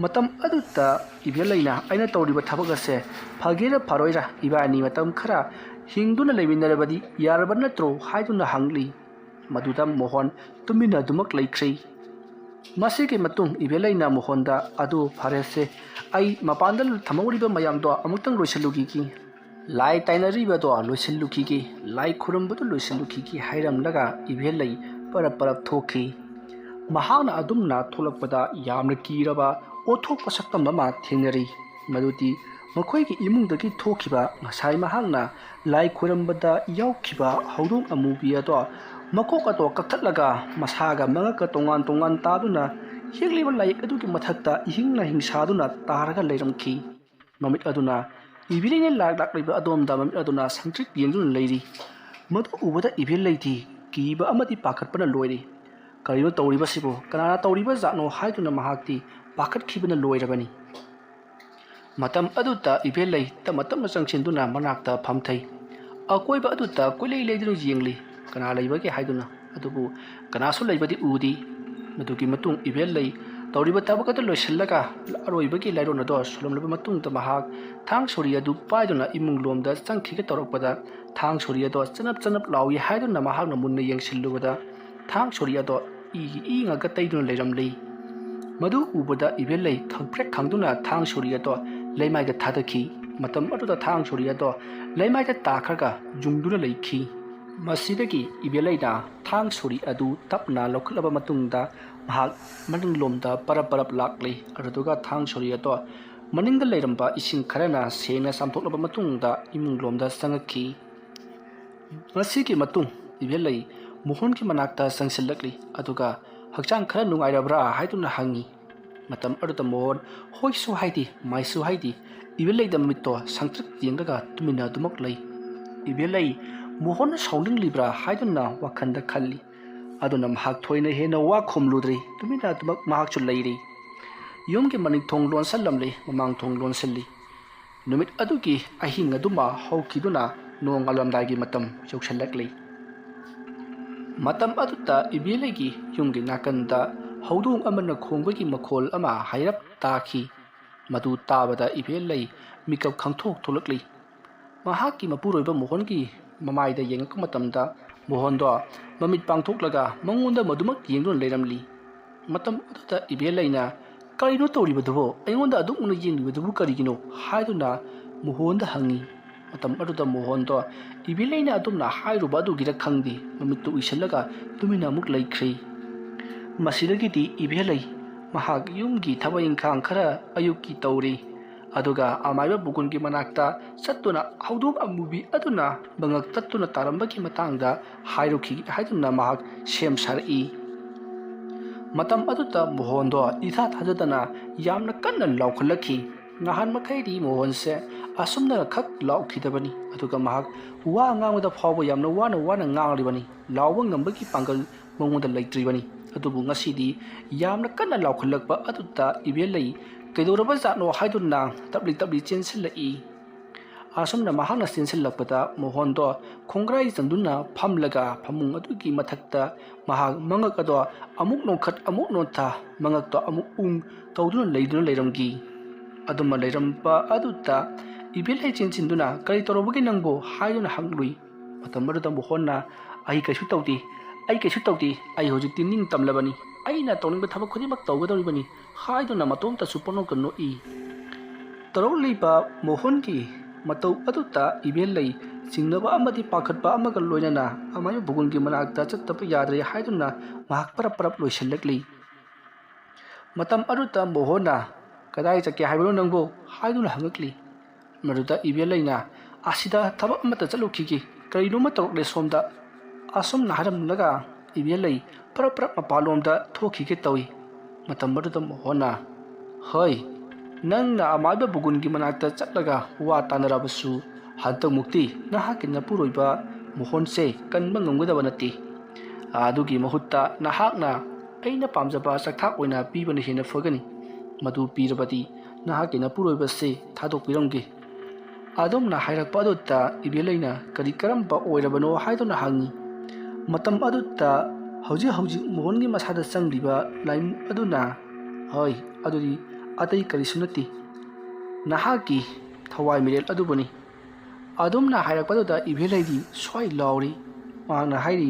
ꯃꯇꯝ ꯑꯗꯨꯗ ꯏꯕꯦꯂꯩꯅ "ꯑꯩꯅ ꯇꯧꯔꯤꯕ ꯊꯕꯛ ꯑꯁꯦ ꯐꯒꯦꯔꯥ ꯐꯔꯣꯏꯔꯥ, ꯏꯕꯥꯅꯤ ꯃꯇꯝ ꯈꯔ ꯍꯤꯡꯗꯨꯅ ꯂꯩꯃꯤꯟꯅꯔꯕꯗꯤ ꯌꯥꯔꯕ ꯅꯠꯇ꯭ꯔꯣ?" ꯍꯥꯏꯗꯨꯅ ꯍꯪꯂꯤ꯫ ꯃꯗꯨꯗ ꯃꯣꯍꯣꯟ ꯇꯨꯃꯤꯟꯅꯗꯨꯃꯛ ꯂꯩꯈ꯭ꯔꯤ꯫ ꯃꯁꯤꯒꯤ ꯃꯇꯨꯡ ꯏꯕꯦꯂꯩꯅ ꯃꯣꯍꯣꯟꯗ, "ꯑꯗꯨ ꯐꯔꯦꯁꯦ, ꯑꯩ ꯃꯄꯥꯟꯗ ꯊꯝꯍꯧꯔꯤꯕ ꯃꯌꯥꯝꯗꯣ ꯑꯃꯨꯛꯇꯪ ꯂꯣꯏꯁꯤꯜꯂꯨꯈꯤꯒꯦ꯫ ꯂꯥꯏ ꯇꯥꯏꯅꯔꯤꯕꯗꯣ ꯂꯣꯏꯁꯤꯜꯂꯨꯈꯤꯒꯦ, ꯂꯥꯏ ꯈꯨꯔꯨꯝꯕꯗꯨ ꯂꯣꯏꯁꯤꯜꯂꯨꯈꯤꯒꯦ" ꯍꯥꯏꯔꯝꯂꯒ ꯏꯕꯦꯂꯩ ꯄꯔꯞ ꯄꯔꯞ ꯊꯣꯛꯈꯤ꯫ ꯃꯍꯥꯛꯅ ꯑꯗꯨꯝꯅ ꯊꯣꯛꯂꯛꯄꯗ ꯌꯥꯝꯅ ꯀꯤꯔꯕ ꯑꯣꯊꯣꯛꯄ ꯁꯛꯇꯝ ꯑꯃ ꯊꯦꯡꯅꯔꯤ꯫ ꯃꯗꯨꯗꯤ ꯃꯈꯣꯏꯒꯤ ꯏꯃꯨꯡꯗꯒꯤ ꯊꯣꯛꯈꯤꯕ ꯉꯁꯥꯏ ꯃꯍꯥꯛꯅ ꯂꯥꯏ ꯈꯨꯔꯨꯝꯕꯗ ꯌꯥꯎꯈꯤꯕ ꯍꯧꯗꯣꯡ ꯑꯃꯨꯕꯤ ꯑꯗꯣ ꯃꯀꯣꯛ ꯑꯗꯣ ꯀꯛꯊꯠꯂꯒ ꯃꯁꯥꯒ ꯃꯉꯛꯀ ꯇꯣꯉꯥꯟ ꯇꯣꯉꯥꯟ ꯇꯥꯗꯨꯅ ꯌꯦꯛꯂꯤꯕ ꯂꯥꯏꯌꯦꯛ ꯑꯗꯨꯒꯤ ꯃꯊꯛꯇ ꯏꯍꯤꯡ ꯅꯥꯍꯤꯡ ꯁꯥꯗꯨꯅ ꯇꯥꯔꯒ ꯂꯩꯔꯝꯈꯤ꯫ ꯃꯃꯤꯠ ꯑꯗꯨꯅ ꯏꯕꯦꯂꯩꯅ ꯂꯥꯛ ꯂꯥꯛꯂꯤꯕ ꯑꯗꯣꯝꯗ ꯃꯃꯤꯠ ꯑꯗꯨꯅ ꯁꯪꯇ꯭ꯔꯤꯛ ꯌꯦꯡꯗꯨꯅ ꯂꯩꯔꯤ꯫ ꯃꯗꯨ ꯎꯕꯗ ꯏꯕꯦꯂꯩꯗꯤ ꯀꯤꯕ ꯑꯃꯗꯤ ꯄꯥꯈꯠꯄꯅ ꯂꯣꯏꯔꯤ꯫ "ꯀꯔꯤꯅꯣ ꯇꯧꯔꯤꯕꯁꯤꯕꯨ? ꯀꯅꯥꯅ ꯇꯧꯔꯤꯕ ꯖꯥꯠꯅꯣ?" ꯍꯥꯏꯗꯨꯅ ꯃꯍꯥꯛꯇꯤ ꯄꯥꯈꯠꯈꯤꯕꯅ ꯂꯣꯏꯔꯕꯅꯤ꯫ ꯃꯇꯝ ꯑꯗꯨꯗ ꯏꯕꯦꯜꯂꯩ ꯇꯞꯅ ꯇꯞꯅ ꯆꯪꯁꯤꯟꯗꯨꯅ ꯃꯅꯥꯛꯇ ꯐꯝꯊꯩ꯫ ꯑꯀꯣꯏꯕ ꯑꯗꯨꯗ ꯀꯣꯏꯂꯩ ꯂꯩꯗꯨꯅ ꯌꯦꯡꯂꯤ, ꯀꯅꯥ ꯂꯩꯕꯒꯦ ꯍꯥꯏꯗꯨꯅ꯫ ꯑꯗꯨꯕꯨ ꯀꯅꯥꯁꯨ ꯂꯩꯕꯗꯤ ꯎꯗꯦ꯫ ꯃꯗꯨꯒꯤ ꯃꯇꯨꯡ ꯏꯕꯦꯜꯂꯩ ꯇꯧꯔꯤꯕ ꯊꯕꯛ ꯑꯗꯨ ꯂꯣꯏꯁꯤꯜꯂꯒ ꯑꯔꯣꯏꯕꯒꯤ ꯂꯥꯏꯔꯣꯟ ꯑꯗꯣ ꯁꯣꯜꯂꯝꯂꯕ ꯃꯇꯨꯡꯗ ꯃꯍꯥꯛ ꯊꯥꯡ ꯁꯣꯔꯤ ꯑꯗꯨ ꯄꯥꯏꯗꯨꯅ ꯏꯃꯨꯡ ꯂꯣꯝꯗ ꯆꯪꯈꯤꯒꯦ ꯇꯧꯔꯛꯄꯗ, ꯊꯥꯡ ꯁꯣꯔꯤ ꯑꯗꯣ ꯆꯅꯞ ꯆꯅꯞ ꯂꯥꯎꯏ ꯍꯥꯏꯗꯨꯅ ꯃꯍꯥꯛꯅ ꯃꯨꯟꯅ ꯌꯦꯡꯁꯤꯜꯂꯨꯕꯗ, ꯊꯥꯡ ꯁꯣꯔꯤ ꯑꯗꯣ ꯏꯒꯤ ꯏ ꯉꯥꯛꯇ ꯇꯩꯗꯨꯅ ꯂꯩꯔꯝꯂꯤ꯫ ꯃꯗꯨ ꯎꯕꯗ ꯏꯕꯦꯜꯂꯩ ꯈꯪꯄ꯭ꯔꯦꯛ ꯈꯪꯗꯨꯅ ꯊꯥꯡ ꯁꯣꯔꯤ ꯑꯗꯣ ꯂꯩꯃꯥꯏꯗ ꯊꯥꯗꯈꯤ꯫ ꯃꯇꯝ ꯑꯗꯨꯗ ꯊꯥꯡ ꯁꯣꯔꯤ ꯑꯗꯣ ꯂꯩꯃꯥꯏꯗ ꯇꯥꯈ꯭ꯔꯒ ꯌꯨꯡꯗꯨꯅ ꯂꯩꯈꯤ꯫ ꯃꯁꯤꯗꯒꯤ ꯏꯕꯦꯜꯂꯩꯅ ꯊꯥꯡ ꯁꯣꯔꯤ ꯑꯗꯨ ꯇꯞꯅ ꯂꯧꯈꯠꯂꯕ ꯃꯇꯨꯡꯗ ꯃꯍꯥꯛ ꯃꯅꯤꯡꯂꯣꯝꯗ ꯄꯔꯞ ꯄꯔꯞ ꯂꯥꯛꯂꯤ꯫ ꯑꯗꯨꯗꯨꯒ ꯊꯥꯡ ꯁꯣꯔꯤ ꯑꯗꯣ ꯃꯅꯤꯡꯗ ꯂꯩꯔꯝꯕ ꯏꯁꯤꯡ ꯈꯔꯅ ꯁꯦꯡꯅ ꯆꯥꯝꯊꯣꯛꯂꯕ ꯃꯇꯨꯡꯗ ꯏꯃꯨꯡꯂꯣꯝꯗ ꯆꯪꯉꯛꯈꯤ꯫ ꯃꯁꯤꯒꯤ ꯃꯇꯨꯡ ꯏꯕꯦꯜꯂꯩ ꯃꯣꯍꯟꯒꯤ ꯃꯅꯥꯛꯇ ꯆꯪꯁꯤꯜꯂꯛꯂꯤ꯫ ꯑꯗꯨꯒ "ꯍꯛꯆꯥꯡ ꯈꯔ ꯅꯨꯡꯉꯥꯏꯔꯕ꯭ꯔꯥ?" ꯍꯥꯏꯗꯨꯅ ꯍꯪꯉꯤ꯫ ꯃꯇꯝ ꯑꯗꯨꯗ ꯃꯣꯍꯟ ꯍꯣꯏꯁꯨ ꯍꯥꯏꯗꯦ, ꯃꯥꯏꯁꯨ ꯍꯥꯏꯗꯦ, ꯏꯕꯦꯜꯂꯩꯗ ꯃꯃꯤꯠꯇꯣ ꯁꯪꯇ꯭ꯔꯤꯛ ꯌꯦꯡꯂꯒ ꯇꯨꯃꯤꯟꯅ ꯑꯗꯨꯃꯛ ꯂꯩ꯫ ꯏꯕꯦꯜꯂꯩ ꯃꯣꯍꯟꯅ ꯁꯥꯎꯅꯤꯡꯂꯤꯕ꯭ꯔꯥ ꯍꯥꯏꯗꯨꯅ ꯋꯥꯈꯜꯗ ꯈꯜꯂꯤ꯫ ꯑꯗꯨꯅ ꯃꯍꯥꯛ ꯊꯣꯏꯅ ꯍꯦꯟꯅ ꯋꯥ ꯈꯨꯝꯂꯨꯗ꯭ꯔꯤ, ꯇꯨꯃꯤꯟꯅ ꯑꯗꯨꯃꯛ ꯃꯍꯥꯛꯁꯨ ꯂꯩꯔꯤ꯫ ꯌꯨꯝꯒꯤ ꯃꯅꯤꯡ ꯊꯣꯡ ꯂꯣꯟꯁꯤꯜꯂꯝꯂꯤ, ꯃꯃꯥꯡ ꯊꯣꯡ ꯂꯣꯟꯁꯤꯜꯂꯤ꯫ ꯅꯨꯃꯤꯠ ꯑꯗꯨꯒꯤ ꯑꯍꯤꯡ ꯑꯗꯨꯃ ꯍꯧꯈꯤꯗꯨꯅ ꯅꯣꯡꯉꯥꯜꯂꯝꯗꯥꯏꯒꯤ ꯃꯇꯝ ꯌꯧꯁꯤꯜꯂꯛꯂꯤ꯫ ꯃꯇꯝ ꯑꯗꯨꯗ ꯏꯕꯦꯜꯂꯩꯒꯤ ꯌꯨꯝꯒꯤ ꯅꯥꯀꯟꯗ ꯍꯧꯗꯣꯡ ꯑꯃꯅ ꯈꯣꯡꯕꯒꯤ ꯃꯈꯣꯜ ꯑꯃ ꯍꯥꯏꯔꯞ ꯇꯥꯈꯤ꯫ ꯃꯗꯨ ꯇꯥꯕꯗ ꯏꯕꯦꯜꯂꯩ ꯃꯤꯀꯞ ꯈꯪꯊꯣꯛ ꯊꯣꯛꯂꯛꯂꯤ꯫ ꯃꯍꯥꯛꯀꯤ ꯃꯄꯨꯔꯣꯏꯕ ꯃꯣꯍꯟꯒꯤ ꯃꯃꯥꯏꯗ ꯌꯦꯡꯉꯛꯄ ꯃꯇꯝꯗ, ꯃꯣꯍꯟꯗꯣ ꯃꯃꯤꯠ ꯄꯥꯡꯊꯣꯛꯂꯒ ꯃꯉꯣꯟꯗ ꯃꯗꯨꯃꯛ ꯌꯦꯡꯗꯨꯅ ꯂꯩꯔꯝꯂꯤ꯫ ꯃꯇꯝ ꯑꯗꯨꯗ ꯏꯕꯦꯜꯂꯩꯅ, "ꯀꯔꯤꯅꯣ ꯇꯧꯔꯤꯕꯗꯨꯕꯣ? ꯑꯩꯉꯣꯟꯗ ꯑꯗꯨꯝꯅ ꯌꯦꯡꯂꯤꯕꯗꯨꯕꯨ ꯀꯔꯤꯒꯤꯅꯣ?" ꯍꯥꯏꯗꯨꯅ ꯃꯣꯍꯟꯗ ꯍꯪꯉꯤ꯫ ꯃꯇꯝ ꯑꯗꯨꯗ ꯃꯣꯍꯟꯗꯣ ꯏꯕꯦꯜꯂꯩꯅ ꯑꯗꯨꯝꯅ ꯍꯥꯏꯔꯨꯕ ꯑꯗꯨꯒꯤꯔ ꯈꯪꯗꯦ, ꯃꯃꯤꯠꯇꯨ ꯎꯏꯁꯤꯜꯂꯒ ꯇꯨꯃꯤꯟꯅ ꯑꯃꯨꯛ ꯂꯩꯈ꯭ꯔꯤ꯫ ꯃꯁꯤꯗꯒꯤꯗꯤ ꯏꯕꯦꯜꯂꯩ ꯃꯍꯥꯛ ꯌꯨꯝꯒꯤ ꯊꯕꯛ ꯏꯪꯈꯥꯡ ꯈꯔ ꯑꯌꯨꯛꯀꯤ ꯇꯧꯔꯤ꯫ ꯑꯗꯨꯒ ꯑꯃꯥꯏꯕ ꯕꯨꯀꯨꯟꯒꯤ ꯃꯅꯥꯛꯇ ꯆꯠꯇꯨꯅ ꯍꯧꯗꯣꯡ ꯑꯃꯨꯕꯤ ꯑꯗꯨꯅ ꯃꯉꯛ ꯇꯠꯇꯨꯅ ꯇꯥꯔꯝꯕꯒꯤ ꯃꯇꯥꯡꯗ ꯍꯥꯏꯔꯨꯈꯤ ꯍꯥꯏꯗꯨꯅ ꯃꯍꯥꯛ ꯁꯦꯝ ꯁꯥꯔꯛꯏ꯫ ꯃꯇꯝ ꯑꯗꯨꯗ ꯃꯣꯍꯟꯗꯣ ꯏꯊꯥ ꯊꯥꯖꯗꯅ ꯌꯥꯝꯅ ꯀꯟꯅ ꯂꯥꯎꯈꯠꯂꯛꯈꯤ꯫ ꯅꯍꯥꯟ ꯃꯈꯩꯗꯤ ꯃꯣꯍꯟꯁꯦ ꯑꯁꯨꯝꯅ ꯈꯛ ꯂꯥꯎꯈꯤꯗꯕꯅꯤ, ꯑꯗꯨꯒ ꯃꯍꯥꯛ ꯋꯥ ꯉꯥꯡꯕꯗ ꯐꯥꯎꯕ ꯌꯥꯝꯅ ꯋꯥꯅ ꯋꯥꯅ ꯉꯥꯡꯂꯤꯕꯅꯤ꯫ ꯂꯥꯎꯕ ꯉꯝꯕꯒꯤ ꯄꯥꯡꯒꯜ ꯃꯉꯣꯟꯗ ꯂꯩꯇ꯭ꯔꯤꯕꯅꯤ꯫ ꯑꯗꯨꯕꯨ ꯉꯁꯤꯗꯤ ꯌꯥꯝꯅ ꯀꯟꯅ ꯂꯥꯎꯈꯠꯂꯛꯄ ꯑꯗꯨꯗ ꯏꯕꯦꯜꯂꯩ ꯀꯩꯗꯧꯔꯕ ꯖꯥꯠꯅꯣ ꯍꯥꯏꯗꯨꯅ ꯇꯞꯂꯤ ꯇꯞꯂꯤ ꯆꯦꯟꯁꯤꯜꯂꯛꯏ꯫ ꯑꯁꯨꯝꯅ ꯃꯍꯥꯛꯅ ꯆꯦꯟꯁꯤꯜꯂꯛꯄꯗ ꯃꯣꯍꯣꯟꯗꯣ ꯈꯣꯡꯒ꯭ꯔꯥꯏ ꯆꯟꯗꯨꯅ ꯐꯝꯂꯒ ꯐꯃꯨꯡ ꯑꯗꯨꯒꯤ ꯃꯊꯛꯇ ꯃꯍꯥꯛ ꯃꯉꯛ ꯑꯗꯣ ꯑꯃꯨꯛ ꯅꯣꯟꯈꯠ ꯑꯃꯨꯛ ꯅꯣꯟꯊ, ꯃꯉꯛꯇꯣ ꯑꯃꯨꯛ ꯎꯪ ꯇꯧꯗꯨꯅ ꯂꯩꯗꯨꯅ ꯂꯩꯔꯝꯈꯤ꯫ ꯑꯗꯨꯃ ꯂꯩꯔꯝꯕ ꯑꯗꯨꯗ ꯏꯕꯦꯜꯂꯩ ꯆꯦꯟꯁꯤꯟꯗꯨꯅ, "ꯀꯔꯤ ꯇꯧꯔꯕꯒꯦ ꯅꯪꯕꯨ?" ꯍꯥꯏꯗꯨꯅ ꯍꯪꯂꯨꯏ꯫ ꯃꯇꯝ ꯑꯗꯨꯗ ꯃꯣꯍꯣꯟꯅ, "ꯑꯩ ꯀꯩꯁꯨ ꯇꯧꯗꯦ, ꯑꯩ ꯀꯩꯁꯨ ꯇꯧꯗꯦ, ꯑꯩ ꯍꯧꯖꯤꯛꯇꯤ ꯅꯤꯡ ꯇꯝꯂꯕꯅꯤ, ꯑꯩꯅ ꯇꯧꯅꯤꯡꯕ ꯊꯕꯛ ꯈꯨꯗꯤꯡꯃꯛ ꯇꯧꯒꯗꯧꯔꯤꯕꯅꯤ" ꯍꯥꯏꯗꯨꯅ ꯃꯇꯣꯝꯇꯁꯨ ꯄꯅꯣꯛꯇ ꯅꯣꯛꯏ꯫ ꯇꯧꯔꯛꯂꯤꯕ ꯃꯣꯍꯣꯟꯒꯤ ꯃꯇꯧ ꯑꯗꯨꯗ ꯏꯕꯦꯜꯂꯩ ꯆꯤꯡꯅꯕ ꯑꯃꯗꯤ ꯄꯥꯈꯠꯄ ꯑꯃꯒ ꯂꯣꯏꯅꯅ ꯑꯃꯥꯏꯕ ꯕꯨꯒꯨꯟꯒꯤ ꯃꯅꯥꯛꯇ ꯆꯠꯇꯕ ꯌꯥꯗ꯭ꯔꯦ ꯍꯥꯏꯗꯨꯅ ꯃꯍꯥꯛ ꯄꯔꯞ ꯄꯔꯞ ꯂꯣꯏꯁꯤꯜꯂꯛꯂꯤ꯫ ꯃꯇꯝ ꯑꯗꯨꯗ ꯃꯣꯍꯣꯟꯅ, "ꯀꯗꯥꯏ ꯆꯠꯀꯦ ꯍꯥꯏꯕꯅꯣ ꯅꯪꯕꯨ?" ꯍꯥꯏꯗꯨꯅ ꯍꯪꯉꯛꯂꯤ꯫ ꯃꯗꯨꯗ ꯏꯕꯦꯜꯂꯩꯅ, "ꯑꯁꯤꯗ ꯊꯕꯛ ꯑꯃꯠꯇ ꯆꯠꯂꯨꯈꯤꯒꯦ, ꯀꯔꯤꯅꯣꯃ ꯇꯧꯔꯛꯂꯦ ꯁꯣꯝꯗ" ꯑꯁꯨꯝꯅ ꯍꯥꯏꯔꯝꯂꯒ ꯏꯕꯦꯜꯂꯩ ꯄꯔꯞ ꯄꯔꯞ ꯃꯄꯥꯟꯂꯣꯝꯗ ꯊꯣꯛꯈꯤꯒꯦ ꯇꯧꯏ꯫ ꯃꯇꯝ ꯑꯗꯨꯗ ꯃꯣꯍꯣꯟꯅ, "ꯍꯣꯏ, ꯅꯪꯅ ꯑꯃꯥꯏꯕ ꯕꯨꯒꯨꯟꯒꯤ ꯃꯅꯥꯛꯇ ꯆꯠꯂꯒ ꯋꯥ ꯇꯥꯅꯔꯕꯁꯨ, ꯍꯟꯗꯛꯃꯨꯛꯇꯤ ꯅꯍꯥꯛꯀꯤ ꯅꯄꯨꯔꯣꯏꯕ ꯃꯣꯍꯣꯟꯁꯦ ꯀꯟꯕ ꯉꯝꯒꯗꯕ ꯅꯠꯇꯦ꯫ ꯑꯗꯨꯒꯤ ꯃꯍꯨꯠꯇ ꯅꯍꯥꯛꯅ ꯑꯩꯅ ꯄꯥꯝꯖꯕ ꯆꯥꯛꯊꯥꯛ ꯑꯣꯏꯅ ꯄꯤꯕꯅ ꯍꯦꯟꯅ ꯐꯒꯅꯤ꯫ ꯃꯗꯨ ꯄꯤꯔꯕꯗꯤ ꯅꯍꯥꯛꯀꯤ ꯅꯄꯨꯔꯣꯏꯕꯁꯦ ꯊꯥꯗꯣꯛꯄꯤꯔꯝꯒꯦ"꯫ ꯑꯗꯨꯝꯅ ꯍꯥꯏꯔꯛꯄ ꯑꯗꯨꯗ ꯏꯕꯦꯜꯂꯩꯅ, "ꯀꯔꯤ ꯀꯔꯝꯕ ꯑꯣꯏꯔꯕꯅꯣ?" ꯍꯥꯏꯗꯨꯅ ꯍꯪꯉꯤ꯫ ꯃꯇꯝ ꯑꯗꯨꯗ ꯍꯧꯖꯤꯛ ꯍꯧꯖꯤꯛ ꯃꯣꯍꯣꯟꯒꯤ ꯃꯁꯥꯗ ꯆꯪꯂꯤꯕ ꯂꯥꯏꯃꯨ ꯑꯗꯨꯅ, "ꯍꯣꯏ, ꯑꯗꯨꯗꯤ ꯑꯇꯩ ꯀꯔꯤꯁꯨ ꯅꯠꯇꯦ, ꯅꯍꯥꯛꯀꯤ ꯊꯋꯥꯏ ꯃꯤꯔꯦꯜ ꯑꯗꯨꯕꯨꯅꯤ"꯫ ꯑꯗꯨꯝꯅ ꯍꯥꯏꯔꯛꯄꯗꯨꯗ ꯏꯕꯦꯜꯂꯩꯗꯤ ꯁ꯭ꯋꯥꯏ ꯂꯥꯎꯔꯤ꯫ ꯃꯍꯥꯛꯅ ꯍꯥꯏꯔꯤ,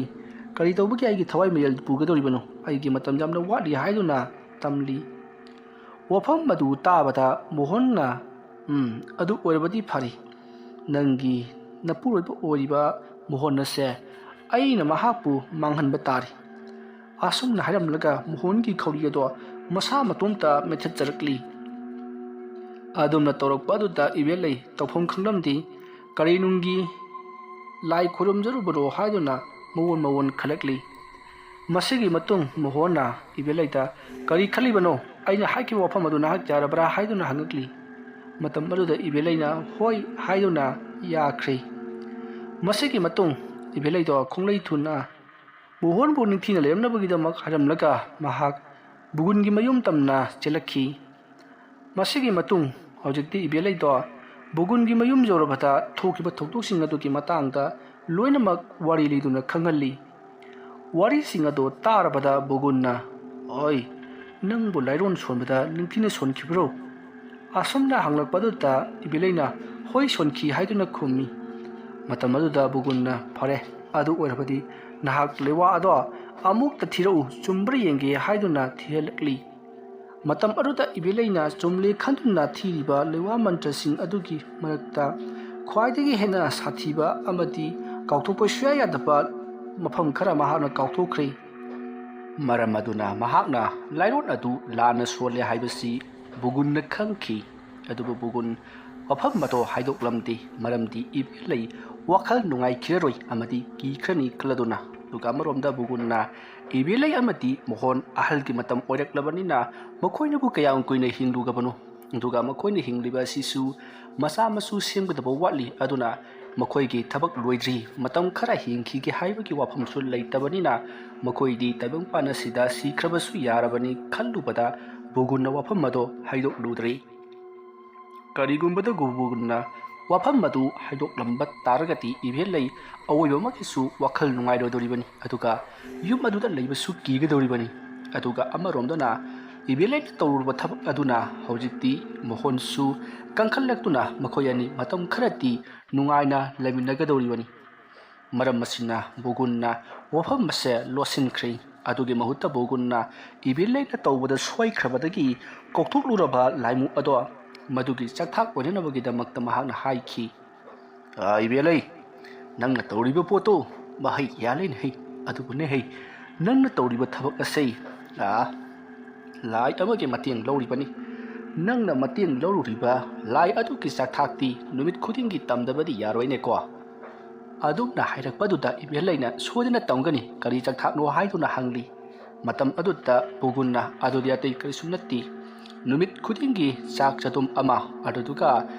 "ꯀꯔꯤ ꯇꯧꯕꯒꯤ ꯑꯩꯒꯤ ꯊꯋꯥꯏ ꯃꯤꯔꯦꯜ ꯄꯨꯒꯗꯧꯔꯤꯕꯅꯣ? ꯑꯩꯒꯤ ꯃꯇꯝ ꯌꯥꯝꯅ ꯋꯥꯠꯂꯤ" ꯍꯥꯏꯗꯨꯅ ꯇꯝꯂꯤ꯫ ꯋꯥꯐꯝ ꯑꯗꯨ ꯇꯥꯕꯗ ꯃꯣꯍꯟꯅ, "ꯎꯝ, ꯑꯗꯨ ꯑꯣꯏꯔꯕꯗꯤ ꯐꯔꯦ꯫ ꯅꯪꯒꯤ ꯅꯄꯨꯔꯣꯏꯕ ꯑꯣꯏꯔꯤꯕ ꯃꯣꯍꯟ ꯑꯁꯦ ꯑꯩꯅ ꯃꯍꯥꯛꯄꯨ ꯃꯥꯡꯍꯟꯕ ꯇꯥꯔꯦ"꯫ ꯑꯁꯨꯝꯅ ꯍꯥꯏꯔꯝꯂꯒ ꯃꯣꯍꯟꯒꯤ ꯈꯧꯔꯤ ꯑꯗꯣ ꯃꯁꯥ ꯃꯇꯣꯝꯇ ꯃꯦꯠꯊꯠꯆꯔꯛꯂꯤ꯫ ꯑꯗꯨꯝꯅ ꯇꯧꯔꯛꯄ ꯑꯗꯨꯗ ꯏꯕꯦꯜꯂꯩ ꯇꯧꯐꯝ ꯈꯪꯂꯝꯗꯦ꯫ ꯀꯔꯤ ꯅꯨꯡꯒꯤ ꯂꯥꯏ ꯈꯨꯔꯨꯝꯖꯔꯨꯕꯅꯣ ꯍꯥꯏꯗꯨꯅ ꯃꯋꯣꯟ ꯃꯋꯣꯟ ꯈꯜꯂꯛꯂꯤ꯫ ꯃꯁꯤꯒꯤ ꯃꯇꯨꯡ ꯃꯣꯍꯣꯟꯅ ꯏꯕꯦꯜꯂꯩꯗ, "ꯀꯔꯤ ꯈꯜꯂꯤꯕꯅꯣ? ꯑꯩꯅ ꯍꯥꯏꯈꯤꯕ ꯋꯥꯐꯝ ꯑꯗꯨ ꯅꯍꯥꯛ ꯌꯥꯔꯕ꯭ꯔꯥ?" ꯍꯥꯏꯗꯨꯅ ꯍꯪꯉꯛꯂꯤ꯫ ꯃꯇꯝ ꯑꯗꯨꯗ ꯏꯕꯦꯜꯂꯩꯅ "ꯍꯣꯏ" ꯍꯥꯏꯗꯨꯅ ꯌꯥꯈ꯭ꯔꯦ꯫ ꯃꯁꯤꯒꯤ ꯃꯇꯨꯡ ꯏꯕꯦꯜꯂꯩꯗꯣ ꯈꯣꯡꯂꯩ ꯊꯨꯅ ꯃꯣꯍꯣꯟꯕꯨ ꯅꯤꯡꯊꯤꯅ ꯂꯩꯔꯝꯅꯕꯒꯤꯗꯃꯛ ꯍꯥꯏꯔꯝꯂꯒ ꯃꯍꯥꯛ ꯕꯨꯒꯨꯟꯒꯤ ꯃꯌꯨꯝ ꯇꯝꯅ ꯆꯦꯜꯂꯛꯈꯤ꯫ ꯃꯁꯤꯒꯤ ꯃꯇꯨꯡ ꯍꯧꯖꯤꯛꯇꯤ ꯏꯕꯦꯂꯩꯗꯣ ꯕꯨꯒꯨꯟꯒꯤ ꯃꯌꯨꯝ ꯌꯧꯔꯕꯗ ꯊꯣꯛꯈꯤꯕ ꯊꯧꯗꯣꯛꯁꯤꯡ ꯑꯗꯨꯒꯤ ꯃꯇꯥꯡꯗ ꯂꯣꯏꯅꯃꯛ ꯋꯥꯔꯤ ꯂꯤꯗꯨꯅ ꯈꯪꯍꯜꯂꯤ꯫ ꯋꯥꯔꯤꯁꯤꯡ ꯑꯗꯨ ꯇꯥꯔꯕꯗ ꯕꯨꯒꯨꯟꯅ, "ꯑꯣꯏ, ꯅꯪꯕꯨ ꯂꯥꯏꯔꯣꯟ ꯁꯣꯟꯕꯗ ꯅꯤꯡꯊꯤꯅ ꯁꯣꯟꯈꯤꯕ꯭ꯔꯣ?" ꯑꯁꯨꯝꯅ ꯍꯪꯂꯛꯄꯗꯨꯗ ꯏꯕꯦꯂꯩꯅ, "ꯍꯣꯏ, ꯁꯣꯟꯈꯤ" ꯍꯥꯏꯗꯨꯅ ꯈꯨꯝꯃꯤ꯫ ꯃꯇꯝ ꯑꯗꯨꯗ ꯕꯨꯒꯨꯟꯅ, "ꯐꯔꯦ, ꯑꯗꯨ ꯑꯣꯏꯔꯕꯗꯤ ꯅꯍꯥꯛ ꯂꯩꯋꯥ ꯑꯗꯣ ꯑꯃꯨꯛꯇ ꯊꯤꯔꯛꯎ, ꯆꯨꯝꯕ꯭ꯔꯥ ꯌꯦꯡꯒꯦ" ꯍꯥꯏꯗꯨꯅ ꯊꯤꯍꯜꯂꯛꯂꯤ꯫ ꯃꯇꯝ ꯑꯗꯨꯗ ꯏꯕꯦꯂꯩꯅ ꯆꯨꯝꯂꯦ ꯈꯟꯗꯨꯅ ꯊꯤꯔꯤꯕ ꯂꯩꯋꯥ ꯃꯟꯇ꯭ꯔꯁꯤꯡ ꯑꯗꯨꯒꯤ ꯃꯔꯛꯇ ꯈ꯭ꯋꯥꯏꯗꯒꯤ ꯍꯦꯟꯅ ꯁꯥꯊꯤꯕ ꯑꯃꯗꯤ ꯀꯥꯎꯊꯣꯛꯄ ꯁꯨꯡꯌꯥ ꯌꯥꯗꯕ ꯃꯐꯝ ꯈꯔ ꯃꯍꯥꯛꯅ ꯀꯥꯎꯊꯣꯛꯈ꯭ꯔꯦ꯫ ꯃꯔꯝ ꯑꯗꯨꯅ ꯃꯍꯥꯛꯅ ꯂꯥꯏꯔꯣꯟ ꯑꯗꯨ ꯂꯥꯟꯅ ꯁꯣꯜꯂꯦ ꯍꯥꯏꯕꯁꯤ ꯕꯨꯒꯨꯟꯅ ꯈꯪꯈꯤ꯫ ꯑꯗꯨꯕꯨ ꯕꯨꯒꯨꯟ ꯋꯥꯐꯝ ꯑꯗꯣ ꯍꯥꯏꯗꯣꯛꯂꯝꯗꯦ, ꯃꯔꯝꯗꯤ ꯏꯕꯦꯂꯩ ꯋꯥꯈꯜ ꯅꯨꯡꯉꯥꯏꯈꯤꯔꯔꯣꯏ ꯑꯃꯗꯤ ꯀꯤꯈ꯭ꯔꯅꯤ ꯈꯜꯂꯗꯨꯅ꯫ ꯑꯗꯨꯒ ꯑꯃꯔꯣꯝꯗ ꯕꯨꯒꯨꯟꯅ ꯏꯕꯦꯂꯩ ꯑꯃꯗꯤ ꯃꯣꯍꯣꯟ ꯑꯍꯜꯒꯤ ꯃꯇꯝ ꯑꯣꯏꯔꯛꯂꯕꯅꯤꯅ ꯃꯈꯣꯏꯅꯕꯨ ꯀꯌꯥꯝ ꯀꯨꯏꯅ ꯍꯤꯡꯂꯨꯒꯕꯅꯣ? ꯑꯗꯨꯒ ꯃꯈꯣꯏꯅ ꯍꯤꯡꯂꯤꯕ ꯑꯁꯤꯁꯨ ꯃꯆꯥ ꯃꯁꯨ ꯁꯦꯝꯒꯗꯕ ꯋꯥꯠꯂꯤ, ꯑꯗꯨꯅ ꯃꯈꯣꯏꯒꯤ ꯊꯕꯛ ꯂꯣꯏꯗ꯭ꯔꯤ, ꯃꯇꯝ ꯈꯔ ꯍꯤꯡꯈꯤꯒꯦ ꯍꯥꯏꯕꯒꯤ ꯋꯥꯐꯝꯁꯨ ꯂꯩꯇꯕꯅꯤꯅ ꯃꯈꯣꯏꯗꯤ ꯇꯥꯏꯕꯪꯄꯥꯟ ꯑꯁꯤꯗ ꯁꯤꯈ꯭ꯔꯕꯁꯨ ꯌꯥꯔꯕꯅꯤ ꯈꯜꯂꯨꯕꯗ ꯕꯨꯒꯨꯟꯅ ꯋꯥꯐꯝ ꯑꯗꯣ ꯍꯥꯏꯗꯣꯛꯂꯨꯗ꯭ꯔꯦ꯫ ꯀꯔꯤꯒꯨꯝꯕꯗ ꯕꯨꯒꯨꯟꯅ ꯋꯥꯐꯝ ꯑꯗꯨ ꯍꯥꯏꯗꯣꯛꯂꯝꯕ ꯇꯥꯔꯒꯗꯤ ꯏꯕꯦꯂꯩ ꯑꯋꯣꯏꯕꯃꯛꯀꯤꯁꯨ ꯋꯥꯈꯜ ꯅꯨꯡꯉꯥꯏꯔꯣꯏꯗꯧꯔꯤꯕꯅꯤ, ꯑꯗꯨꯒ ꯌꯨꯝ ꯑꯗꯨꯗ ꯂꯩꯕꯁꯨ ꯀꯤꯒꯗꯧꯔꯤꯕꯅꯤ꯫ ꯑꯗꯨꯒ ꯑꯃꯔꯣꯝꯗꯅ ꯏꯕꯦꯂꯩꯅ ꯇꯧꯔꯨꯔꯕ ꯊꯕꯛ ꯑꯗꯨꯅ ꯍꯧꯖꯤꯛꯇꯤ ꯃꯣꯍꯣꯟꯁꯨ ꯀꯟꯈꯠꯂꯛꯇꯨꯅ ꯃꯈꯣꯏ ꯑꯅꯤ ꯃꯇꯝ ꯈꯔꯗꯤ ꯅꯨꯡꯉꯥꯏꯅ ꯂꯩꯃꯤꯟꯅꯒꯗꯧꯔꯤꯕꯅꯤ꯫ ꯃꯔꯝ ꯑꯁꯤꯅ ꯕꯨꯒꯨꯟꯅ ꯋꯥꯐꯝ ꯑꯁꯦ ꯂꯣꯠꯁꯤꯟꯈ꯭ꯔꯦ꯫ ꯑꯗꯨꯒꯤ ꯃꯍꯨꯠꯇ ꯕꯨꯒꯨꯟꯅ ꯏꯕꯦꯂꯩꯅ ꯇꯧꯕꯗ ꯁꯣꯏꯈ꯭ꯔꯕꯗꯒꯤ ꯀꯥꯎꯊꯣꯛꯂꯨꯔꯕ ꯂꯥꯏꯃꯨ ꯑꯗꯣ ꯃꯗꯨꯒꯤ ꯆꯥꯛꯊꯥꯛ ꯑꯣꯏꯅꯅꯕꯒꯤꯗꯃꯛꯇ ꯃꯍꯥꯛꯅ ꯍꯥꯏꯈꯤ, "ꯑꯥ, ꯏꯕꯦꯂꯩ, ꯅꯪꯅ ꯇꯧꯔꯤꯕ ꯄꯣꯠꯇꯨ ꯃꯍꯩ ꯌꯥꯜꯂꯦꯅꯦ ꯍꯩ, ꯑꯗꯨꯕꯨꯅꯦ ꯍꯩ, ꯅꯪꯅ ꯇꯧꯔꯤꯕ ꯊꯕꯛ ꯑꯁꯦ, ꯑꯥ, ꯂꯥꯏ ꯑꯃꯒꯤ ꯃꯇꯦꯡ ꯂꯧꯔꯤꯕꯅꯤ꯫ ꯅꯪꯅ ꯃꯇꯦꯡ ꯂꯧꯔꯨꯔꯤꯕ ꯂꯥꯏ ꯑꯗꯨꯒꯤ ꯆꯥꯛꯊꯥꯛꯇꯤ ꯅꯨꯃꯤꯠ ꯈꯨꯗꯤꯡꯒꯤ ꯇꯝꯗꯕꯗꯤ ꯌꯥꯔꯣꯏꯅꯦꯀꯣ?" ꯑꯗꯨꯝꯅ ꯍꯥꯏꯔꯛꯄꯗꯨꯗ ꯏꯕꯦꯂꯩꯅ ꯁꯣꯏꯗꯅ ꯇꯝꯒꯅꯤ, ꯀꯔꯤ ꯆꯥꯛꯊꯥꯛꯅꯣ ꯍꯥꯏꯗꯨꯅ ꯍꯪꯂꯤ꯫ ꯃꯇꯝ ꯑꯗꯨꯗ ꯕꯨꯒꯨꯟꯅ, "ꯑꯗꯨꯗꯤ ꯑꯇꯩ ꯀꯔꯤꯁꯨ ꯅꯠꯇꯦ, ꯅꯨꯃꯤꯠ ꯈꯨꯗꯤꯡꯒꯤ ꯆꯥꯛ ꯆꯗꯨꯝ ꯑꯃ, ꯑꯗꯨꯗꯨꯒ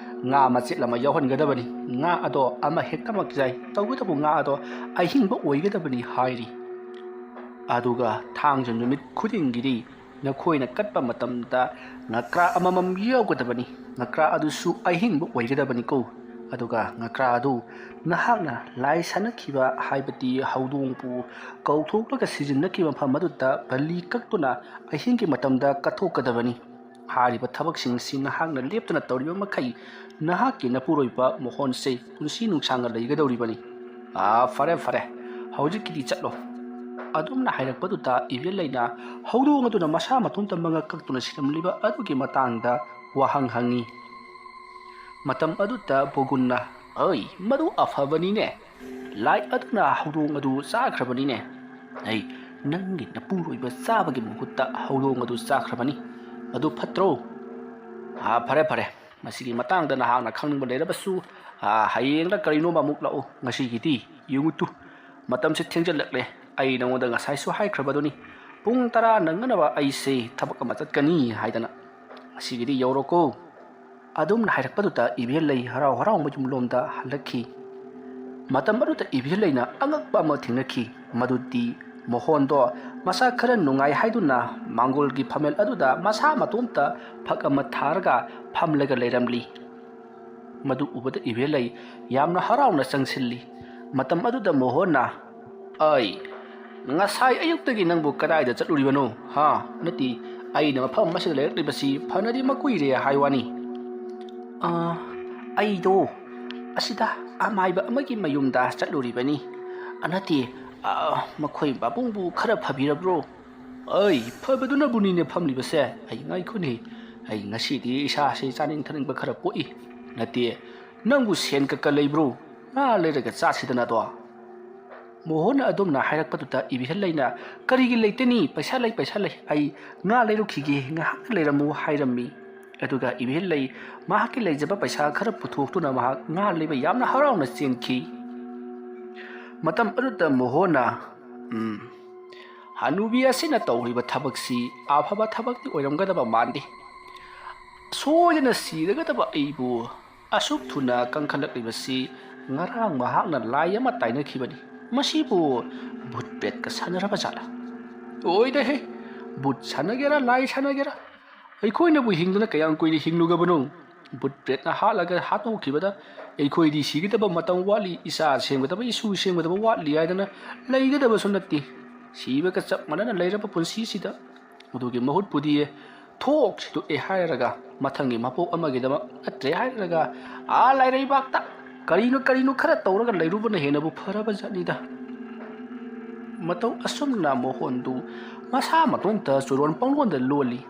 ꯉꯥ ꯃꯆꯦꯠ ꯑꯃ ꯌꯥꯎꯍꯟꯒꯗꯕꯅꯤ꯫ ꯉꯥ ꯑꯗꯣ ꯑꯃ ꯍꯦꯛꯇꯃꯛ ꯌꯥꯏ, ꯇꯧꯕꯇꯕꯨ ꯉꯥ ꯑꯗꯣ ꯑꯍꯤꯡꯕ ꯑꯣꯏꯒꯗꯕꯅꯤ" ꯍꯥꯏꯔꯤ꯫ ꯑꯗꯨꯒ ꯊꯥꯡꯖ ꯅꯨꯃꯤꯠ ꯈꯨꯗꯤꯡꯒꯤꯗꯤ ꯅꯈꯣꯏꯅ ꯀꯠꯄ ꯃꯇꯝꯗ ꯉꯀ꯭ꯔꯥ ꯑꯃꯃꯝ ꯌꯥꯎꯒꯗꯕꯅꯤ꯫ ꯉꯀ꯭ꯔꯥ ꯑꯗꯨꯁꯨ ꯑꯍꯤꯡꯕ ꯑꯣꯏꯒꯗꯕꯅꯤꯀꯣ꯫ ꯑꯗꯨꯒ ꯉꯀ꯭ꯔꯥ ꯑꯗꯨ ꯅꯍꯥꯛꯅ ꯂꯥꯏ ꯁꯥꯟꯅꯈꯤꯕ, ꯍꯥꯏꯕꯗꯤ ꯍꯧꯗꯣꯡꯕꯨ ꯀꯧꯊꯣꯛꯂꯒ ꯁꯤꯖꯤꯟꯅꯈꯤꯕ ꯃꯐꯝ ꯑꯗꯨꯗ ꯕꯂꯤ ꯀꯛꯇꯨꯅ ꯑꯍꯤꯡꯒꯤ ꯃꯇꯝꯗ ꯀꯠꯊꯣꯛꯀꯗꯕꯅꯤ꯫ ꯍꯥꯏꯔꯤꯕ ꯊꯕꯛꯁꯤꯡꯁꯤ ꯅꯍꯥꯛꯅ ꯂꯦꯞꯇꯅ ꯇꯧꯔꯤꯕ ꯃꯈꯩ ꯅꯍꯥꯛꯀꯤ ꯅꯄꯨꯔꯣꯏꯕ ꯃꯣꯍꯣꯟꯁꯦ ꯄꯨꯟꯁꯤ ꯅꯨꯡꯁꯥꯡꯅ ꯂꯩꯒꯗꯧꯔꯤꯕꯅꯤ꯫ ꯑꯥ, ꯐꯔꯦ, ꯐꯔꯦ, ꯍꯧꯖꯤꯛꯀꯤꯗꯤ ꯆꯠꯂꯣ꯫ ꯑꯗꯨꯝꯅ ꯍꯥꯏꯔꯛꯄꯗꯨꯗ ꯏꯕꯦꯜꯂꯩꯅ ꯍꯧꯗꯣꯡ ꯑꯗꯨꯅ ꯃꯁꯥ ꯃꯇꯣꯝꯇ ꯃꯉꯛ ꯀꯛꯇꯨꯅ ꯁꯤꯔꯝꯂꯤꯕ ꯑꯗꯨꯒꯤ ꯃꯇꯥꯡꯗ ꯋꯥꯍꯪ ꯍꯪꯉꯤ꯫ ꯃꯇꯝ ꯑꯗꯨꯗ ꯕꯣꯒꯨꯟꯅ, "ꯑꯩ, ꯃꯗꯨ ꯑꯐꯕꯅꯤꯅꯦ꯫ ꯂꯥꯏ ꯑꯗꯨꯅ ꯍꯧꯗꯣꯡ ꯑꯗꯨ ꯆꯥꯈ꯭ꯔꯕꯅꯤꯅꯦ꯫ ꯑꯩ, ꯅꯪꯒꯤ ꯅꯄꯨꯔꯣꯏꯕ ꯆꯥꯕꯒꯤ ꯃꯍꯨꯠꯇ ꯍꯧꯗꯣꯡ ꯑꯗꯨ ꯆꯥꯈ꯭ꯔꯕꯅꯤ꯫ ꯑꯗꯨ ꯐꯠꯇ꯭ꯔꯣ?" "ꯑꯥ, ꯐꯔꯦ, ꯐꯔꯦ꯫ ꯃꯁꯤꯒꯤ ꯃꯇꯥꯡꯗ ꯅꯍꯥꯛꯅ ꯈꯪꯅꯤꯡꯕ ꯂꯩꯔꯕꯁꯨ, ꯑꯥ, ꯍꯌꯦꯡꯂ ꯀꯔꯤꯅꯣꯃ ꯑꯃꯨꯛ ꯂꯥꯛꯎ꯫ ꯉꯁꯤꯒꯤꯗꯤ ꯌꯦꯡꯉꯨ ꯇꯨ, ꯃꯇꯝꯁꯦ ꯊꯦꯡꯖꯤꯜꯂꯛꯂꯦ꯫ ꯑꯩ ꯅꯉꯣꯟꯗ ꯉꯁꯥꯏꯁꯨ ꯍꯥꯏꯈ꯭ꯔꯕꯗꯨꯅꯤ, ꯄꯨꯡ ꯇꯔꯥ ꯅꯪꯅꯅꯕ ꯑꯩꯁꯦ ꯊꯕꯛ ꯑꯃ ꯆꯠꯀꯅꯤ ꯍꯥꯏꯗꯅ꯫ ꯉꯁꯤꯒꯤꯗꯤ ꯌꯧꯔꯣꯀꯣ꯫" ꯑꯗꯨꯝꯅ ꯍꯥꯏꯔꯛꯄꯗꯨꯗ ꯏꯕꯦꯜꯂꯩ ꯍꯔꯥꯎ ꯍꯔꯥꯎ ꯃꯌꯨꯝꯂꯣꯝꯗ ꯍꯜꯂꯛꯈꯤ꯫ ꯃꯇꯝ ꯑꯗꯨꯗ ꯏꯕꯦꯜꯂꯩꯅ ꯑꯉꯛꯄ ꯑꯃ ꯊꯦꯡꯅꯈꯤ꯫ ꯃꯗꯨꯗꯤ ꯃꯣꯍꯣꯟꯗꯣ ꯃꯁꯥ ꯈꯔ ꯅꯨꯡꯉꯥꯏ ꯍꯥꯏꯗꯨꯅ ꯃꯥꯡꯒꯣꯜꯒꯤ ꯐꯝꯃꯦꯜ ꯑꯗꯨꯗ ꯃꯁꯥ ꯃꯇꯣꯝꯇ ꯐꯛ ꯑꯃ ꯊꯥꯔꯒ ꯐꯝꯂꯒ ꯂꯩꯔꯝꯂꯤ꯫ ꯃꯗꯨ ꯎꯕꯗ ꯏꯕꯦꯜꯂꯩ ꯌꯥꯝꯅ ꯍꯔꯥꯎꯅ ꯆꯪꯁꯤꯜꯂꯤ꯫ ꯃꯇꯝ ꯑꯗꯨꯗ ꯃꯣꯍꯣꯟꯅ, "ꯑꯩ, ꯉꯁꯥꯏ ꯑꯌꯨꯛꯇꯒꯤ ꯅꯪꯕꯨ ꯀꯗꯥꯏꯗ ꯆꯠꯂꯨꯔꯤꯕꯅꯣ? ꯍꯥ? ꯅꯠꯇꯦ, ꯑꯩꯅ ꯃꯐꯝ ꯑꯁꯤꯗ ꯂꯩꯔꯛꯂꯤꯕꯁꯤ ꯐꯅꯗꯤ ꯃꯀꯨꯏꯔꯦ ꯍꯥꯏ ꯋꯥꯅꯤ꯫" "ꯑ, ꯑꯩꯗꯣ ꯑꯁꯤꯗ ꯑꯃꯥꯏꯕ ꯑꯃꯒꯤ ꯃꯌꯨꯝꯗ ꯆꯠꯂꯨꯔꯤꯕꯅꯤ꯫ ꯑ, ꯅꯠꯇꯦ, ꯑ, ꯃꯈꯣꯏ ꯄꯥꯕꯨꯡꯕꯨ ꯈꯔ ꯐꯕꯤꯔꯕ꯭ꯔꯣ?" "ꯑꯩ, ꯐꯕꯗꯨꯅꯕꯨꯅꯤꯅꯦ ꯐꯝꯂꯤꯕꯁꯦ꯫ ꯑꯩ, ꯉꯥꯏꯈꯣꯅꯦ, ꯑꯩ ꯉꯁꯤꯗꯤ ꯏꯁꯥꯁꯦ ꯆꯥꯅꯤꯡ ꯊꯛꯅꯤꯡꯕ ꯈꯔ ꯄꯣꯛꯏ꯫ ꯅꯠꯇꯦ, ꯅꯪꯕꯨ ꯁꯦꯟ ꯀꯛꯀ ꯂꯩꯕ꯭ꯔꯣ? ꯉꯥ ꯂꯩꯔꯒ ꯆꯥꯁꯤꯗꯅ ꯑꯗꯣ꯫" ꯃꯣꯍꯣꯟꯅ ꯑꯗꯨꯝꯅ ꯍꯥꯏꯔꯛꯄꯗꯨꯗ ꯏꯕꯦꯜꯂꯩꯅ, "ꯀꯔꯤꯒꯤ ꯂꯩꯇꯅꯤ? ꯄꯩꯁꯥ ꯂꯩ, ꯄꯩꯁꯥ ꯂꯩ꯫ ꯑꯩ ꯉꯥ ꯂꯩꯔꯨꯈꯤꯒꯦ, ꯉꯥꯏꯍꯥꯛ ꯂꯩꯔꯝꯃꯨ," ꯍꯥꯏꯔꯝꯃꯤ꯫ ꯑꯗꯨꯒ ꯏꯕꯦꯜꯂꯩ ꯃꯍꯥꯛꯀꯤ ꯂꯩꯖꯕ ꯄꯩꯁꯥ ꯈꯔ ꯄꯨꯊꯣꯛꯇꯨꯅ ꯃꯍꯥꯛ ꯉꯥ ꯂꯩꯕ ꯌꯥꯝꯅ ꯍꯔꯥꯎꯅ ꯆꯦꯟꯈꯤ꯫ ꯃꯇꯝ ꯑꯗꯨꯗ ꯃꯣꯍꯣꯟꯅ, "ꯎꯝ, ꯍꯅꯨꯕꯤ ꯑꯁꯤꯅ ꯇꯧꯔꯤꯕ ꯊꯕꯛꯁꯤ ꯑꯐꯕ ꯊꯕꯛꯇꯤ ꯑꯣꯏꯔꯝꯒꯗꯕ ꯃꯥꯟꯗꯦ꯫ ꯁꯣꯏꯗꯅ ꯁꯤꯔꯒꯗꯕ ꯑꯩꯕꯨ ꯑꯁꯨꯛ ꯊꯨꯅ ꯀꯟꯈꯠꯂꯛꯂꯤꯕꯁꯤ ꯉꯔꯥꯡ ꯃꯍꯥꯛꯅ ꯂꯥꯏ ꯑꯃ ꯇꯥꯏꯅꯈꯤꯕꯅꯤ꯫ ꯃꯁꯤꯕꯨ ꯚꯨꯠ ꯄ꯭ꯔꯦꯠꯀ ꯁꯥꯟꯅꯔꯕ ꯖꯥꯠꯂꯥ?" ꯑꯣꯏꯗꯦꯍꯦ꯫ ꯕꯨꯠ ꯁꯥꯟꯅꯒꯦꯔꯥ, ꯂꯥꯏ ꯁꯥꯟꯅꯒꯦꯔꯥ, ꯑꯩꯈꯣꯏꯅꯕꯨ ꯍꯤꯡꯗꯅ ꯀꯌꯥꯝ ꯀꯨꯏꯅ ꯍꯤꯡꯂꯨꯒꯕꯅꯣ? ꯕꯨꯠ ꯄ꯭ꯔꯦꯠꯅ ꯍꯥꯠꯂꯒ ꯍꯥꯠꯇꯣꯛꯈꯤꯕꯗ ꯑꯩꯈꯣꯏꯗꯤ ꯁꯤꯒꯗꯕ ꯃꯇꯝ ꯋꯥꯠꯂꯤ, ꯏꯆꯥ ꯁꯦꯝꯒꯗꯕ, ꯏꯁꯨ ꯁꯦꯝꯒꯗꯕ ꯋꯥꯠꯂꯤ ꯍꯥꯏꯗꯅ ꯂꯩꯒꯗꯕꯁꯨ ꯅꯠꯇꯦ꯫ ꯁꯤꯕꯒ ꯆꯞ ꯃꯥꯟꯅꯅ ꯂꯩꯔꯕ ꯄꯨꯟꯁꯤꯁꯤꯗ꯫ ꯑꯗꯨꯒꯤ ꯃꯍꯨꯠꯄꯨꯗꯤ ꯊꯣꯛ ꯁꯤꯗꯣꯛꯑꯦ ꯍꯥꯏꯔꯒ ꯃꯊꯪꯒꯤ ꯃꯄꯣꯛ ꯑꯃꯒꯤꯗꯃꯛ ꯅꯠꯇ꯭ꯔꯦ ꯍꯥꯏꯔꯒ ꯑꯥ ꯂꯥꯏꯔꯩꯕꯥꯛꯇ ꯀꯔꯤꯅꯣ ꯀꯔꯤꯅꯣ ꯈꯔ ꯇꯧꯔꯒ ꯂꯩꯔꯨꯕꯅ ꯍꯦꯟꯅꯕꯨ ꯐꯔꯕ ꯖꯥꯠꯅꯤꯗ꯫ ꯃꯇꯧ ꯑꯁꯨꯝꯅ ꯃꯣꯍꯣꯟꯗꯨ ꯃꯁꯥ ꯃꯇꯣꯝꯇ ꯆꯨꯔꯣꯟ ꯄꯪꯂꯣꯟꯗ ꯂꯣꯜꯂꯤ꯫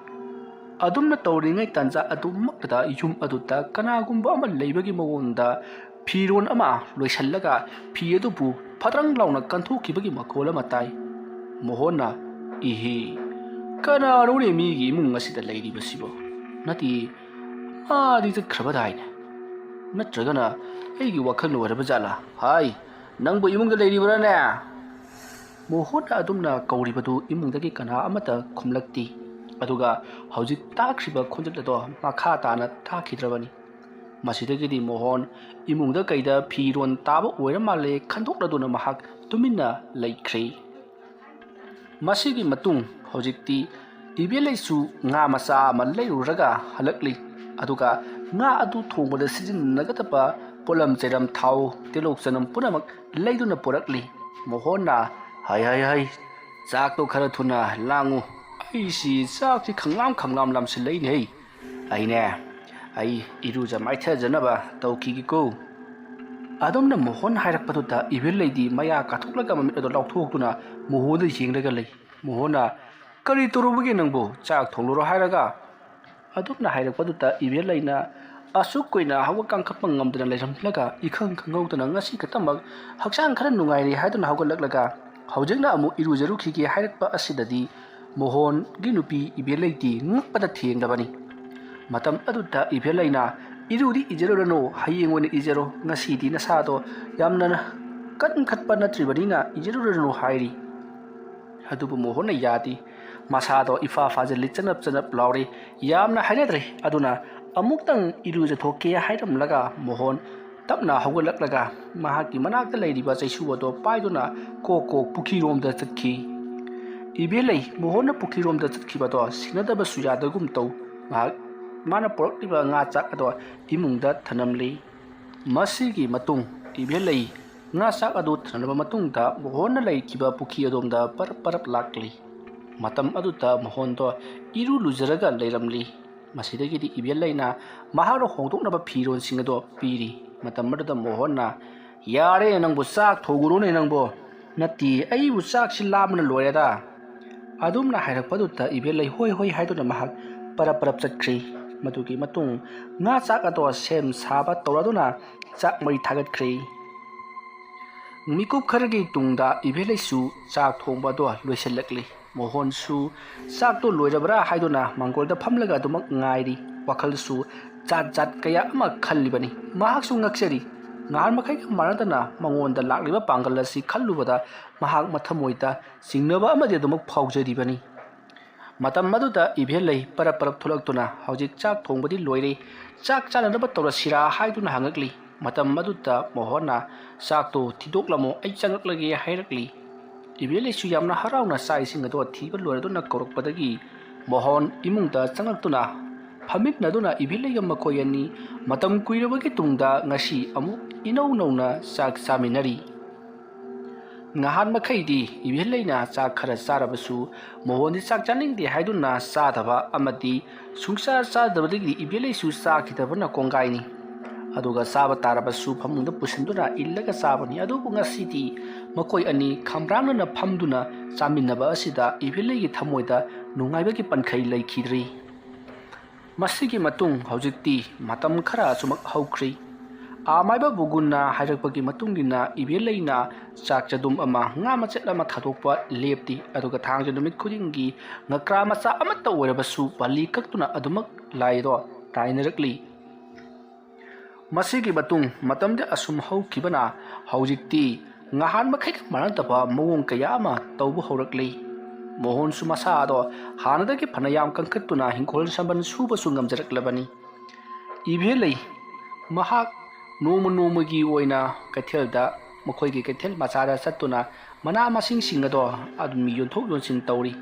ꯑꯗꯨꯝꯅ ꯇꯧꯔꯤꯉꯩ ꯇꯥꯟꯖꯥ ꯑꯗꯨꯃꯛꯇꯗ ꯌꯨꯝ ꯑꯗꯨꯗ ꯀꯅꯥꯒꯨꯝꯕ ꯑꯃ ꯂꯩꯕꯒꯤ ꯃꯑꯣꯡꯗ ꯐꯤꯔꯣꯟ ꯑꯃ ꯂꯣꯏꯁꯤꯜꯂꯒ ꯐꯤ ꯑꯗꯨꯕꯨ ꯐꯠꯇ꯭ꯔꯪ ꯂꯥꯎꯅ ꯀꯟꯊꯣꯛꯈꯤꯕꯒꯤ ꯃꯈꯣꯜ ꯑꯃ ꯇꯥꯏ꯫ ꯃꯣꯍꯣꯟꯅ, "ꯏꯍꯦ, ꯀꯅꯥꯅꯣꯅꯦ ꯃꯤꯒꯤ ꯏꯃꯨꯡ ꯑꯁꯤꯗ ꯂꯩꯔꯤꯕꯁꯤꯕꯣ? ꯅꯠꯇꯦ, ꯃꯥꯗꯤ ꯆꯠꯈ꯭ꯔꯕꯗꯥꯏꯅꯦ? ꯅꯠꯇ꯭ꯔꯒꯅ ꯑꯩꯒꯤ ꯋꯥꯈꯜ ꯑꯣꯏꯔꯕ ꯖꯥꯠꯂꯥ? ꯍꯥꯏ, ꯅꯪꯕꯨ ꯏꯃꯨꯡꯗ ꯂꯩꯔꯤꯕ꯭ꯔꯥꯅꯦ?" ꯃꯣꯍꯣꯟꯅ ꯑꯗꯨꯝꯅ ꯀꯧꯔꯤꯕꯗꯨ ꯏꯃꯨꯡꯗꯒꯤ ꯀꯅꯥ ꯑꯃꯠꯇ ꯈꯨꯝꯂꯛꯇꯦ꯫ ꯑꯗꯨꯒ ꯍꯧꯖꯤꯛ ꯇꯥꯈ꯭ꯔꯤꯕ ꯈꯣꯟꯖꯦꯜ ꯑꯗꯣ ꯃꯈꯥ ꯇꯥꯅ ꯇꯥꯈꯤꯗ꯭ꯔꯕꯅꯤ꯫ ꯃꯁꯤꯗꯒꯤꯗꯤ ꯃꯣꯍꯣꯟ ꯏꯃꯨꯡꯗ ꯀꯩꯗ ꯐꯤꯔꯣꯟ ꯇꯥꯕ ꯑꯣꯏꯔ ꯃꯥꯜꯂꯦ ꯈꯟꯗꯣꯛꯂꯗꯨꯅ ꯃꯍꯥꯛ ꯇꯨꯃꯤꯟꯅ ꯂꯩꯈ꯭ꯔꯦ꯫ ꯃꯁꯤꯒꯤ ꯃꯇꯨꯡ ꯍꯧꯖꯤꯛꯇꯤ ꯏꯕꯦꯂꯩꯁꯨ ꯉꯥ ꯃꯆꯥ ꯑꯃ ꯂꯩꯔꯨꯔꯒ ꯍꯜꯂꯛꯂꯤ꯫ ꯑꯗꯨꯒ ꯉꯥ ꯑꯗꯨ ꯊꯣꯡꯕꯗ ꯁꯤꯖꯤꯟꯅꯒꯗꯕ ꯄꯣꯠꯂꯝ ꯆꯩꯔꯝ, ꯊꯥꯎ, ꯇꯤꯜꯍꯧ ꯆꯅꯝ ꯄꯨꯝꯅꯃꯛ ꯂꯩꯗꯨꯅ ꯄꯨꯔꯛꯂꯤ꯫ ꯃꯣꯍꯣꯟꯅ, "ꯍꯩ, ꯍꯩ, ꯍꯩ, ꯆꯥꯛꯇꯣ ꯈꯔ ꯊꯨꯅ ꯂꯥꯡꯉꯨ꯫ ꯑꯩꯁꯤ ꯆꯥꯛꯁꯤ ꯈꯪꯂꯥꯝ ꯈꯪꯂꯥꯝ ꯂꯥꯝꯁꯤꯜꯂꯛꯏꯅꯦ꯫ ꯑꯩꯅꯦ, ꯑꯩ ꯏꯔꯨꯖ ꯃꯥꯏꯊꯖꯅꯕ ꯇꯧꯈꯤꯒꯦꯀꯣ"꯫ ꯑꯗꯨꯝꯅ ꯃꯣꯍꯣꯟ ꯍꯥꯏꯔꯛꯄꯗꯨꯗ ꯏꯕꯦꯜ ꯂꯩꯗꯤ ꯃꯌꯥ ꯀꯥꯊꯣꯛꯂꯒ ꯃꯃꯤꯠ ꯑꯗꯨ ꯂꯥꯎꯊꯣꯛꯇꯨꯅ ꯃꯣꯍꯣꯟꯗ ꯌꯦꯡꯂꯒ ꯂꯩ꯫ ꯃꯣꯍꯣꯟꯅ, "ꯀꯔꯤ ꯇꯧꯔꯨꯕꯒꯦ ꯅꯪꯕꯨ? ꯆꯥꯛ ꯊꯣꯡꯂꯨꯔꯣ ꯍꯥꯏꯔꯒ?" ꯑꯗꯨꯝꯅ ꯍꯥꯏꯔꯛꯄꯗꯨꯗ ꯏꯕꯦꯜ ꯂꯩꯅ ꯑꯁꯨꯛ ꯀꯨꯏꯅ ꯍꯧꯒꯠ ꯀꯥꯡꯈꯠꯄ ꯉꯝꯗꯅ ꯂꯩꯔꯝꯂꯒ ꯏꯈꯪ ꯈꯪꯍꯧꯗꯅ ꯉꯁꯤ ꯈꯛꯇꯃꯛ ꯍꯛꯆꯥꯡ ꯈꯔ ꯅꯨꯡꯉꯥꯏꯔꯤ ꯍꯥꯏꯗꯨꯅ ꯍꯧꯒꯠꯂꯛꯂꯒ ꯍꯧꯖꯤꯛꯅ ꯑꯃꯨꯛ ꯏꯔꯨꯖꯔꯨꯈꯤꯒꯦ ꯍꯥꯏꯔꯛꯄ ꯑꯁꯤꯗꯗꯤ ꯃꯣꯍꯣꯟꯒꯤ ꯅꯨꯄꯤ ꯏꯕꯦꯜ ꯂꯩꯗꯤ ꯉꯛꯄꯗ ꯊꯦꯡꯂꯕꯅꯤ꯫ ꯃꯇꯝ ꯑꯗꯨꯗ ꯏꯕꯦꯜ ꯂꯩꯅ, "ꯏꯔꯨꯗꯤ ꯏꯖꯔꯨꯔꯅꯨ, ꯍꯌꯦꯡ ꯑꯣꯏꯅ ꯏꯖꯔꯣ, ꯉꯁꯤꯗꯤ ꯅꯁꯥꯗꯣ ꯌꯥꯝꯅ ꯀꯟꯈꯠꯄ ꯅꯠꯇ꯭ꯔꯤꯕꯅꯤꯅ ꯏꯖꯔꯨꯔꯅꯨ" ꯍꯥꯏꯔꯤ꯫ ꯑꯗꯨꯕꯨ ꯃꯣꯍꯣꯟꯅ ꯌꯥꯗꯦ꯫ ꯃꯁꯥꯗꯣ ꯏꯐꯥ ꯐꯥꯖꯤꯜꯂꯤ, ꯆꯅꯞ ꯆꯅꯞ ꯂꯥꯎꯔꯤ꯫ ꯌꯥꯝꯅ ꯍꯥꯏꯅꯗ꯭ꯔꯦ꯫ ꯑꯗꯨꯅ ꯑꯃꯨꯛꯇꯪ ꯏꯔꯨꯖꯊꯣꯛꯀꯦ ꯍꯥꯏꯔꯝꯂꯒ ꯃꯣꯍꯣꯟ ꯇꯞꯅ ꯍꯧꯒꯠꯂꯛꯂꯒ ꯃꯍꯥꯛꯀꯤ ꯃꯅꯥꯛꯇ ꯂꯩꯔꯤꯕ ꯆꯩꯁꯨ ꯑꯗꯣ ꯄꯥꯏꯗꯨꯅ ꯀꯣꯛ ꯀꯣꯛ ꯄꯨꯈ꯭ꯔꯤꯔꯣꯝꯗ ꯆꯠꯈꯤ꯫ ꯏꯕꯦꯜꯂꯩ ꯃꯣꯍꯣꯟꯅ ꯄꯨꯈ꯭ꯔꯤꯔꯣꯝꯗ ꯆꯠꯈꯤꯕꯗꯣ ꯁꯤꯟꯅꯗꯕꯁꯨ ꯌꯥꯗꯒꯨꯝ ꯇꯧ꯫ ꯉꯥꯏꯍꯥꯛ ꯃꯥꯅ ꯄꯨꯔꯛꯂꯤꯕ ꯉꯥ ꯆꯥꯛ ꯑꯗꯣ ꯏꯃꯨꯡꯗ ꯊꯅꯝꯂꯤ꯫ ꯃꯁꯤꯒꯤ ꯃꯇꯨꯡ ꯏꯕꯦꯜꯂꯩ ꯉꯥ ꯆꯥꯛ ꯑꯗꯨ ꯊꯅꯝꯂꯕ ꯃꯇꯨꯡꯗ ꯃꯣꯍꯣꯟꯅ ꯂꯩꯈꯤꯕ ꯄꯨꯈ꯭ꯔꯤ ꯑꯗꯣꯝꯗ ꯄꯔꯞ ꯄꯔꯞ ꯂꯥꯛꯂꯤ꯫ ꯃꯇꯝ ꯑꯗꯨꯗ ꯃꯣꯍꯣꯟꯗꯣ ꯏꯔꯨ ꯂꯨꯖꯔꯒ ꯂꯩꯔꯝꯂꯤ꯫ ꯃꯁꯤꯗꯒꯤꯗꯤ ꯏꯕꯦꯜꯂꯩꯅ ꯃꯍꯥꯛꯅ ꯍꯣꯡꯗꯣꯛꯅꯕ ꯐꯤꯔꯣꯜꯁꯤꯡ ꯑꯗꯣ ꯄꯤꯔꯤ꯫ ꯃꯇꯝ ꯑꯗꯨꯗ ꯃꯣꯍꯣꯟꯅ, "ꯌꯥꯔꯦ, ꯅꯪꯕꯨ ꯆꯥꯛ ꯊꯣꯡꯉꯨꯔꯣꯅꯦ ꯅꯪꯕꯨ꯫ ꯅꯠꯇꯦ, ꯑꯩꯕꯨ ꯆꯥꯛꯁꯤ ꯂꯥꯝꯕꯅ ꯂꯣꯏꯔꯦꯗ꯫ ꯑꯗꯨꯝꯅ ꯍꯥꯏꯔꯛꯄꯗꯨꯗ ꯏꯕꯦꯜꯂꯩ ꯍꯣꯏ ꯍꯣꯏ ꯍꯥꯏꯗꯨꯅ ꯃꯍꯥꯛ ꯄꯔꯞ ꯄꯔꯞ ꯆꯠꯈ꯭ꯔꯤ꯫ ꯃꯗꯨꯒꯤ ꯃꯇꯨꯡ ꯉꯥ ꯆꯥꯛ ꯑꯗꯣ ꯁꯦꯝ ꯁꯥꯕ ꯇꯧꯔꯗꯨꯅ ꯆꯥꯛ ꯃꯩ ꯊꯥꯒꯠꯈ꯭ꯔꯤ꯫ ꯃꯤꯀꯨꯞ ꯈꯔꯒꯤ ꯇꯨꯡꯗ ꯏꯕꯦꯜꯂꯩꯁꯨ ꯆꯥꯛ ꯊꯣꯡꯕ ꯑꯗꯣ ꯂꯣꯏꯁꯤꯜꯂꯛꯂꯤ꯫ ꯃꯣꯍꯣꯟꯁꯨ ꯆꯥꯛꯇꯣ ꯂꯣꯏꯔꯕ꯭ꯔꯥ ꯍꯥꯏꯗꯨꯅ ꯃꯥꯡꯒꯣꯜꯗ ꯐꯝꯂꯒ ꯑꯗꯨꯃꯛ ꯉꯥꯏꯔꯤ꯫ ꯋꯥꯈꯜꯁꯨ ꯖꯥꯠ ꯖꯥꯠ ꯀꯌꯥ ꯑꯃ ꯈꯜꯂꯤꯕꯅꯤ꯫ ꯃꯍꯥꯛꯁꯨ ꯉꯛꯆꯔꯤ꯫ ꯉꯍꯥꯟ ꯃꯈꯩꯒ ꯃꯥꯟꯅꯗꯅ ꯃꯉꯣꯟꯗ ꯂꯥꯛꯂꯤꯕ ꯄꯥꯡꯒꯜ ꯑꯁꯤ ꯈꯜꯂꯨꯕꯗ ꯃꯍꯥꯛ ꯃꯊꯃꯣꯏꯗ ꯆꯤꯡꯅꯕ ꯑꯃꯗꯤ ꯑꯗꯨꯃꯛ ꯐꯥꯎꯖꯔꯤꯕꯅꯤ꯫ ꯃꯇꯝ ꯑꯗꯨꯗ ꯏꯕꯦꯜꯂꯩ ꯄꯔꯞ ꯄꯔꯞ ꯊꯣꯛꯂꯛꯇꯨꯅ ꯍꯧꯖꯤꯛ ꯆꯥꯛ ꯊꯣꯡꯕꯗꯤ ꯂꯣꯏꯔꯦ, ꯆꯥꯛ ꯆꯥꯅꯅꯕ ꯇꯧꯔꯁꯤꯔꯥ ꯍꯥꯏꯗꯨꯅ ꯍꯪꯉꯛꯂꯤ꯫ ꯃꯇꯝ ꯑꯗꯨꯗ ꯃꯣꯍꯣꯟꯅ, "ꯆꯥꯛꯇꯣ ꯊꯤꯗꯣꯛꯂꯝꯃꯣ, ꯑꯩ ꯆꯪꯉꯛꯂꯒꯦ" ꯍꯥꯏꯔꯛꯂꯤ꯫ ꯏꯕꯦꯜꯂꯩꯁꯨ ꯌꯥꯝꯅ ꯍꯔꯥꯎꯅ ꯆꯥꯛ ꯏꯁꯤꯡ ꯑꯗꯣ ꯊꯤꯕ ꯂꯣꯏꯔꯗꯨꯅ ꯀꯧꯔꯛꯄꯗꯒꯤ ꯃꯣꯍꯣꯟ ꯏꯃꯨꯡꯗ ꯆꯪꯂꯛꯇꯨꯅ ꯐꯝꯃꯤꯟꯅꯗꯨꯅ ꯏꯕꯦꯜꯂꯩꯒ ꯃꯈꯣꯏ ꯑꯅꯤ ꯃꯇꯝ ꯀꯨꯏꯔꯕꯒꯤ ꯇꯨꯡꯗ ꯉꯁꯤ ꯑꯃꯨꯛ ꯏꯅꯧ ꯅꯧꯅ ꯆꯥꯛ ꯆꯥꯃꯤꯟꯅꯔꯤ꯫ ꯉꯍꯥꯟ ꯃꯈꯩꯗꯤ ꯏꯕꯦꯜꯂꯩꯅ ꯆꯥꯛ ꯈꯔ ꯆꯥꯔꯕꯁꯨ ꯃꯣꯍꯣꯟꯗꯤ ꯆꯥꯛ ꯆꯥꯅꯤꯡꯗꯦ ꯍꯥꯏꯗꯨꯅ ꯆꯥꯗꯕ ꯑꯃꯗꯤ ꯁꯨꯡꯆꯥ ꯆꯥꯗꯕꯗꯒꯤꯗꯤ ꯏꯕꯦꯜꯂꯩꯁꯨ ꯆꯥꯈꯤꯗꯕꯅ ꯀꯣꯡꯒꯥꯏꯅꯤ꯫ ꯑꯗꯨꯒ ꯆꯥꯕ ꯇꯥꯔꯕꯁꯨ ꯐꯃꯨꯡꯗ ꯄꯨꯁꯤꯟꯗꯨꯅ ꯏꯜꯂꯒ ꯆꯥꯕꯅꯤ꯫ ꯑꯗꯨꯕꯨ ꯉꯁꯤꯗꯤ ꯃꯈꯣꯏ ꯑꯅꯤ ꯈꯝꯕ꯭ꯔꯥꯡꯅꯅ ꯐꯝꯗꯨꯅ ꯆꯥꯃꯤꯟꯅꯕ ꯑꯁꯤꯗ ꯏꯕꯦꯜꯂꯩꯒꯤ ꯊꯃꯣꯏꯗ ꯅꯨꯡꯉꯥꯏꯕꯒꯤ ꯄꯟꯈꯩ ꯂꯩꯈꯤꯗ꯭ꯔꯤ꯫ ꯃꯁꯤꯒꯤ ꯃꯇꯨꯡ ꯍꯧꯖꯤꯛꯇꯤ ꯃꯇꯝ ꯈꯔ ꯑꯁꯨꯃꯛ ꯍꯧꯈ꯭ꯔꯤ꯫ ꯑꯥ ꯃꯥꯏꯕ ꯕꯨꯒꯨꯟꯅ ꯍꯥꯏꯔꯛꯄꯒꯤ ꯃꯇꯨꯡ ꯏꯟꯅ ꯏꯕꯦꯜꯂꯩꯅ ꯆꯥꯛ ꯆꯗꯨꯝ ꯑꯃ ꯉꯥ ꯃꯆꯦꯠ ꯑꯃ ꯊꯥꯗꯣꯛꯄ ꯂꯦꯞꯇꯦ꯫ ꯑꯗꯨꯒ ꯊꯥꯡꯖ ꯅꯨꯃꯤꯠ ꯈꯨꯗꯤꯡꯒꯤ ꯉꯀ꯭ꯔꯥ ꯃꯆꯥ ꯑꯃꯠꯇ ꯑꯣꯏꯔꯕꯁꯨ ꯄꯥꯂꯤ ꯀꯛꯇꯨꯅ ꯑꯗꯨꯃꯛ ꯂꯥꯏꯗꯣ ꯇꯥꯏꯅꯔꯛꯂꯤ꯫ ꯃꯁꯤꯒꯤ ꯃꯇꯨꯡ ꯃꯇꯝꯗꯤ ꯑꯁꯨꯝ ꯍꯧꯈꯤꯕꯅ ꯍꯧꯖꯤꯛꯇꯤ ꯉꯍꯥꯟ ꯃꯈꯩꯒ ꯃꯥꯟꯅꯗꯕ ꯃꯑꯣꯡ ꯀꯌꯥ ꯑꯃ ꯇꯧꯕ ꯍꯧꯔꯛꯂꯤ꯫ ꯃꯣꯍꯣꯟꯁꯨ ꯃꯁꯥꯗꯣ ꯍꯥꯟꯅꯗꯒꯤ ꯐꯅꯌꯥꯝ ꯀꯟꯈꯠꯇꯨꯅ ꯍꯤꯡꯈꯣꯜ ꯁꯝꯕꯜ ꯁꯨꯕꯁꯨ ꯉꯝꯖꯔꯛꯂꯕꯅꯤ꯫ ꯏꯕꯦꯜꯂꯩ ꯃꯍꯥꯛ ꯅꯣꯡꯃ ꯅꯣꯡꯃꯒꯤ ꯑꯣꯏꯅ ꯀꯩꯊꯦꯜꯗ, ꯃꯈꯣꯏꯒꯤ ꯀꯩꯊꯦꯜ ꯃꯆꯥꯗ ꯆꯠꯇꯨꯅ ꯃꯅꯥ ꯃꯁꯤꯡꯁꯤꯡ ꯑꯗꯣ ꯑꯗꯨꯝ ꯌꯣꯟꯊꯣꯛ ꯌꯣꯟꯁꯤꯟ ꯇꯧꯔꯤ꯫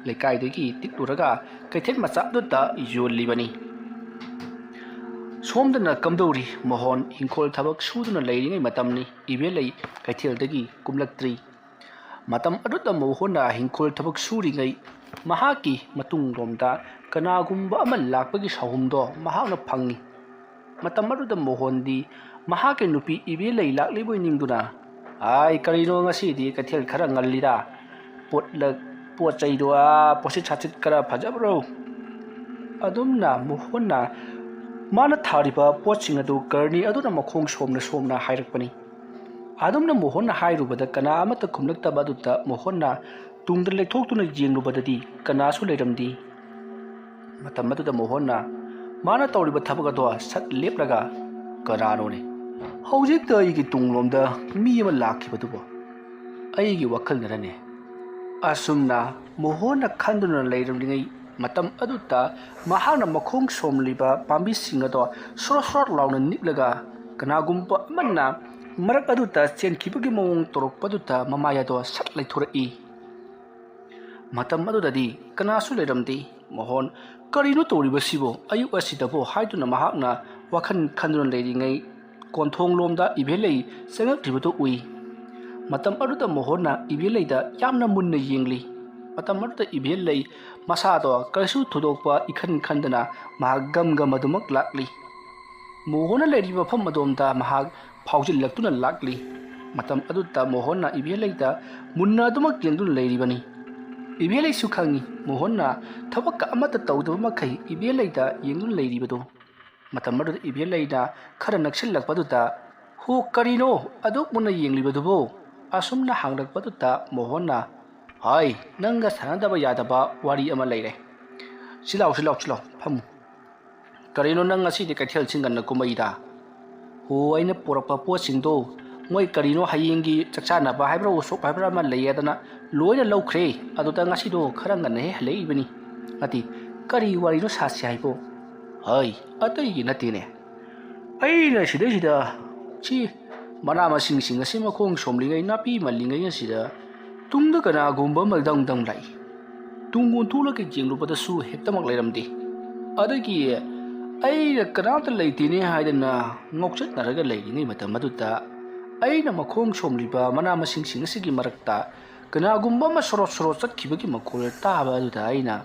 ꯂꯩꯀꯥꯏꯗꯒꯤ ꯇꯤꯛꯂꯨꯔꯒ ꯀꯩꯊꯦꯜ ꯃꯆꯥꯗꯨꯗ ꯌꯣꯜꯂꯤꯕꯅꯤ꯫ ꯁꯣꯝꯗꯅ ꯀꯝꯗꯧꯔꯤ? ꯃꯣꯍꯣꯟ ꯏꯪꯈꯣꯜ ꯊꯕꯛ ꯁꯨꯗꯨꯅ ꯂꯩꯔꯤꯉꯩ ꯃꯇꯝꯅꯤ꯫ ꯏꯕꯦꯂꯩ ꯀꯩꯊꯦꯜꯗꯒꯤ ꯀꯨꯝꯂꯛꯇ꯭ꯔꯤ꯫ ꯃꯇꯝ ꯑꯗꯨꯗ ꯃꯣꯍꯣꯟꯅ ꯏꯪꯈꯣꯜ ꯊꯕꯛ ꯁꯨꯔꯤꯉꯩ ꯃꯍꯥꯛꯀꯤ ꯃꯇꯨꯡꯂꯣꯝꯗ ꯀꯅꯥꯒꯨꯝꯕ ꯑꯃ ꯂꯥꯛꯄꯒꯤ ꯁꯥꯍꯨꯝꯗꯣ ꯃꯍꯥꯛꯅ ꯐꯪꯉꯤ꯫ ꯃꯇꯝ ꯑꯗꯨꯗ ꯃꯣꯍꯣꯟꯗꯤ ꯃꯍꯥꯛꯀꯤ ꯅꯨꯄꯤ ꯏꯕꯦꯂꯩ ꯂꯥꯛꯂꯤꯕꯣꯏ ꯅꯤꯡꯗꯨꯅ, "ꯑꯥꯏ, ꯀꯔꯤꯅꯣ ꯉꯁꯤꯗꯤ ꯀꯩꯊꯦꯜ ꯈꯔ ꯉꯜꯂꯤꯗ? ꯄꯣꯠꯂꯛ, ꯄꯣꯠ ꯆꯩꯗꯣ, ꯑꯥ, ꯄꯣꯠꯁꯤꯠ ꯁꯥꯠꯁꯤꯠ ꯈꯔ ꯐꯖꯕ꯭ꯔꯣ?" ꯑꯗꯨꯝꯅ ꯃꯣꯍꯣꯟꯅ ꯃꯥꯅ ꯊꯥꯔꯤꯕ ꯄꯣꯠꯁꯤꯡ ꯑꯗꯨ ꯀꯔꯅꯤ ꯑꯗꯨꯅ ꯃꯈꯣꯡ ꯁꯣꯝꯅ ꯁꯣꯝꯅ ꯍꯥꯏꯔꯛꯄꯅꯤ꯫ ꯑꯗꯨꯝꯅ ꯃꯣꯍꯣꯟꯅ ꯍꯥꯏꯔꯨꯕꯗ ꯀꯅꯥ ꯑꯃꯠꯇ ꯈꯨꯝꯂꯛꯇꯕ ꯑꯗꯨꯗ ꯃꯣꯍꯣꯟꯅ ꯇꯨꯡꯗ ꯂꯦꯛꯊꯣꯛꯇꯨꯅ ꯌꯦꯡꯂꯨꯕꯗꯗꯤ ꯀꯅꯥꯁꯨ ꯂꯩꯔꯝꯗꯦ꯫ ꯃꯇꯝ ꯑꯗꯨꯗ ꯃꯣꯍꯣꯟꯅ ꯃꯥꯅ ꯇꯧꯔꯤꯕ ꯊꯕꯛ ꯑꯗꯣ ꯁꯠ ꯂꯦꯞꯂꯒ, "ꯀꯅꯥꯅꯣꯅꯦ ꯍꯧꯖꯤꯛꯇ ꯑꯩꯒꯤ ꯇꯨꯡꯂꯣꯝꯗ ꯃꯤ ꯑꯃ ꯂꯥꯛꯈꯤꯕꯗꯨꯕꯣ? ꯑꯩꯒꯤ ꯋꯥꯈꯜꯅꯔꯅꯦ?" ꯑꯁꯨꯝꯅ ꯃꯣꯍꯣꯟꯅ ꯈꯟꯗꯨꯅ ꯂꯩꯔꯝꯂꯤꯉꯩ ꯃꯇꯝ ꯑꯗꯨꯗ ꯃꯍꯥꯛꯅ ꯃꯈꯣꯡ ꯁꯣꯝꯂꯤꯕ ꯄꯥꯝꯕꯤꯁꯤꯡ ꯑꯗꯣ ꯁ꯭ꯔꯣꯠ ꯁ꯭ꯔꯣꯠ ꯂꯥꯎꯅ ꯅꯤꯛꯂꯒ ꯀꯅꯥꯒꯨꯝꯕ ꯑꯃꯅ ꯃꯔꯛ ꯑꯗꯨꯗ ꯆꯦꯟꯈꯤꯕꯒꯤ ꯃꯑꯣꯡ ꯇꯧꯔꯛꯄꯗꯨꯗ ꯃꯃꯥꯏ ꯑꯗꯣ ꯁꯠ ꯂꯩꯊꯣꯔꯛꯏ꯫ ꯃꯇꯝ ꯑꯗꯨꯗꯗꯤ ꯀꯅꯥꯁꯨ ꯂꯩꯔꯝꯗꯦ꯫ ꯃꯣꯍꯣꯟ, "ꯀꯔꯤꯅꯣ ꯇꯧꯔꯤꯕꯁꯤꯕꯣ ꯑꯌꯨꯛ ꯑꯁꯤꯗꯕꯣ?" ꯍꯥꯏꯗꯨꯅ ꯃꯍꯥꯛꯅ ꯋꯥꯈꯜ ꯈꯟꯗꯨꯅ ꯂꯩꯔꯤꯉꯩ ꯀꯣꯟꯊꯣꯡꯂꯣꯝꯗ ꯏꯕꯦꯂꯩ ꯆꯪꯂꯛꯇ꯭ꯔꯤꯕꯗꯨ ꯎꯏ꯫ ꯃꯇꯝ ꯑꯗꯨꯗ ꯃꯣꯍꯣꯟꯅ ꯏꯕꯦꯂꯩꯗ ꯌꯥꯝꯅ ꯃꯨꯟꯅ ꯌꯦꯡꯂꯤ꯫ ꯃꯇꯝ ꯑꯗꯨꯗ ꯏꯕꯦꯂꯩ ꯃꯁꯥꯗꯣ ꯀꯔꯤꯁꯨ ꯊꯣꯏꯗꯣꯛꯄ ꯏꯈꯟ ꯈꯟꯗꯅ ꯃꯍꯥꯛ ꯒꯝ ꯒꯝ ꯑꯗꯨꯃꯛ ꯂꯥꯛꯂꯤ꯫ ꯃꯣꯍꯣꯟꯅ ꯂꯩꯔꯤꯕ ꯃꯐꯝ ꯑꯗꯣꯝꯗ ꯃꯍꯥꯛ ꯐꯥꯎꯖꯤꯜꯂꯛꯇꯨꯅ ꯂꯥꯛꯂꯤ꯫ ꯃꯇꯝ ꯑꯗꯨꯗ ꯃꯣꯍꯣꯟꯅ ꯏꯕꯦꯂꯩꯗ ꯃꯨꯟꯅ ꯑꯗꯨꯃꯛ ꯌꯦꯡꯗꯨꯅ ꯂꯩꯔꯤꯕꯅꯤ꯫ ꯏꯕꯦꯂꯩꯁꯨ ꯈꯪꯏ ꯃꯣꯍꯣꯟꯅ ꯊꯕꯛꯀ ꯑꯃꯠꯇ ꯇꯧꯗꯕ ꯃꯈꯩ ꯏꯕꯦꯂꯩꯗ ꯌꯦꯡꯗꯨꯅ ꯂꯩꯔꯤꯕꯗꯨ꯫ ꯃꯇꯝ ꯑꯗꯨꯗ ꯏꯕꯦꯂꯩꯅ ꯈꯔ ꯅꯛꯁꯤꯜꯂꯛꯄꯗꯨꯗ, "ꯍꯣ, ꯀꯔꯤꯅꯣ ꯑꯗꯨꯛ ꯃꯨꯟꯅ ꯌꯦꯡꯂꯤꯕꯗꯨꯕꯨ?" ꯑꯁꯨꯝꯅ ꯍꯪꯂꯛꯄꯗꯨꯗ ꯃꯣꯍꯣꯟꯅ, "ꯍꯥꯏ, ꯅꯪꯒ ꯁꯥꯟꯅꯗꯕ ꯌꯥꯗꯕ ꯋꯥꯔꯤ ꯑꯃ ꯂꯩꯔꯦ꯫ ꯁꯤ ꯂꯥꯎ, ꯁꯤ ꯂꯥꯎ, ꯁꯤ ꯂꯥꯎ, ꯐꯝꯃꯨ꯫ ꯀꯔꯤꯅꯣ ꯅꯪ ꯉꯁꯤꯗꯤ ꯀꯩꯊꯦꯜꯁꯤ ꯉꯟꯅ ꯀꯨꯝꯃꯛꯏꯗ?" "ꯍꯣ, ꯑꯩꯅ ꯄꯨꯔꯛꯄ ꯄꯣꯠꯁꯤꯡꯗꯣ ꯃꯣꯏ ꯀꯔꯤꯅꯣ ꯍꯌꯦꯡꯒꯤ ꯆꯥꯛ ꯆꯥꯅꯕ ꯍꯥꯏꯕ꯭ꯔꯥ, ꯎꯁꯣꯞ ꯍꯥꯏꯕ꯭ꯔꯥ ꯑꯃ ꯂꯩꯌꯦꯗꯅ ꯂꯣꯏꯅ ꯂꯧꯈ꯭ꯔꯦ꯫ ꯑꯗꯨꯗ ꯉꯁꯤꯗꯣ ꯈꯔ ꯉꯟꯅ ꯍꯦꯛ ꯍꯜꯂꯛꯏꯕꯅꯤ꯫" "ꯅꯠꯇꯦ, ꯀꯔꯤ ꯋꯥꯔꯤꯅꯣ ꯁꯥꯁꯤ ꯍꯥꯏꯕꯣ?" "ꯍꯩ, ꯑꯇꯩꯒꯤ ꯅꯠꯇꯦꯅꯦ꯫ ꯑꯩꯅ ꯁꯤꯗꯩꯁꯤꯗ ꯁꯤ ꯃꯅꯥ ꯃꯁꯤꯡꯁꯤꯡ ꯑꯁꯤ ꯃꯈꯣꯡ ꯁꯣꯝꯂꯤꯉꯩ, ꯅꯥꯄꯤ ꯃꯜꯂꯤꯉꯩ ꯑꯁꯤꯗ ꯇꯨꯡꯗ ꯀꯅꯥꯒꯨꯝꯕ ꯑꯃ ꯗꯪ ꯗꯪ ꯂꯥꯛꯏ꯫ ꯇꯨꯡ ꯑꯣꯟꯊꯣꯛꯂꯒ ꯌꯦꯡꯂꯨꯕꯗꯁꯨ ꯍꯦꯛꯇꯃꯛ ꯂꯩꯔꯝꯗꯦ꯫ ꯑꯗꯒꯤ ꯑꯩꯅ ꯀꯅꯥꯝꯇ ꯂꯩꯇꯦꯅꯦ ꯍꯥꯏꯗꯅ ꯉꯥꯎꯆꯠꯅꯔꯒ ꯂꯩꯔꯤꯉꯩ ꯃꯇꯝ ꯑꯗꯨꯗ, ꯑꯩꯅ ꯃꯈꯣꯡ ꯁꯣꯝꯂꯤꯕ ꯃꯅꯥ ꯃꯁꯤꯡꯁꯤꯡ ꯑꯁꯤꯒꯤ ꯃꯔꯛꯇ ꯀꯅꯥꯒꯨꯝꯕ ꯑꯃ ꯁꯣꯔꯣꯠ ꯁꯣꯔꯣꯠ ꯆꯠꯈꯤꯕꯒꯤ ꯃꯈꯣꯜ ꯇꯥꯕ ꯑꯗꯨꯗ ꯑꯩꯅ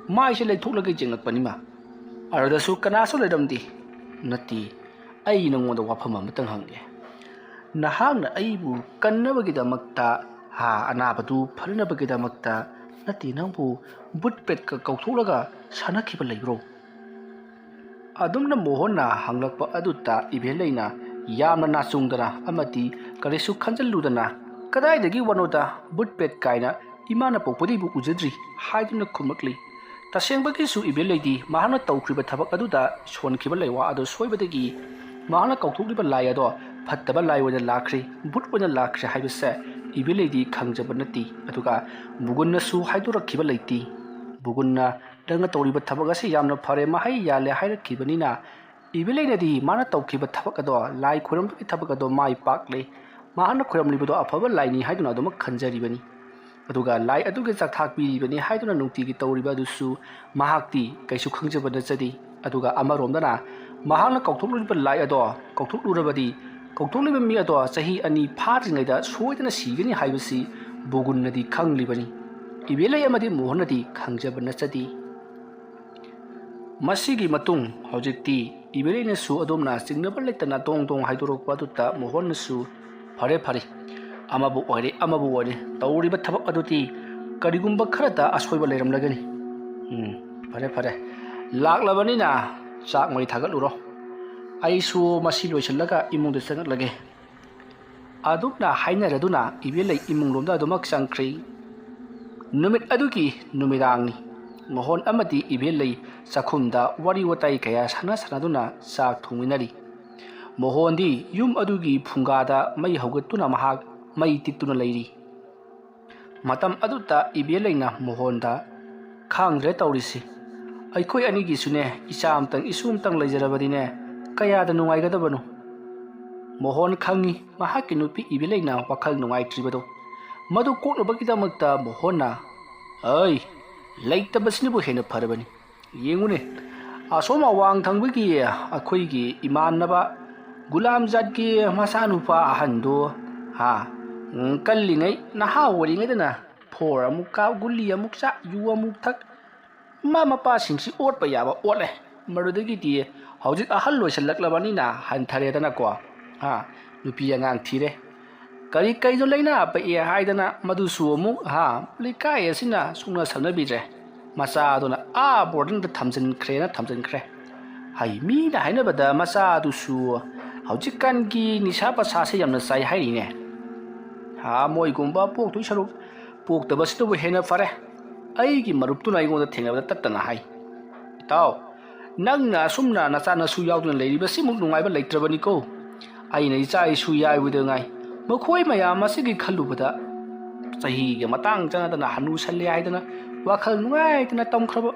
ꯃꯥꯏꯁꯦ ꯂꯩꯊꯣꯛꯂꯒ ꯌꯦꯡꯂꯛꯄꯅꯤꯃ꯫ ꯑꯗꯨꯗꯁꯨ ꯀꯅꯥꯁꯨ ꯂꯩꯔꯝꯗꯦ꯫ ꯅꯠꯇꯦ, ꯑꯩ ꯅꯉꯣꯟꯗ ꯋꯥꯐꯝ ꯑꯃꯇꯪ ꯍꯪꯒꯦ꯫ ꯅꯍꯥꯛꯅ ꯑꯩꯕꯨ ꯀꯟꯅꯕꯒꯤꯗꯃꯛꯇ, ꯍꯥ, ꯑꯅꯥꯕꯗꯨ ꯐꯅꯅꯕꯒꯤꯗꯃꯛꯇ, ꯅꯠꯇꯦ, ꯅꯪꯕꯨ ꯕꯨꯠ ꯄꯦꯠꯀ ꯀꯧꯊꯣꯛꯂꯒ ꯁꯥꯟꯅꯈꯤꯕ ꯂꯩꯕ꯭ꯔꯣ? ꯑꯗꯨꯝꯅ ꯃꯣꯍꯟꯅ ꯍꯪꯂꯛꯄ ꯑꯗꯨꯗ ꯏꯕꯦꯂꯩꯅ ꯌꯥꯝꯅ ꯅꯥꯆꯨꯡꯗꯅ ꯑꯃꯗꯤ ꯀꯔꯤꯁꯨ ꯈꯟꯖꯤꯜꯂꯨꯗꯅ, "ꯀꯗꯥꯏꯗꯒꯤ ꯋꯥꯅꯣꯗ, ꯕꯨꯠ ꯄꯦꯠ ꯀꯥꯏꯅ ꯏꯃꯥꯅ ꯄꯣꯛꯄꯗꯒꯤꯕꯨ ꯎꯖꯗ꯭ꯔꯤ" ꯍꯥꯏꯗꯨꯅ ꯈꯨꯝꯂꯛꯂꯤ꯫ ꯇꯁꯦꯡꯕꯒꯤꯁꯨ ꯏꯕꯦꯂꯩꯗꯤ ꯃꯍꯥꯛꯅ ꯇꯧꯈ꯭ꯔꯤꯕ ꯊꯕꯛ ꯑꯗꯨꯗ ꯁꯣꯟꯈꯤꯕ ꯂꯩꯋꯥ ꯑꯗꯨ ꯁꯣꯏꯕꯗꯒꯤ ꯃꯍꯥꯛꯅ ꯀꯧꯊꯣꯛꯂꯤꯕ ꯂꯥꯏ ꯑꯗꯣ ꯐꯠꯇꯕ ꯂꯥꯏ ꯑꯣꯏꯅ ꯂꯥꯛꯈ꯭ꯔꯦ, ꯕꯨꯠ ꯑꯣꯏꯅ ꯂꯥꯛꯈ꯭ꯔꯦ ꯍꯥꯏꯕꯁꯦ ꯏꯕꯦꯂꯩꯗꯤ ꯈꯪꯖꯕ ꯅꯠꯇꯦ꯫ ꯑꯗꯨꯒ ꯕꯨꯒꯨꯟꯅꯁꯨ ꯍꯥꯏꯗꯣꯔꯛꯈꯤꯕ ꯂꯩꯇꯦ꯫ ꯕꯨꯒꯨꯟꯅ, "ꯅꯪꯅ ꯇꯧꯔꯤꯕ ꯊꯕꯛ ꯑꯁꯤ ꯌꯥꯝꯅ ꯐꯔꯦ, ꯃꯍꯩ ꯌꯥꯜꯂꯦ" ꯍꯥꯏꯔꯛꯈꯤꯕꯅꯤꯅ, ꯏꯕꯦꯂꯩꯅꯗꯤ ꯃꯥꯅ ꯇꯧꯈꯤꯕ ꯊꯕꯛ ꯑꯗꯣ, ꯂꯥꯏ ꯈꯣꯏꯔꯝꯕꯒꯤ ꯊꯕꯛ ꯑꯗꯣ ꯃꯥꯏ ꯄꯥꯛꯂꯦ, ꯃꯍꯥꯛꯅ ꯈꯣꯏꯔꯝꯂꯤꯕꯗꯣ ꯑꯐꯕ ꯂꯥꯏꯅꯤ ꯍꯥꯏꯗꯨꯅ ꯑꯗꯨꯃꯛ ꯈꯟꯖꯔꯤꯕꯅꯤ꯫ ꯑꯗꯨꯒ ꯂꯥꯏ ꯑꯗꯨꯒꯤ ꯆꯥꯛꯊꯥꯛ ꯄꯤꯔꯤꯕꯅꯤ ꯍꯥꯏꯗꯨꯅ ꯅꯨꯡꯇꯤꯒꯤ ꯇꯧꯔꯤꯕ ꯑꯗꯨꯁꯨ ꯃꯍꯥꯛꯇꯤ ꯀꯩꯁꯨ ꯈꯪꯖꯕ ꯅꯠꯆꯗꯦ꯫ ꯑꯗꯨꯒ ꯑꯃꯔꯣꯝꯗꯅ ꯃꯍꯥꯛꯅ ꯀꯧꯊꯣꯛꯂꯨꯔꯤꯕ ꯂꯥꯏ ꯑꯗꯣ ꯀꯧꯊꯣꯛꯂꯨꯔꯕꯗꯤ, ꯀꯧꯊꯣꯛꯂꯤꯕ ꯃꯤ ꯑꯗꯣ ꯆꯍꯤ ꯑꯅꯤ ꯐꯥꯗ꯭ꯔꯤꯉꯩꯗ ꯁꯣꯏꯗꯅ ꯁꯤꯒꯅꯤ ꯍꯥꯏꯕꯁꯤ ꯕꯨꯒꯨꯟꯅꯗꯤ ꯈꯪꯂꯤꯕꯅꯤ꯫ ꯏꯕꯦꯂꯩ ꯑꯃꯗꯤ ꯃꯣꯍꯟꯅꯗꯤ ꯈꯪꯖꯕ ꯅꯠꯆꯗꯦ꯫ ꯃꯁꯤꯒꯤ ꯃꯇꯨꯡ ꯍꯧꯖꯤꯛꯇꯤ ꯏꯕꯦꯂꯩꯅꯁꯨ ꯑꯗꯨꯝꯅ ꯆꯤꯡꯅꯕ ꯂꯩꯇꯅ ꯗꯣꯡ ꯗꯣꯡ ꯍꯥꯏꯗꯣꯔꯛꯄ ꯑꯗꯨꯗ ꯃꯣꯍꯟꯅꯁꯨ, "ꯐꯔꯦ, ꯐꯔꯦ, ꯑꯃꯕꯨ ꯑꯣꯏꯔꯦ, ꯑꯃꯕꯨ ꯑꯣꯏꯔꯦ, ꯇꯧꯔꯤꯕ ꯊꯕꯛ ꯑꯗꯨꯗꯤ ꯀꯔꯤꯒꯨꯝꯕ ꯈꯔꯗ ꯑꯁꯣꯏꯕ ꯂꯩꯔꯝꯂꯒꯅꯤ꯫ ꯎꯝ, ꯐꯔꯦ, ꯐꯔꯦ, ꯂꯥꯛꯂꯕꯅꯤꯅ ꯆꯥꯛ ꯃꯩ ꯊꯥꯒꯠꯂꯨꯔꯣ꯫ ꯑꯩꯁꯨ ꯃꯁꯤ ꯂꯣꯏꯁꯤꯜꯂꯒ ꯏꯃꯨꯡꯗ ꯆꯪꯂꯛꯂꯒꯦ"꯫ ꯑꯗꯨꯝꯅ ꯍꯥꯏꯅꯔꯗꯨꯅ ꯏꯕꯦꯂꯩ ꯏꯃꯨꯡꯂꯣꯝꯗ ꯑꯗꯨꯃꯛ ꯆꯪꯈ꯭ꯔꯦ꯫ ꯅꯨꯃꯤꯠ ꯑꯗꯨꯒꯤ ꯅꯨꯃꯤꯗꯥꯡꯅꯤ꯫ ꯃꯣꯍꯟ ꯑꯃꯗꯤ ꯏꯕꯦꯂꯩ ꯆꯥꯛꯈꯨꯝꯗ ꯋꯥꯔꯤ ꯋꯥꯇꯥꯏ ꯀꯌꯥ ꯁꯥꯟꯅ ꯁꯥꯟꯅꯗꯨꯅ ꯆꯥꯛ ꯊꯣꯡꯃꯤꯟꯅꯔꯤ꯫ ꯃꯣꯍꯟꯗꯤ ꯌꯨꯝ ꯑꯗꯨꯒꯤ ꯐꯨꯡꯒꯥꯗ ꯃꯩ ꯍꯧꯒꯠꯇꯨꯅ ꯃꯍꯥꯛ ꯃꯩ ꯇꯤꯛꯇꯨꯅ ꯂꯩꯔꯤ꯫ ꯃꯇꯝ ꯑꯗꯨꯗ ꯏꯕꯦꯂꯩꯅ ꯃꯣꯍꯟꯗ, "ꯈꯪꯗ꯭ꯔꯦ ꯇꯧꯔꯤꯁꯤ꯫ ꯑꯩꯈꯣꯏ ꯑꯅꯤꯒꯤꯁꯨꯅꯦ, ꯏꯆꯥ ꯑꯃꯇꯪ, ꯏꯁꯨ ꯑꯃꯇꯪ ꯂꯩꯖꯔꯕꯗꯤꯅꯦ, ꯀꯌꯥꯗ ꯅꯨꯡꯉꯥꯏꯒꯗꯕꯅꯣ?" ꯃꯣꯍꯣꯟ ꯈꯪꯏ ꯃꯍꯥꯛꯀꯤ ꯅꯨꯄꯤ ꯏꯕꯦꯂꯩꯅ ꯋꯥꯈꯜ ꯅꯨꯡꯉꯥꯏꯇ꯭ꯔꯤꯕꯗꯨ꯫ ꯃꯗꯨ ꯀꯣꯛꯅꯕꯒꯤꯗꯃꯛꯇ ꯃꯣꯍꯣꯟꯅ, "ꯑꯩ, ꯂꯩꯇꯕꯁꯤꯅꯕꯨ ꯍꯦꯟꯅ ꯐꯔꯕꯅꯤ꯫ ꯌꯦꯡꯉꯨꯅꯦ, ꯑꯁꯣꯝ ꯑꯋꯥꯡ ꯊꯪꯕꯒꯤ ꯑꯩꯈꯣꯏꯒꯤ ꯏꯃꯥꯟꯅꯕ ꯒꯨꯂꯥꯝ ꯖꯥꯠꯀꯤ ꯃꯆꯥꯅꯨꯄꯥ ꯑꯍꯟꯗꯨ, ꯍꯥ, ꯎꯝ, ꯀꯜꯂꯤꯉꯩ, ꯅꯍꯥ ꯑꯣꯏꯔꯤꯉꯩꯗꯅ ꯐꯣꯔ ꯑꯃꯨꯛ ꯀꯥꯞ, ꯒꯨꯂꯤ ꯑꯃꯨꯛ ꯆꯥ, ꯌꯨ ꯑꯃꯨꯛ ꯊꯛ, ꯃꯃꯥ ꯃꯄꯥꯁꯤꯡꯁꯤ ꯑꯣꯠꯄ ꯌꯥꯕ ꯑꯣꯠꯂꯦ꯫ ꯃꯗꯨꯗꯒꯤꯗꯤ ꯍꯧꯖꯤꯛ ꯑꯍꯜ ꯑꯣꯏꯁꯜꯂꯛꯂꯕꯅꯤꯅ ꯍꯟꯊꯔꯦꯗꯅꯀꯣ꯫ ꯍꯥ, ꯅꯨꯄꯤ ꯑꯉꯥꯡ ꯊꯤꯔꯦ꯫ ꯀꯔꯤ ꯀꯩꯅꯣ ꯂꯥꯏꯅꯥ ꯄꯛꯑꯦ ꯍꯥꯏꯗꯅ ꯃꯗꯨꯁꯨ ꯑꯃꯨꯛ, ꯍꯥ, ꯂꯩꯀꯥꯏ ꯑꯁꯤꯅ ꯁꯨꯛꯅ ꯁꯛꯅꯕꯤꯗ꯭ꯔꯦ꯫ ꯃꯆꯥꯗꯨꯅ ꯑꯥ ꯕꯣꯔꯗꯤꯡꯗ ꯊꯝꯖꯤꯟꯈ꯭ꯔꯦꯅ ꯊꯝꯖꯤꯟꯈ꯭ꯔꯦ꯫ ꯍꯩ, ꯃꯤꯅ ꯍꯥꯏꯅꯕꯗ ꯃꯆꯥꯗꯨꯁꯨ ꯍꯧꯖꯤꯛꯀꯥꯟꯒꯤ ꯅꯤꯁꯥ ꯄꯁꯥꯁꯦ ꯌꯥꯝꯅ ꯆꯥꯏ ꯍꯥꯏꯔꯤꯅꯦ꯫ ꯍꯥ, ꯃꯣꯏꯒꯨꯝꯕ ꯄꯣꯛꯇꯣꯏ ꯁꯔꯨꯛ ꯄꯣꯛꯇꯕꯁꯤꯅꯕꯨ ꯍꯦꯟꯅ ꯐꯔꯦ꯫ ꯑꯩꯒꯤ ꯃꯔꯨꯞꯇꯨꯅ ꯑꯩꯉꯣꯟꯗ ꯊꯦꯡꯅꯕꯗ ꯇꯠꯇꯅ ꯍꯥꯏ, "ꯏꯇꯥꯎ, ꯅꯪꯅ ꯑꯁꯨꯝꯅ ꯅꯆꯥ ꯅꯁꯨ ꯌꯥꯎꯗꯨꯅ ꯂꯩꯔꯤꯕꯁꯤꯃꯨꯛ ꯅꯨꯡꯉꯥꯏꯕ ꯂꯩꯇ꯭ꯔꯕꯅꯤꯀꯣ꯫ ꯑꯩꯅ ꯏꯆꯥ ꯏꯁꯨ ꯌꯥꯏꯕꯗ ꯉꯥꯏ꯫ ꯃꯈꯣꯏ ꯃꯌꯥꯝ ꯑꯁꯤꯒꯤ ꯈꯜꯂꯨꯕꯗ ꯆꯍꯤꯒ ꯃꯇꯥꯡ ꯆꯥꯟꯅꯗꯅ ꯍꯅꯨꯁꯜꯂꯦ ꯍꯥꯏꯗꯅ ꯋꯥꯈꯜ ꯅꯨꯡꯉꯥꯏꯇꯅ ꯇꯝꯈ꯭ꯔꯕ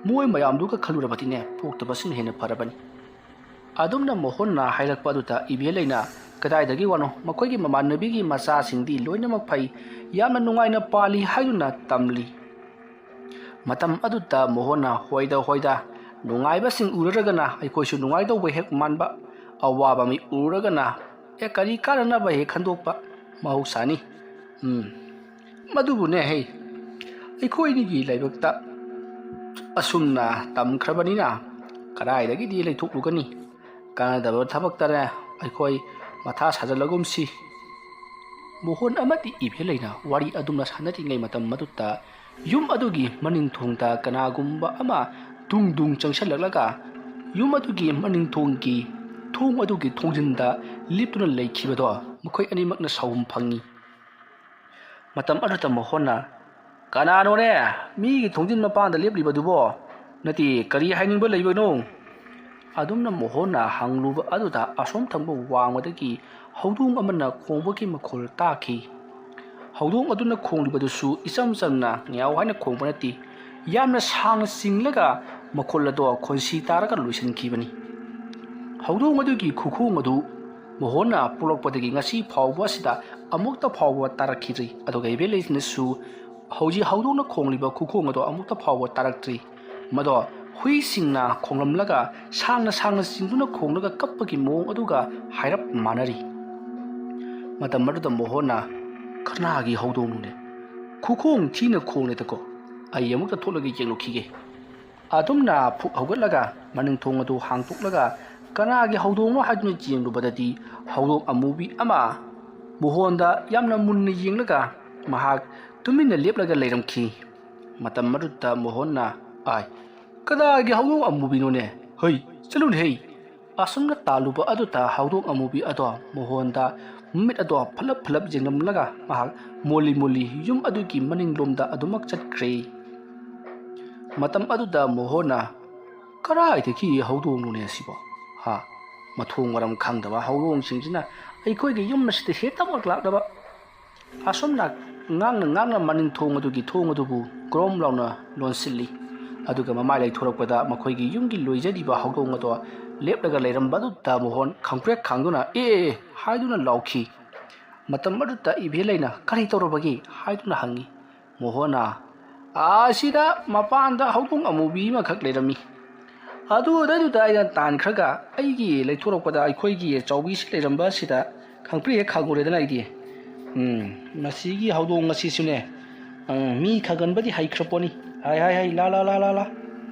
ꯃꯣꯏ ꯃꯌꯥꯝꯗꯨꯒ ꯈꯜꯂꯨꯔꯕꯗꯤꯅꯦ, ꯄꯣꯛꯇꯕꯁꯤꯅ ꯍꯦꯟꯅ ꯐꯔꯕꯅꯤ"꯫ ꯑꯗꯨꯝꯅ ꯃꯣꯍꯣꯟꯅ ꯍꯥꯏꯔꯛꯄ ꯑꯗꯨꯗ ꯏꯕꯦꯂꯩꯅ, "ꯀꯗꯥꯏꯗꯒꯤ ꯋꯥꯅꯣ? ꯃꯈꯣꯏꯒꯤ ꯃꯃꯥꯟꯅꯕꯤꯒꯤ ꯃꯆꯥꯁꯤꯡꯗꯤ ꯂꯣꯏꯅꯃꯛ ꯐꯩ, ꯌꯥꯝꯅ ꯅꯨꯡꯉꯥꯏꯅ ꯄꯥꯜꯂꯤ" ꯍꯥꯏꯗꯨꯅ ꯇꯝꯂꯤ꯫ ꯃꯇꯝ ꯑꯗꯨꯗ ꯃꯣꯍꯣꯟꯅ, "ꯍꯣꯏꯗ, ꯍꯣꯏꯗ, ꯅꯨꯡꯉꯥꯏꯕꯁꯤꯡ ꯎꯔꯨꯔꯒꯅ ꯑꯩꯈꯣꯏꯁꯨ ꯅꯨꯡꯉꯥꯏꯗꯧꯕ ꯍꯦꯛ ꯃꯥꯟꯕ, ꯑꯋꯥꯕ ꯃꯤ ꯎꯔꯨꯔꯒꯅ, ꯑꯦ, ꯀꯔꯤ ꯀꯥꯟꯅꯅꯕ ꯍꯦꯛ ꯈꯟꯗꯣꯛꯄ ꯃꯍꯧꯁꯥꯅꯤ꯫ ꯎꯝ, ꯃꯗꯨꯕꯨꯅꯦ ꯍꯦ, ꯑꯩꯈꯣꯏ ꯑꯅꯤꯒꯤ ꯂꯥꯏꯕꯛꯇ ꯑꯁꯨꯝꯅ ꯇꯝꯈ꯭ꯔꯕꯅꯤꯅ ꯀꯗꯥꯏꯗꯒꯤꯗꯤ ꯂꯩꯊꯣꯛꯂꯨꯒꯅꯤ? ꯀꯥꯟꯅꯗꯕ ꯊꯕꯛꯇꯅꯦ ꯑꯩꯈꯣꯏ ꯃꯊꯥ ꯁꯥꯖꯜꯂꯒꯨꯝꯁꯤ"꯫ ꯃꯣꯍꯣꯟ ꯑꯃꯗꯤ ꯏꯕꯦꯂꯩꯅ ꯋꯥꯔꯤ ꯑꯗꯨꯝꯅ ꯁꯥꯟꯅꯔꯤꯉꯩ ꯃꯇꯝ ꯑꯗꯨꯗ ꯌꯨꯝ ꯑꯗꯨꯒꯤ ꯃꯅꯤꯡ ꯊꯣꯡꯗ ꯀꯅꯥꯒꯨꯝꯕ ꯑꯃ ꯗꯨꯡ ꯗꯨꯡ ꯆꯪꯁꯜꯂꯛꯂꯒ ꯌꯨꯝ ꯑꯗꯨꯒꯤ ꯃꯅꯤꯡ ꯊꯣꯡꯒꯤ ꯊꯣꯡ ꯑꯗꯨꯒꯤ ꯊꯣꯡꯖꯤꯟꯗ ꯂꯦꯞꯇꯨꯅ ꯂꯩꯈꯤꯕꯗꯣ ꯃꯈꯣꯏ ꯑꯅꯤꯃꯛꯅ ꯁꯥꯎꯍꯨꯝ ꯐꯪꯉꯤ꯫ ꯃꯇꯝ ꯑꯗꯨꯗ ꯃꯣꯍꯣꯟꯅ, "ꯀꯅꯥꯅꯣꯅꯦ ꯃꯤꯒꯤ ꯊꯣꯡꯖꯤꯟ ꯃꯄꯥꯟꯗ ꯂꯦꯞꯂꯤꯕꯗꯨꯕꯣ? ꯅꯠꯇꯦ, ꯀꯔꯤ ꯍꯥꯏꯅꯤꯡꯕ ꯂꯩꯕꯅꯣ?" ꯑꯗꯨꯝꯅ ꯃꯣꯍꯣꯟꯅ ꯍꯪꯂꯨꯕ ꯑꯗꯨꯗ ꯑꯁꯣꯝ ꯊꯪꯕ ꯋꯥꯡꯃꯗꯒꯤ ꯍꯧꯗꯣꯡ ꯑꯃꯅ ꯈꯣꯡꯕꯒꯤ ꯃꯈꯣꯜ ꯇꯥꯈꯤ꯫ ꯍꯧꯗꯣꯡ ꯑꯗꯨꯅ ꯈꯣꯡꯂꯤꯕꯗꯨꯁꯨ ꯏꯆꯝ ꯆꯝꯅ ꯉ꯭ꯌꯥꯎ ꯍꯥꯏꯅ ꯈꯣꯡꯕ ꯅꯠꯇꯦ, ꯌꯥꯝꯅ ꯁꯥꯡꯅ ꯆꯤꯡꯂꯒ ꯃꯈꯣꯜ ꯑꯗꯣ ꯈꯣꯟꯁꯤ ꯇꯥꯔꯒ ꯂꯣꯏꯁꯤꯟꯈꯤꯕꯅꯤ꯫ ꯍꯧꯗꯣꯡ ꯑꯗꯨꯒꯤ ꯈꯨꯈꯣꯡ ꯑꯗꯨ ꯃꯣꯍꯣꯟꯅ ꯄꯣꯛꯂꯛꯄꯗꯒꯤ ꯉꯁꯤ ꯐꯥꯎꯕ ꯑꯁꯤꯗ ꯑꯃꯨꯛꯇ ꯐꯥꯎꯕ ꯇꯥꯔꯛꯈꯤꯗ꯭ꯔꯤ꯫ ꯑꯗꯨꯒ ꯏꯕꯦꯂꯩꯅꯁꯨ ꯍꯧꯖꯤꯛ ꯍꯧꯗꯣꯡꯅ ꯈꯣꯡꯂꯤꯕ ꯈꯨꯈꯣꯡ ꯑꯗꯣ ꯑꯃꯨꯛꯇ ꯐꯥꯎꯕ ꯇꯥꯔꯛꯇ꯭ꯔꯤ꯫ ꯃꯗꯣ ꯍꯨꯏꯁꯤꯡꯅ ꯈꯣꯡꯂꯝꯂꯒ ꯁꯥꯡꯅ ꯁꯥꯡꯅ ꯆꯤꯡꯗꯨꯅ ꯈꯣꯡꯂꯒ ꯀꯞꯄꯒꯤ ꯃꯑꯣꯡ ꯑꯗꯨꯒ ꯍꯥꯏꯔꯞ ꯃꯥꯟꯅꯔꯤ꯫ ꯃꯇꯝ ꯑꯗꯨꯗ ꯃꯣꯍꯣꯟꯅ, "ꯀꯅꯥꯒꯤ ꯍꯧꯗꯣꯡꯅꯣꯅꯦ? ꯈꯨꯈꯣꯡ ꯊꯤꯅ ꯈꯣꯡꯂꯦꯗꯀꯣ꯫ ꯑꯩ ꯑꯃꯨꯛꯇ ꯊꯣꯛꯂꯒ ꯌꯦꯡꯂꯨꯈꯤꯒꯦ"꯫ ꯑꯗꯨꯝꯅ ꯐꯨꯛ ꯍꯧꯒꯠꯂꯒ ꯃꯅꯤꯡ ꯊꯣꯡ ꯑꯗꯨ ꯍꯥꯡꯇꯣꯛꯂꯒ ꯀꯅꯥꯒꯤ ꯍꯧꯗꯣꯡꯅꯣ ꯍꯥꯏꯗꯨꯅ ꯌꯦꯡꯂꯨꯕꯗꯗꯤ ꯍꯧꯗꯣꯡ ꯑꯃꯨꯕꯤ ꯑꯃ ꯃꯣꯍꯣꯟꯗ ꯌꯥꯝꯅ ꯃꯨꯟꯅ ꯌꯦꯡꯂꯒ ꯃꯍꯥꯛ ꯇꯨꯃꯤꯟꯅ ꯂꯦꯞꯂꯒ ꯂꯩꯔꯝꯈꯤ꯫ ꯃꯇꯝ ꯑꯗꯨꯗ ꯃꯣꯍꯣꯟꯅ, "ꯑꯥꯏ, ꯀꯅꯥꯒꯤ ꯍꯧꯗꯣꯡ ꯑꯃꯨꯕꯤꯅꯣꯅꯦ? ꯍꯩ, ꯆꯠꯂꯨꯅꯦ ꯍꯩ!" ꯑꯁꯨꯝꯅ ꯇꯥꯜꯂꯨꯕ ꯑꯗꯨꯗ ꯍꯧꯗꯣꯡ ꯑꯃꯨꯕꯤ ꯑꯗꯣ ꯃꯣꯍꯣꯟꯗ ꯃꯃꯤꯠ ꯑꯗꯣ ꯐꯂꯞ ꯐꯂꯞ ꯌꯦꯡꯂꯝꯂꯒ ꯃꯍꯥꯛ ꯃꯣꯜꯂꯤ ꯃꯣꯜꯂꯤ ꯌꯨꯝ ꯑꯗꯨꯒꯤ ꯃꯅꯤꯡꯂꯣꯝꯗ ꯑꯗꯨꯃꯛ ꯆꯠꯈ꯭ꯔꯦ꯫ ꯃꯇꯝ ꯑꯗꯨꯗ ꯃꯣꯍꯣꯟꯅ, "ꯀꯗꯥꯏꯗꯒꯤ ꯍꯧꯗꯣꯡꯅꯣꯅꯦ ꯑꯁꯤꯕꯣ? ꯍꯥ? ꯃꯊꯣꯡ ꯃꯔꯝ ꯈꯪꯗꯕ ꯍꯧꯗꯣꯡꯁꯤꯡꯁꯤꯅ ꯑꯩꯈꯣꯏꯒꯤ ꯌꯨꯝ ꯑꯁꯤꯗ ꯍꯦꯛꯇꯃꯛ ꯂꯥꯛꯂꯕ"꯫ ꯑꯁꯨꯝꯅ ꯉꯥꯡꯅ ꯉꯥꯡꯅ ꯃꯅꯤꯡ ꯊꯣꯡ ꯑꯗꯨꯒꯤ ꯊꯣꯡ ꯑꯗꯨꯕꯨ ꯒ꯭ꯔꯣꯝ ꯂꯥꯎꯅ ꯂꯣꯟꯁꯤꯜꯂꯤ꯫ ꯑꯗꯨꯒ ꯃꯃꯥꯏ ꯂꯩꯊꯣꯔꯛꯄꯗ ꯃꯈꯣꯏꯒꯤ ꯌꯨꯝꯒꯤ ꯂꯣꯏꯖꯔꯤꯕ ꯍꯧꯗꯣꯡ ꯑꯗꯣ ꯂꯦꯞꯂꯒ ꯂꯩꯔꯝꯕ ꯑꯗꯨꯗ ꯃꯣꯍꯣꯟ ꯈꯪꯄ꯭ꯔꯦꯛ ꯈꯥꯡꯗꯨꯅ "ꯑꯦ, ꯑꯦ, ꯑꯦ" ꯍꯥꯏꯗꯨꯅ ꯂꯥꯎꯈꯤ꯫ ꯃꯇꯝ ꯑꯗꯨꯗ ꯏꯕꯦꯂꯩꯅ "ꯀꯔꯤ ꯇꯧꯔꯕꯒꯦ?" ꯍꯥꯏꯗꯨꯅ ꯍꯪꯉꯤ꯫ ꯃꯣꯍꯣꯟꯅ, "ꯑꯁꯤꯗ ꯃꯄꯥꯟꯗ ꯍꯧꯗꯣꯡ ꯑꯃꯨꯕꯤ ꯑꯃꯈꯛ ꯂꯩꯔꯝꯃꯤ꯫ ꯑꯗꯨꯗꯩꯗꯨꯗ ꯑꯩꯅ ꯇꯥꯟꯈ꯭ꯔꯒ ꯑꯩꯒꯤ ꯂꯩꯊꯣꯔꯛꯄꯗ ꯑꯩꯈꯣꯏꯒꯤ ꯆꯥꯎꯕꯤꯁꯤ ꯂꯩꯔꯝꯕ ꯑꯁꯤꯗ ꯈꯪꯄ꯭ꯔꯦꯛ ꯍꯦꯛ ꯈꯥꯡꯉꯨꯔꯦꯗꯅ ꯑꯩꯗꯤ꯫ ꯎꯝ, ꯃꯁꯤꯒꯤ ꯍꯧꯗꯣꯡ ꯑꯁꯤꯁꯨꯅꯦ, ꯎꯝ, ꯃꯤ ꯈꯪꯒꯟꯕꯗꯤ ꯍꯩꯈ꯭ꯔ ꯄꯣꯠꯅꯤ꯫ ꯍꯥꯏ, ꯍꯥꯏ, ꯍꯥꯏ, ꯂꯥ, ꯂꯥ, ꯂꯥ, ꯂꯥ, ꯂꯥ"꯫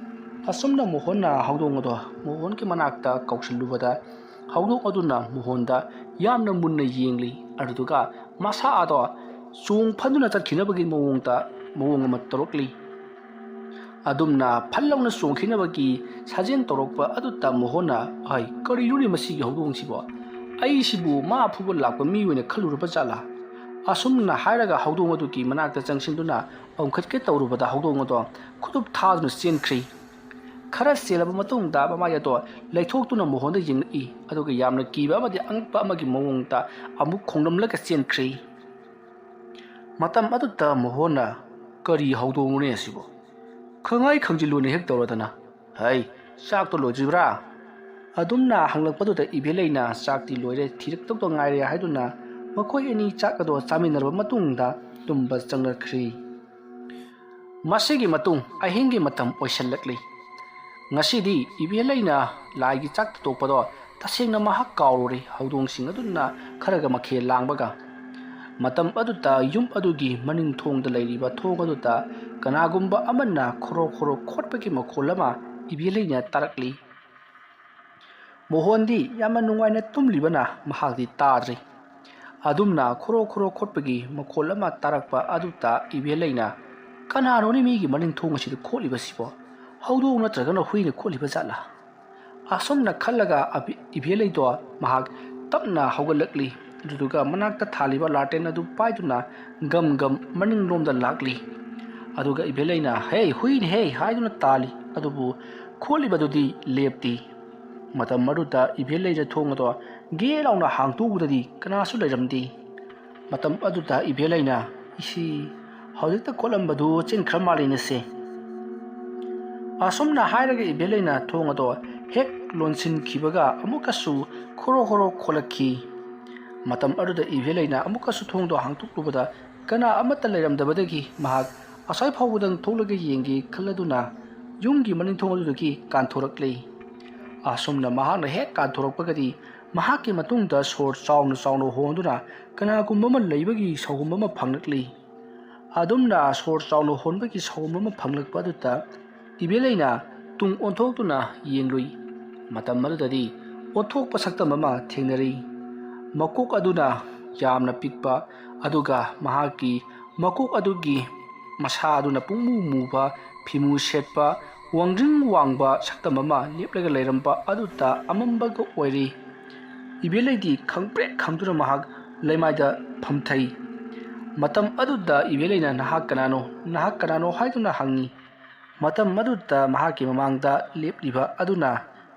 ꯑꯁꯨꯝꯅ ꯃꯣꯍꯣꯟꯅ ꯍꯧꯗꯣꯡ ꯑꯗꯣ ꯃꯣꯍꯣꯟꯒꯤ ꯃꯅꯥꯛꯇ ꯀꯧꯁꯤꯜꯂꯨꯕꯗ ꯍꯧꯗꯣꯡ ꯑꯗꯨꯅ ꯃꯣꯍꯣꯟꯗ ꯌꯥꯝꯅ ꯃꯨꯟꯅ ꯌꯦꯡꯂꯤ꯫ ꯑꯗꯨꯗꯨꯒ ꯃꯁꯥ ꯑꯗꯣ ꯆꯣꯡ ꯐꯟꯗꯨꯅ ꯆꯠꯈꯤꯅꯕꯒꯤ ꯃꯑꯣꯡꯗ ꯃꯑꯣꯡ ꯑꯃ ꯇꯧꯔꯛꯂꯤ꯫ ꯑꯗꯨꯝꯅ ꯐꯜ ꯂꯥꯎꯅ ꯆꯣꯡꯈꯤꯅꯕꯒꯤ ꯁꯥꯖꯦꯜ ꯇꯧꯔꯛꯄ ꯑꯗꯨꯗ ꯃꯣꯍꯣꯟꯅ, "ꯍꯥꯏ, ꯀꯔꯤꯅꯣꯅꯦ ꯃꯁꯤꯒꯤ ꯍꯧꯗꯣꯡꯁꯤꯕꯣ? ꯑꯩꯁꯤꯕꯨ ꯃꯥ ꯐꯨꯕ ꯂꯥꯛꯄ ꯃꯤ ꯑꯣꯏꯅ ꯈꯜꯂꯨꯔꯕ ꯖꯥꯠꯂꯥ?" ꯑꯁꯨꯝꯅ ꯍꯥꯏꯔꯒ ꯍꯧꯗꯣꯡ ꯑꯗꯨꯒꯤ ꯃꯅꯥꯛꯇ ꯆꯪꯁꯤꯟꯗꯨꯅ ꯑꯣꯟꯈꯠꯀꯦ ꯇꯧꯔꯨꯕꯗ ꯍꯧꯗꯣꯡ ꯑꯗꯣ ꯈꯨꯇꯨꯞ ꯊꯥꯗꯨꯅ ꯆꯦꯟꯈ꯭ꯔꯤ꯫ ꯈꯔ ꯆꯦꯜꯂꯕ ꯃꯇꯨꯡꯗ ꯃꯃꯥꯏ ꯑꯗꯣ ꯂꯩꯊꯣꯛꯇꯨꯅ ꯃꯣꯍꯣꯟꯗ ꯌꯦꯡꯂꯛꯏ, ꯑꯗꯨꯒ ꯌꯥꯝꯅ ꯀꯤꯕ ꯑꯃꯗꯤ ꯑꯉꯛꯄ ꯑꯃꯒꯤ ꯃꯑꯣꯡꯗ ꯑꯃꯨꯛ ꯈꯣꯡꯂꯝꯂꯒ ꯆꯦꯟꯈ꯭ꯔꯤ꯫ ꯃꯇꯝ ꯑꯗꯨꯗ ꯃꯣꯍꯣꯟꯅ, "ꯀꯔꯤ ꯍꯧꯗꯣꯡꯅꯣꯅꯦ ꯑꯁꯤꯕꯣ? ꯈꯪꯉꯥꯏ ꯈꯪꯖꯤꯜꯂꯨꯅꯦ ꯍꯦꯛ ꯇꯧꯔꯗꯅ꯫ ꯍꯩ, ꯆꯥꯛꯇꯣ ꯂꯣꯏꯗ꯭ꯔꯤꯕ꯭ꯔꯥ?" ꯑꯗꯨꯝꯅ ꯍꯪꯂꯛꯄꯗꯨꯗ ꯏꯕꯦꯂꯩꯅ ꯆꯥꯛꯇꯤ ꯂꯣꯏꯔꯦ, ꯊꯤꯔꯛꯇꯧꯗ ꯉꯥꯏꯔꯦ ꯍꯥꯏꯗꯨꯅ ꯃꯈꯣꯏ ꯑꯅꯤ ꯆꯥꯛ ꯑꯗꯣ ꯆꯥꯃꯤꯟꯅꯔꯕ ꯃꯇꯨꯡꯗ ꯇꯨꯝꯕ ꯆꯪꯂꯛꯈ꯭ꯔꯤ꯫ ꯃꯁꯤꯒꯤ ꯃꯇꯨꯡ ꯑꯍꯤꯡꯒꯤ ꯃꯇꯝ ꯑꯣꯏꯁꯤꯜꯂꯛꯂꯤ꯫ ꯉꯁꯤꯗꯤ ꯏꯕꯦꯂꯩꯅ ꯂꯥꯏꯒꯤ ꯆꯥꯛ ꯊꯣꯛꯄꯗꯣ ꯇꯁꯦꯡꯅ ꯃꯍꯥꯛ ꯀꯥꯎꯔꯨꯔꯦ, ꯍꯧꯗꯣꯡꯁꯤꯡ ꯑꯗꯨꯅ ꯈꯔꯒ ꯃꯈꯦꯜ ꯂꯥꯡꯕꯒ꯫ ꯃꯇꯝ ꯑꯗꯨꯗ ꯌꯨꯝ ꯑꯗꯨꯒꯤ ꯃꯅꯤꯡ ꯊꯣꯡꯗ ꯂꯩꯔꯤꯕ ꯊꯣꯡ ꯑꯗꯨꯗ ꯀꯅꯥꯒꯨꯝꯕ ꯑꯃꯅ ꯈꯣꯔꯣ ꯈꯣꯔꯣ ꯈꯣꯠꯄꯒꯤ ꯃꯈꯣꯜ ꯑꯃ ꯏꯕꯦꯂꯩꯅ ꯇꯥꯔꯛꯂꯤ꯫ ꯃꯣꯍꯣꯟꯗꯤ ꯌꯥꯝꯅ ꯅꯨꯡꯉꯥꯏꯅ ꯇꯨꯝꯂꯤꯕꯅ ꯃꯍꯥꯛꯇꯤ ꯇꯥꯗ꯭ꯔꯤ꯫ ꯑꯗꯨꯝꯅ ꯈꯣꯔꯣ ꯈꯣꯔꯣ ꯈꯣꯠꯄꯒꯤ ꯃꯈꯣꯜ ꯑꯃ ꯇꯥꯔꯛꯄ ꯑꯗꯨꯗ ꯏꯕꯦꯂꯩꯅ, "ꯀꯅꯥꯅꯣꯅꯤ ꯃꯤꯒꯤ ꯃꯅꯤꯡ ꯊꯣꯡ ꯑꯁꯤꯗ ꯈꯣꯠꯂꯤꯕꯁꯤꯕꯣ? ꯍꯧꯗꯣꯡ ꯅꯠꯇ꯭ꯔꯒꯅ ꯍꯨꯏꯅ ꯈꯣꯠꯂꯤꯕ ꯖꯥꯠꯂꯥ?" ꯑꯁꯨꯝꯅ ꯈꯜꯂꯒ ꯑꯕꯤ-, ꯏꯕꯦꯂꯩꯗꯣ ꯃꯍꯥꯛ ꯇꯞꯅ ꯍꯧꯒꯠꯂꯛꯂꯤ꯫ ꯑꯗꯨꯗꯨꯒ ꯃꯅꯥꯛꯇ ꯊꯥꯜꯂꯤꯕ ꯂꯥꯇꯦꯟ ꯑꯗꯨ ꯄꯥꯏꯗꯨꯅ ꯒꯝ ꯒꯝ ꯃꯅꯤꯡꯂꯣꯝꯗ ꯂꯥꯛꯂꯤ꯫ ꯑꯗꯨꯒ ꯏꯕꯦꯂꯩꯅ, "ꯍꯦ, ꯍꯨꯏꯅꯦ ꯍꯦ" ꯍꯥꯏꯗꯨꯅ ꯇꯥꯜꯂꯤ꯫ ꯑꯗꯨꯕꯨ ꯈꯣꯠꯂꯤꯕꯗꯨꯗꯤ ꯂꯦꯞꯇꯦ꯫ ꯃꯇꯝ ꯑꯗꯨꯗ ꯏꯕꯦꯂꯩꯅ ꯊꯣꯡ ꯑꯗꯣ ꯒꯦ ꯂꯥꯎꯅ ꯍꯥꯡꯇꯣꯛꯎꯕꯗꯗꯤ ꯀꯅꯥꯁꯨ ꯂꯩꯔꯝꯗꯦ꯫ ꯃꯇꯝ ꯑꯗꯨꯗ ꯏꯕꯦꯂꯩꯅ, "ꯏꯁꯤ, ꯍꯧꯖꯤꯛꯇ ꯈꯣꯠꯂꯝꯕꯗꯨ ꯆꯦꯟꯈ꯭ꯔ ꯃꯥꯜꯂꯦꯅꯦꯁꯦ"꯫ ꯑꯁꯨꯝꯅ ꯍꯥꯏꯔꯒ ꯏꯕꯦꯂꯩꯅ ꯊꯣꯡ ꯑꯗꯣ ꯍꯦꯛ ꯂꯣꯟꯁꯤꯟꯈꯤꯕꯒ ꯑꯃꯨꯛꯀꯁꯨ ꯈꯣꯔꯣ ꯈꯣꯔꯣ ꯈꯣꯠꯂꯛꯈꯤ꯫ ꯃꯇꯝ ꯑꯗꯨꯗ ꯏꯕꯦꯂꯩꯅ ꯑꯃꯨꯛꯀꯁꯨ ꯊꯣꯡꯗꯣ ꯍꯥꯡꯇꯣꯛꯂꯨꯕꯗ ꯀꯅꯥ ꯑꯃꯠꯇ ꯂꯩꯔꯝꯗꯕꯗꯒꯤ ꯃꯍꯥꯛ ꯑꯁ꯭ꯋꯥꯏ ꯐꯥꯎꯕꯗꯪ ꯊꯣꯛꯂꯒ ꯌꯦꯡꯒꯦ ꯈꯜꯂꯗꯨꯅ ꯌꯨꯝꯒꯤ ꯃꯅꯤꯡ ꯊꯣꯡ ꯑꯗꯨꯗꯒꯤ ꯀꯥꯟꯊꯣꯔꯛꯂꯦ꯫ ꯑꯁꯨꯝꯅ ꯃꯍꯥꯛꯅ ꯍꯦꯛ ꯀꯥꯟꯊꯣꯔꯛꯄꯒꯗꯤ ꯃꯍꯥꯛꯀꯤ ꯃꯇꯨꯡꯗ ꯁꯣꯔ ꯆꯥꯎꯅ ꯆꯥꯎꯅ ꯍꯣꯟꯗꯨꯅ ꯀꯅꯥꯒꯨꯝꯕ ꯑꯃ ꯂꯩꯕꯒꯤ ꯁꯥꯎꯒꯨꯝ ꯑꯃ ꯐꯪꯂꯛꯂꯤ꯫ ꯑꯗꯨꯝꯅ ꯁꯣꯔ ꯆꯥꯎꯅ ꯍꯣꯟꯕꯒꯤ ꯁꯥꯎꯒꯨꯝ ꯑꯃ ꯐꯪꯂꯛꯄ ꯑꯗꯨꯗ ꯏꯕꯦꯂꯩꯅ ꯇꯨꯡ ꯑꯣꯟꯊꯣꯛꯇꯨꯅ ꯌꯦꯡꯂꯨꯏ꯫ ꯃꯇꯝ ꯑꯗꯨꯗꯗꯤ ꯑꯣꯟꯊꯣꯛꯄ ꯁꯛꯇꯝ ꯑꯃ ꯊꯦꯡꯅꯔꯤ꯫ ꯃꯀꯣꯛ ꯑꯗꯨꯅ ꯌꯥꯝꯅ ꯄꯤꯛꯄ, ꯑꯗꯨꯒ ꯃꯍꯥꯛꯀꯤ ꯃꯀꯣꯛ ꯑꯗꯨꯒꯤ ꯃꯁꯥ ꯑꯗꯨꯅ ꯄꯨꯡꯃꯨ ꯃꯨꯕ, ꯐꯤꯃꯨ ꯁꯦꯠꯄ, ꯋꯥꯡꯖꯤꯡ ꯋꯥꯡꯕ ꯁꯛꯇꯝ ꯑꯃ ꯂꯦꯞꯂꯒ ꯂꯩꯔꯝꯕ ꯑꯗꯨꯗ ꯑꯃꯝꯕꯒ ꯑꯣꯏꯔꯤ꯫ ꯏꯕꯦꯂꯩꯗꯤ ꯈꯪꯄ꯭ꯔꯦꯛ ꯈꯪꯗꯨꯅ ꯃꯍꯥꯛ ꯂꯩꯃꯥꯏꯗ ꯐꯝꯊꯩ꯫ ꯃꯇꯝ ꯑꯗꯨꯗ ꯏꯕꯦꯂꯩꯅ, "ꯅꯍꯥꯛ ꯀꯅꯥꯅꯣ? ꯅꯍꯥꯛ ꯀꯅꯥꯅꯣ?" ꯍꯥꯏꯗꯨꯅ ꯍꯪꯉꯤ꯫ ꯃꯇꯝ ꯑꯗꯨꯗ ꯃꯍꯥꯛꯀꯤ ꯃꯃꯥꯡꯗ ꯂꯦꯞꯂꯤꯕ ꯑꯗꯨꯅ,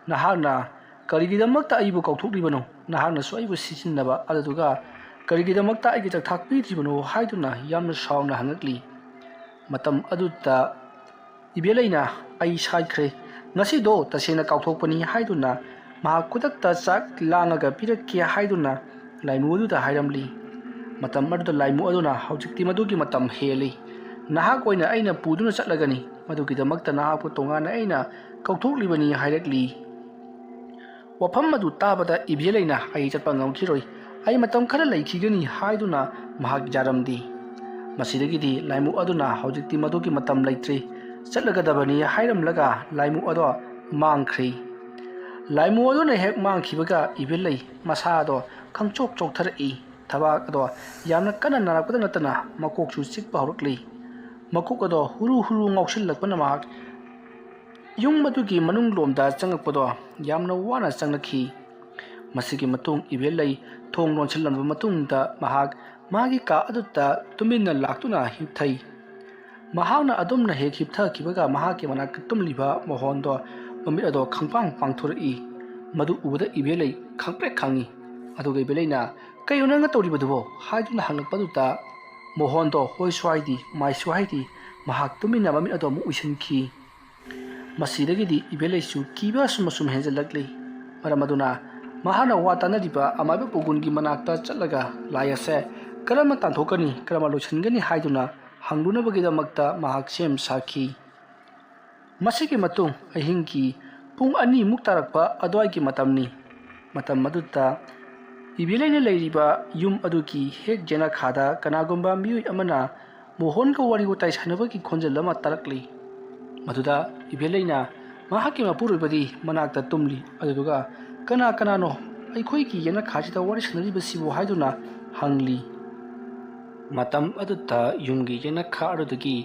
"ꯅꯍꯥꯛꯅ ꯀꯔꯤꯒꯤꯗꯃꯛꯇ ꯑꯩꯕꯨ ꯀꯧꯊꯣꯛꯂꯤꯕꯅꯣ? ꯅꯍꯥꯛꯅꯁꯨ ꯑꯩꯕꯨ ꯁꯤꯖꯤꯟꯅꯕ, ꯑꯗꯨꯗꯨꯒ ꯀꯔꯤꯒꯤꯗꯃꯛꯇ ꯑꯩꯒꯤ ꯆꯥꯛꯊꯥꯛ ꯄꯤꯗ꯭ꯔꯤꯕꯅꯣ?" ꯍꯥꯏꯗꯨꯅ ꯌꯥꯝꯅ ꯁꯥꯎꯅ ꯍꯪꯉꯛꯂꯤ꯫ ꯃꯇꯝ ꯑꯗꯨꯗ ꯏꯕꯦꯂꯩꯅ, "ꯑꯩ ꯁꯥꯏꯈ꯭ꯔꯦ, ꯉꯁꯤꯗꯣ ꯇꯁꯦꯡꯅ ꯀꯥꯎꯊꯣꯛꯄꯅꯤ" ꯍꯥꯏꯗꯨꯅ ꯃꯍꯥꯛ ꯈꯨꯗꯛꯇ ꯆꯥꯛ ꯂꯥꯡꯉꯒ ꯄꯤꯔꯛꯀꯦ ꯍꯥꯏꯗꯨꯅ ꯂꯥꯏꯃꯨ ꯑꯗꯨꯗ ꯍꯥꯏꯔꯝꯂꯤ꯫ ꯃꯇꯝ ꯑꯗꯨꯗ ꯂꯥꯏꯃꯨ ꯑꯗꯨꯅ, "ꯍꯧꯖꯤꯛꯇꯤ ꯃꯗꯨꯒꯤ ꯃꯇꯝ ꯍꯦꯜꯂꯤ꯫ ꯅꯍꯥꯛ ꯑꯣꯏꯅ ꯑꯩꯅ ꯄꯨꯗꯨꯅ ꯆꯠꯂꯒꯅꯤ꯫ ꯃꯗꯨꯒꯤꯗꯃꯛꯇ ꯅꯍꯥꯛꯄꯨ ꯇꯣꯉꯥꯟꯅ ꯑꯩꯅ ꯀꯧꯊꯣꯛꯂꯤꯕꯅꯤ" ꯍꯥꯏꯔꯛꯂꯤ꯫ ꯋꯥꯐꯝ ꯑꯗꯨ ꯇꯥꯕꯗ ꯏꯕꯦꯂꯩꯅ, "ꯑꯩ ꯆꯠꯄ ꯉꯝꯈꯤꯔꯣꯏ꯫ ꯑꯩ ꯃꯇꯝ ꯈꯔ ꯂꯩꯈꯤꯒꯅꯤ" ꯍꯥꯏꯗꯨꯅ ꯃꯍꯥꯛ ꯌꯥꯔꯝꯗꯦ꯫ ꯃꯁꯤꯗꯒꯤꯗꯤ ꯂꯥꯏꯃꯨ ꯑꯗꯨꯅ, "ꯍꯧꯖꯤꯛꯇꯤ ꯃꯗꯨꯒꯤ ꯃꯇꯝ ꯂꯩꯇ꯭ꯔꯤ, ꯆꯠꯂꯒꯗꯕꯅꯤ" ꯍꯥꯏꯔꯝꯂꯒ ꯂꯥꯏꯃꯨ ꯑꯗꯣ ꯃꯥꯡꯈ꯭ꯔꯤ꯫ ꯂꯥꯏꯃꯨ ꯑꯗꯨꯅ ꯍꯦꯛ ꯃꯥꯡꯈꯤꯕꯒ ꯏꯕꯦꯂꯩ ꯃꯁꯥꯗꯣ ꯈꯪꯆꯣꯛ ꯆꯣꯛꯊꯔꯛꯏ꯫ ꯊꯕꯥꯛ ꯑꯗꯣ ꯌꯥꯝꯅ ꯀꯟꯅ ꯅꯥꯔꯛꯄꯗ ꯅꯠꯇꯅ ꯃꯀꯣꯛꯁꯨ ꯆꯤꯛꯄ ꯍꯧꯔꯛꯂꯤ꯫ ꯃꯀꯣꯛ ꯑꯗꯣ ꯍꯨꯔꯨ ꯍꯨꯔꯨ ꯉꯥꯎꯁꯤꯜꯂꯛꯄꯅ ꯃꯍꯥꯛ ꯌꯨꯝ ꯑꯗꯨꯒꯤ ꯃꯅꯨꯡ ꯂꯣꯝꯗ ꯆꯪꯉꯛꯄꯗꯣ ꯌꯥꯝꯅ ꯋꯥꯅ ꯆꯪꯂꯛꯈꯤ꯫ ꯃꯁꯤꯒꯤ ꯃꯇꯨꯡ ꯏꯕꯦꯜꯂꯩ ꯊꯣꯡ ꯂꯣꯟꯁꯤꯜꯂꯝꯂꯕ ꯃꯇꯨꯡꯗ ꯃꯍꯥꯛ ꯃꯥꯒꯤ ꯀꯥ ꯑꯗꯨꯗ ꯇꯨꯃꯤꯟꯅ ꯂꯥꯛꯇꯨꯅ ꯍꯤꯞꯊꯩ꯫ ꯃꯍꯥꯛꯅ ꯑꯗꯨꯝꯅ ꯍꯦꯛ ꯍꯤꯞꯊꯈꯤꯕꯒ ꯃꯍꯥꯛꯀꯤ ꯃꯅꯥꯛꯇ ꯇꯨꯝꯂꯤꯕ ꯃꯣꯍꯣꯟꯗꯣ ꯃꯃꯤꯠ ꯑꯗꯣ ꯈꯪꯄꯥꯡ ꯄꯥꯡꯊꯣꯔꯛꯏ꯫ ꯃꯗꯨ ꯎꯕꯗ ꯏꯕꯦꯜꯂꯩ ꯈꯪꯄ꯭ꯔꯦꯛ ꯈꯪꯉꯤ꯫ ꯑꯗꯨꯒ ꯏꯕꯦꯜꯂꯩꯅ, "ꯀꯩꯅꯣ ꯅꯪꯅ ꯇꯧꯔꯤꯕꯗꯨꯕꯣ?" ꯍꯥꯏꯗꯨꯅ ꯍꯪꯂꯛꯄꯗꯨꯗ ꯃꯣꯍꯣꯟꯗꯣ ꯍꯣꯏꯁꯨ ꯍꯥꯏꯗꯤ ꯃꯥꯏꯁꯨ ꯍꯥꯏꯗꯤ ꯃꯍꯥꯛ ꯇꯨꯃꯤꯟꯅ ꯃꯃꯤꯠ ꯑꯗꯣ ꯑꯃꯨꯛ ꯎꯏꯁꯤꯟꯈꯤ꯫ ꯃꯁꯤꯗꯒꯤꯗꯤ ꯏꯕꯦꯜꯂꯩꯁꯨ ꯀꯤꯕ ꯑꯁꯨꯝ ꯑꯁꯨꯝ ꯍꯦꯟꯖꯜꯂꯛꯂꯤ꯫ ꯃꯔꯝ ꯑꯗꯨꯅ ꯃꯍꯥꯛꯅ ꯋꯥ ꯇꯥꯅꯔꯤꯕ ꯑꯃꯥꯏꯕ ꯄꯨꯒꯨꯟꯒꯤ ꯃꯅꯥꯛꯇ ꯆꯠꯂꯒ ꯂꯥꯏ ꯑꯁꯦ ꯀꯔꯝꯅ ꯇꯥꯟꯊꯣꯛꯀꯅꯤ, ꯀꯔꯝꯅ ꯂꯣꯏꯁꯤꯟꯒꯅꯤ ꯍꯥꯏꯗꯨꯅ ꯍꯪꯂꯨꯅꯕꯒꯤꯗꯃꯛꯇ ꯃꯍꯥꯛ ꯁꯦꯝ ꯁꯥꯈꯤ꯫ ꯃꯁꯤꯒꯤ ꯃꯇꯨꯡ ꯑꯍꯤꯡꯒꯤ ꯄꯨꯡ ꯑꯅꯤꯃꯨꯛ ꯇꯥꯔꯛꯄ ꯑꯗꯨꯋꯥꯏꯒꯤ ꯃꯇꯝꯅꯤ꯫ ꯃꯇꯝ ꯑꯗꯨꯗ ꯏꯕꯦꯜꯂꯩꯅ ꯂꯩꯔꯤꯕ ꯌꯨꯝ ꯑꯗꯨꯒꯤ ꯍꯦꯛ ꯌꯦꯅꯈꯥꯗ ꯀꯅꯥꯒꯨꯝꯕ ꯃꯤꯑꯣꯏ ꯑꯃꯅ ꯃꯣꯍꯣꯟꯒ ꯋꯥꯔꯤ ꯋꯥꯇꯥꯏ ꯁꯥꯟꯅꯕꯒꯤ ꯈꯣꯟꯖꯦꯜ ꯑꯃ ꯇꯥꯔꯛꯂꯤ꯫ ꯃꯗꯨꯗ ꯏꯕꯦꯜꯂꯩꯅ ꯃꯍꯥꯛꯀꯤ ꯃꯄꯨꯔꯣꯏꯕꯗꯤ ꯃꯅꯥꯛꯇ ꯇꯨꯝꯂꯤ꯫ ꯑꯗꯨꯗꯨꯒ, "ꯀꯅꯥ ꯀꯅꯥꯅꯣ ꯑꯩꯈꯣꯏꯒꯤ ꯌꯦꯅꯈꯥꯁꯤꯗ ꯋꯥꯔꯤ ꯁꯥꯟꯅꯔꯤꯕꯁꯤꯕꯨ?" ꯍꯥꯏꯗꯨꯅ ꯍꯪꯂꯤ꯫ ꯃꯇꯝ ꯑꯗꯨꯗ ꯌꯨꯝꯒꯤ ꯌꯦꯅꯈꯥ ꯑꯗꯨꯗꯒꯤ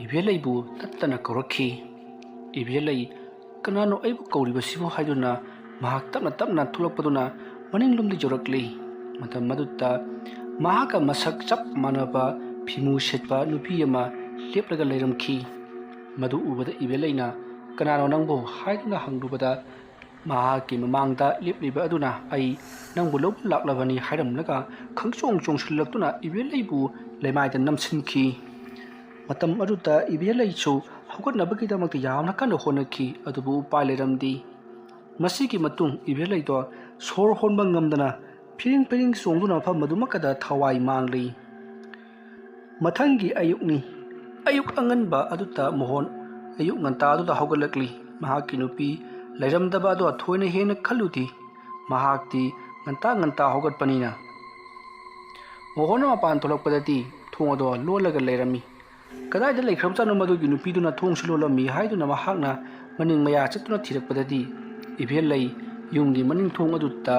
ꯏꯕꯦꯜꯂꯩꯕꯨ ꯇꯠꯇꯅ ꯀꯧꯔꯛꯈꯤ꯫ ꯏꯕꯦꯜꯂꯩ, "ꯀꯅꯥꯅꯣ ꯑꯩꯕꯨ ꯀꯧꯔꯤꯕꯁꯤꯕꯨ?" ꯍꯥꯏꯗꯨꯅ ꯃꯍꯥꯛ ꯇꯞꯅ ꯇꯞꯅ ꯊꯣꯛꯂꯛꯄꯗꯨꯅ ꯃꯅꯤꯡꯂꯣꯝꯗ ꯌꯧꯔꯛꯂꯤ꯫ ꯃꯇꯝ ꯑꯗꯨꯗ ꯃꯍꯥꯛꯀ ꯃꯁꯛ ꯆꯞ ꯃꯥꯟꯅꯕ ꯐꯤꯃꯨ ꯁꯦꯠꯄ ꯅꯨꯄꯤ ꯑꯃ ꯂꯦꯞꯂꯒ ꯂꯩꯔꯝꯈꯤ꯫ ꯃꯗꯨ ꯎꯕꯗ ꯏꯕꯦꯜꯂꯩꯅ, "ꯀꯅꯥꯅꯣ ꯅꯪꯕꯨ?" ꯍꯥꯏꯗꯨꯅ ꯍꯪꯂꯨꯕꯗ, ꯃꯍꯥꯛꯀꯤ ꯃꯃꯥꯡꯗ ꯂꯦꯞꯂꯤꯕ ꯑꯗꯨꯅ, "ꯑꯩ ꯅꯪꯕꯨ ꯂꯧꯕ ꯂꯥꯛꯂꯕꯅꯤ" ꯍꯥꯏꯔꯝꯂꯒ ꯈꯪꯆꯣꯡ ꯆꯣꯡꯁꯤꯜꯂꯛꯇꯨꯅ ꯏꯕꯦꯜꯂꯩꯕꯨ ꯂꯩꯃꯥꯏꯗ ꯅꯝꯁꯤꯟꯈꯤ꯫ ꯃꯇꯝ ꯑꯗꯨꯗ ꯏꯕꯦꯜꯂꯩꯁꯨ ꯍꯧꯒꯠꯅꯕꯒꯤꯗꯃꯛꯇ ꯌꯥꯝꯅ ꯀꯟꯅ ꯍꯣꯠꯅꯈꯤ, ꯑꯗꯨꯕꯨ ꯎꯄꯥꯏ ꯂꯩꯔꯝꯗꯦ꯫ ꯃꯁꯤꯒꯤ ꯃꯇꯨꯡ ꯏꯕꯦꯂꯩꯗꯣ ꯁꯣꯔ ꯍꯣꯟꯕ ꯉꯝꯗꯅ ꯐꯤꯔꯤꯡ ꯐꯤꯔꯤꯡ ꯆꯣꯡꯗꯨꯅ ꯃꯐꯝ ꯑꯗꯨꯃꯛꯀꯗ ꯊꯋꯥꯏ ꯃꯥꯡꯂꯤ꯫ ꯃꯊꯪꯒꯤ ꯑꯌꯨꯛꯅꯤ꯫ ꯑꯌꯨꯛ ꯑꯉꯟꯕ ꯑꯗꯨꯗ ꯃꯣꯍꯣꯟ ꯑꯌꯨꯛ ꯉꯟꯇꯥ ꯑꯗꯨꯗ ꯍꯧꯒꯠꯂꯛꯂꯤ꯫ ꯃꯍꯥꯛꯀꯤ ꯅꯨꯄꯤ ꯂꯩꯔꯝꯗꯕ ꯑꯗꯣ ꯊꯣꯏꯅ ꯍꯦꯟꯅ ꯈꯜꯂꯨꯗꯦ꯫ ꯃꯍꯥꯛꯇꯤ ꯉꯟꯇꯥ ꯉꯟꯇꯥ ꯍꯧꯒꯠꯄꯅꯤꯅ꯫ ꯃꯣꯍꯣꯟꯅ ꯃꯄꯥꯟ ꯊꯣꯛꯂꯛꯄꯗꯗꯤ ꯊꯣꯡ ꯑꯗꯣ ꯂꯣꯜꯂꯒ ꯂꯩꯔꯝꯃꯤ꯫ ꯀꯗꯥꯏꯗ ꯂꯩꯈ꯭ꯔꯕꯖꯥꯠꯅꯣ ꯃꯗꯨꯒꯤ ꯅꯨꯄꯤꯗꯨꯅ ꯊꯣꯡꯁꯨ ꯂꯣꯜꯂꯝꯃꯤ ꯍꯥꯏꯗꯨꯅ ꯃꯍꯥꯛꯅ ꯃꯅꯤꯡ ꯃꯌꯥ ꯆꯠꯇꯨꯅ ꯊꯤꯔꯛꯄꯗꯗꯤ ꯏꯕꯦꯜꯂꯩ ꯌꯨꯝꯒꯤ ꯃꯅꯤꯡ ꯊꯣꯡ ꯑꯗꯨꯗ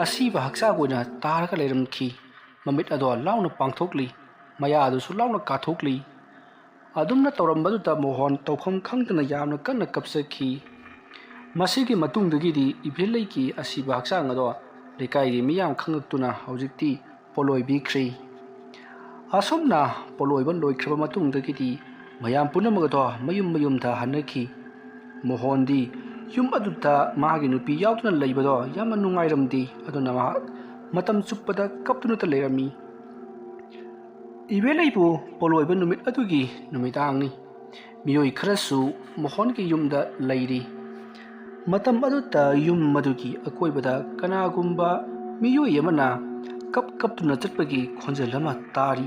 ꯑꯁꯤꯕ ꯍꯛꯆꯥꯡ ꯑꯣꯏꯅ ꯇꯥꯔꯒ ꯂꯩꯔꯝꯈꯤ꯫ ꯃꯃꯤꯠ ꯑꯗꯣ ꯂꯥꯎꯅ ꯄꯥꯡꯊꯣꯛꯂꯤ꯫ ꯃꯌꯥ ꯑꯗꯨꯁꯨ ꯂꯥꯎꯅ ꯀꯥꯊꯣꯛꯂꯤ꯫ ꯑꯗꯨꯝꯅ ꯇꯧꯔꯝꯕꯗꯨꯗ ꯃꯣꯍꯣꯟ ꯇꯧꯐꯝ ꯈꯪꯗꯅ ꯌꯥꯝꯅ ꯀꯟꯅ ꯀꯞꯆꯈꯤ꯫ ꯃꯁꯤꯒꯤ ꯃꯇꯨꯡꯗꯒꯤꯗꯤ ꯏꯕꯦꯜꯂꯩꯒꯤ ꯑꯁꯤꯕ ꯍꯛꯆꯥꯡ ꯑꯗꯣ ꯂꯩꯀꯥꯏꯒꯤ ꯃꯤꯌꯥꯝ ꯈꯪꯂꯛꯇꯨꯅ ꯍꯧꯖꯤꯛꯇꯤ ꯄꯣꯠꯂꯣꯏꯕꯤꯈ꯭ꯔꯦ꯫ ꯑꯁꯨꯝꯅ ꯄꯣꯠꯂꯣꯏꯕ ꯂꯣꯏꯈ꯭ꯔꯕ ꯃꯇꯨꯡꯗꯒꯤꯗꯤ ꯃꯌꯥꯝ ꯄꯨꯝꯅꯃꯛ ꯑꯗꯣ ꯃꯌꯨꯝ ꯃꯌꯨꯝꯗ ꯍꯟꯅꯈꯤ꯫ ꯃꯣꯍꯣꯟꯗꯤ ꯌꯨꯝ ꯑꯗꯨꯗ ꯃꯥꯒꯤ ꯅꯨꯄꯤ ꯌꯥꯎꯗꯨꯅ ꯂꯩꯕꯗꯣ ꯌꯥꯝꯅ ꯅꯨꯡꯉꯥꯏꯔꯝꯗꯦ꯫ ꯑꯗꯨꯅ ꯃꯍꯥꯛ ꯃꯇꯝ ꯆꯨꯞꯄꯗ ꯀꯞꯇꯨꯅꯇ ꯂꯩꯔꯝꯃꯤ꯫ ꯏꯕꯦꯜꯂꯩꯕꯨ ꯄꯣꯠꯂꯣꯏꯕ ꯅꯨꯃꯤꯠ ꯑꯗꯨꯒꯤ ꯅꯨꯃꯤꯗꯥꯡꯅꯤ꯫ ꯃꯤꯑꯣꯏ ꯈꯔꯁꯨ ꯃꯣꯍꯣꯟꯒꯤ ꯌꯨꯝꯗ ꯂꯩꯔꯤ꯫ ꯃꯇꯝ ꯑꯗꯨꯗ ꯌꯨꯝ ꯑꯗꯨꯒꯤ ꯑꯀꯣꯏꯕꯗ ꯀꯅꯥꯒꯨꯝꯕ ꯃꯤꯑꯣꯏ ꯑꯃꯅ ꯀꯞ ꯀꯞꯇꯨꯅ ꯆꯠꯄꯒꯤ ꯈꯣꯟꯖꯦꯜ ꯑꯃ ꯇꯥꯔꯤ꯫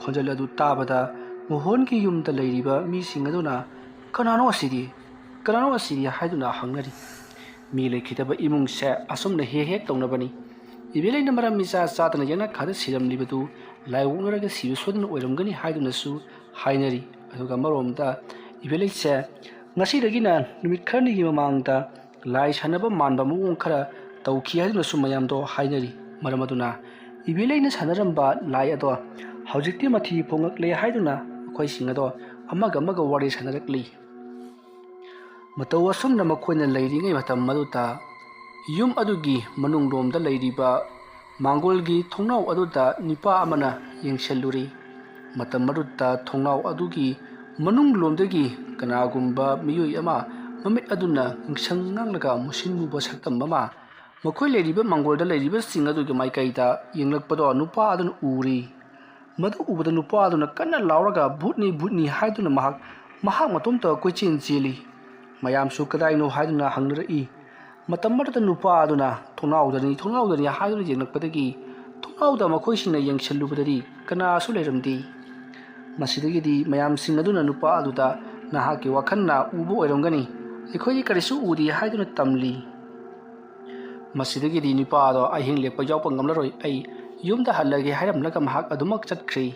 ꯈꯣꯟꯖꯦꯜ ꯑꯗꯨ ꯇꯥꯕꯗ ꯃꯣꯍꯣꯟꯒꯤ ꯌꯨꯝꯗ ꯂꯩꯔꯤꯕ ꯃꯤꯁꯤꯡ ꯑꯗꯨꯅ "ꯀꯅꯥꯅꯣ ꯑꯁꯤꯗꯤ? ꯀꯅꯥꯅꯣ ꯑꯁꯤꯗꯤ?" ꯍꯥꯏꯗꯨꯅ ꯍꯪꯅꯔꯤ꯫ ꯃꯤ ꯂꯩꯈꯤꯗꯕ ꯏꯃꯨꯡꯁꯦ ꯑꯁꯨꯝꯅ ꯍꯦꯛ ꯍꯦꯛ ꯇꯧꯅꯕꯅꯤ꯫ ꯏꯕꯦꯜꯂꯩꯅ ꯃꯔꯝ ꯃꯤꯆꯥ ꯆꯥꯗꯅ ꯌꯦꯅꯈꯥꯗ ꯁꯤꯔꯝꯂꯤꯕꯗꯨ ꯂꯥꯏ ꯑꯣꯛꯅꯔꯒ ꯁꯤꯕ ꯁꯣꯏꯗꯅ ꯑꯣꯏꯔꯝꯒꯅꯤ ꯍꯥꯏꯗꯨꯅꯁꯨ ꯍꯥꯏꯅꯔꯤ꯫ ꯑꯗꯨꯒ ꯑꯃꯔꯣꯝꯗ ꯏꯕꯦꯜꯂꯩꯁꯦ ꯉꯁꯤꯗꯒꯤꯅ ꯅꯨꯃꯤꯠ ꯈꯔꯅꯤꯒꯤ ꯃꯃꯥꯡꯗ ꯂꯥꯏ ꯁꯥꯟꯅꯕ ꯃꯥꯟꯕ ꯃꯑꯣꯡ ꯈꯔ ꯇꯧꯈꯤ ꯍꯥꯏꯗꯨꯅꯁꯨ ꯃꯌꯥꯝꯗꯣ ꯍꯥꯏꯅꯔꯤ꯫ ꯃꯔꯝ ꯑꯗꯨꯅ ꯏꯕꯦꯜꯂꯩꯅ ꯁꯥꯟꯅꯔꯝꯕ ꯂꯥꯏ ꯑꯗꯣ ꯍꯧꯖꯤꯛꯇꯤ ꯃꯊꯤ ꯐꯣꯡꯉꯛꯂꯦ ꯍꯥꯏꯗꯨꯅ ꯃꯈꯣꯏꯁꯤꯡ ꯑꯗꯣ ꯑꯃꯒ ꯑꯃꯒ ꯋꯥꯔꯤ ꯁꯥꯟꯅꯔꯛꯂꯤ꯫ ꯃꯇꯧ ꯑꯁꯨꯝꯅ ꯃꯈꯣꯏꯅ ꯂꯩꯔꯤꯉꯩ ꯃꯇꯝ ꯑꯗꯨꯗ ꯌꯨꯝ ꯑꯗꯨꯒꯤ ꯃꯅꯨꯡꯂꯣꯝꯗ ꯂꯩꯔꯤꯕ ꯃꯥꯡꯒꯣꯜꯒꯤ ꯊꯣꯡꯅꯥꯎ ꯑꯗꯨꯗ ꯅꯨꯄꯥ ꯑꯃꯅ ꯌꯦꯡꯁꯤꯜꯂꯨꯔꯤ꯫ ꯃꯇꯝ ꯑꯗꯨꯗ ꯊꯣꯡꯅꯥꯎ ꯑꯗꯨꯒꯤ ꯃꯅꯨꯡꯂꯣꯝꯗꯒꯤ ꯀꯅꯥꯒꯨꯝꯕ ꯃꯤꯑꯣꯏ ꯑꯃ ꯃꯃꯤꯠ ꯑꯗꯨꯅ ꯉꯥꯡꯁꯪ ꯉꯥꯡꯂꯒ ꯃꯨꯁꯤꯟ ꯃꯨꯕ ꯁꯛꯇꯝ ꯑꯃ ꯃꯈꯣꯏ ꯂꯩꯔꯤꯕ ꯃꯥꯡꯒꯣꯜꯗ ꯂꯩꯔꯤꯕꯁꯤꯡ ꯑꯗꯨꯒꯤ ꯃꯥꯏꯀꯩꯗ ꯌꯦꯡꯂꯛꯄꯗꯣ ꯅꯨꯄꯥ ꯑꯗꯨꯅ ꯎꯔꯤ꯫ ꯃꯗꯨ ꯎꯕꯗ ꯅꯨꯄꯥ ꯑꯗꯨꯅ ꯀꯟꯅ ꯂꯥꯎꯔꯒ "ꯚꯨꯠꯅꯤ, ꯚꯨꯠꯅꯤ" ꯍꯥꯏꯗꯨꯅ ꯃꯍꯥꯛ, ꯃꯍꯥꯛ ꯃꯇꯣꯝꯇ ꯀꯣꯏꯆꯦꯟ ꯆꯦꯜꯂꯤ꯫ ꯃꯌꯥꯝꯁꯨ "ꯀꯗꯥꯏꯅꯣ?" ꯍꯥꯏꯗꯨꯅ ꯍꯪꯅꯔꯛꯏ꯫ ꯃꯇꯝ ꯑꯗꯨꯗ ꯅꯨꯄꯥ ꯑꯗꯨꯅ ꯊꯣꯡꯅꯥꯎꯗꯅꯤ, ꯊꯣꯡꯅꯥꯎꯗꯅꯤ ꯍꯥꯏꯗꯨꯅ ꯌꯦꯡꯂꯛꯄꯗꯒꯤ ꯊꯣꯡꯅꯥꯎꯗ ꯃꯈꯣꯏꯁꯤꯡꯅ ꯌꯦꯡꯁꯤꯜꯂꯨꯕꯗꯗꯤ ꯀꯅꯥꯁꯨ ꯂꯩꯔꯝꯗꯦ꯫ ꯃꯁꯤꯗꯒꯤꯗꯤ ꯃꯌꯥꯝꯁꯤꯡ ꯑꯗꯨꯅ ꯅꯨꯄꯥ ꯑꯗꯨꯗ "ꯅꯍꯥꯛꯀꯤ ꯋꯥꯈꯜꯅ ꯎꯕ ꯑꯣꯏꯔꯝꯒꯅꯤ, ꯑꯩꯈꯣꯏꯗꯤ ꯀꯔꯤꯁꯨ ꯎꯗꯦ" ꯍꯥꯏꯗꯨꯅ ꯇꯝꯂꯤ꯫ ꯃꯁꯤꯗꯒꯤꯗꯤ ꯅꯨꯄꯥ ꯑꯗꯣ "ꯑꯍꯤꯡ ꯂꯦꯛꯄ ꯌꯥꯎꯕ ꯉꯝꯂꯔꯣꯏ, ꯑꯩ ꯌꯨꯝꯗ ꯍꯜꯂꯒꯦ" ꯍꯥꯏꯔꯝꯂꯒ ꯃꯍꯥꯛ ꯑꯗꯨꯃꯛ ꯆꯠꯈ꯭ꯔꯦ꯫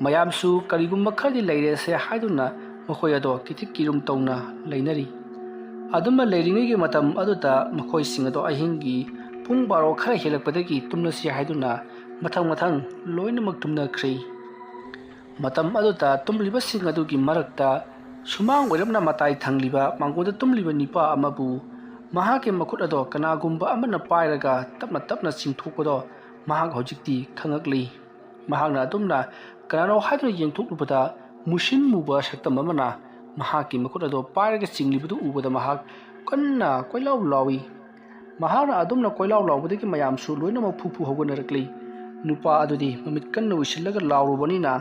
ꯃꯌꯥꯝꯁꯨ "ꯀꯔꯤꯒꯨꯝꯕ ꯈꯔꯗꯤ ꯂꯩꯔꯦꯁꯦ" ꯍꯥꯏꯗꯨꯅ ꯃꯈꯣꯏ ꯑꯗꯣ ꯀꯤꯊꯤꯛ ꯀꯤꯔꯨꯝ ꯇꯧꯅ ꯂꯩꯅꯔꯤ꯫ ꯑꯗꯨꯝꯅ ꯂꯩꯔꯤꯉꯩꯒꯤ ꯃꯇꯝ ꯑꯗꯨꯗ ꯃꯈꯣꯏꯁꯤꯡ ꯑꯗꯣ ꯑꯍꯤꯡꯒꯤ ꯄꯨꯡ ꯕꯥꯔꯣ ꯈꯔ ꯍꯦꯜꯂꯛꯄꯗꯒꯤ ꯇꯨꯝꯂꯁꯤ ꯍꯥꯏꯗꯨꯅ ꯃꯊꯪ ꯃꯊꯪ ꯂꯣꯏꯅꯃꯛ ꯇꯨꯝꯅꯈ꯭ꯔꯦ꯫ ꯃꯇꯝ ꯑꯗꯨꯗ ꯇꯨꯝꯂꯤꯕꯁꯤꯡ ꯑꯗꯨꯒꯤ ꯃꯔꯛꯇ ꯁꯨꯃꯥꯡ ꯑꯣꯏꯔꯞꯅ ꯃꯇꯥꯏ ꯊꯪꯂꯤꯕ ꯃꯥꯡꯒꯣꯟꯗ ꯇꯨꯝꯂꯤꯕ ꯅꯨꯄꯥ ꯑꯃꯕꯨ ꯃꯍꯥꯛꯀꯤ ꯃꯈꯨꯠ ꯑꯗꯣ ꯀꯅꯥꯒꯨꯝꯕ ꯑꯃꯅ ꯄꯥꯏꯔꯒ ꯇꯞꯅ ꯇꯞꯅ ꯆꯤꯡꯊꯣꯛꯄꯗꯣ ꯃꯍꯥꯛ ꯍꯧꯖꯤꯛꯇꯤ ꯈꯪꯉꯛꯂꯤ꯫ ꯃꯍꯥꯛꯅ ꯑꯗꯨꯝꯅ ꯀꯅꯥꯅꯣ ꯍꯥꯏꯗꯨꯅ ꯌꯦꯡꯊꯣꯛꯂꯨꯕꯗ ꯃꯨꯁꯤꯟ ꯃꯨꯕ ꯁꯛꯇꯝ ꯑꯃꯅ ꯃꯍꯥꯛꯀꯤ ꯃꯈꯨꯠ ꯑꯗꯣ ꯄꯥꯏꯔꯒ ꯆꯤꯡꯂꯤꯕꯗꯨ ꯎꯕꯗ ꯃꯍꯥꯛ ꯀꯟꯅ ꯀꯣꯏꯂꯥꯎ ꯂꯥꯎꯏ꯫ ꯃꯍꯥꯛꯅ ꯑꯗꯨꯝꯅ ꯀꯣꯏꯂꯥꯎ ꯂꯥꯎꯕꯗꯒꯤ ꯃꯌꯥꯝꯁꯨ ꯂꯣꯏꯅꯃꯛ ꯐꯨ ꯐꯨ ꯍꯧꯒꯠꯅꯔꯛꯂꯤ꯫ ꯅꯨꯄꯥ ꯑꯗꯨꯗꯤ ꯃꯃꯤꯠ ꯀꯟꯅ ꯎꯏꯁꯤꯜꯂꯒ ꯂꯥꯎꯔꯨꯕꯅꯤꯅ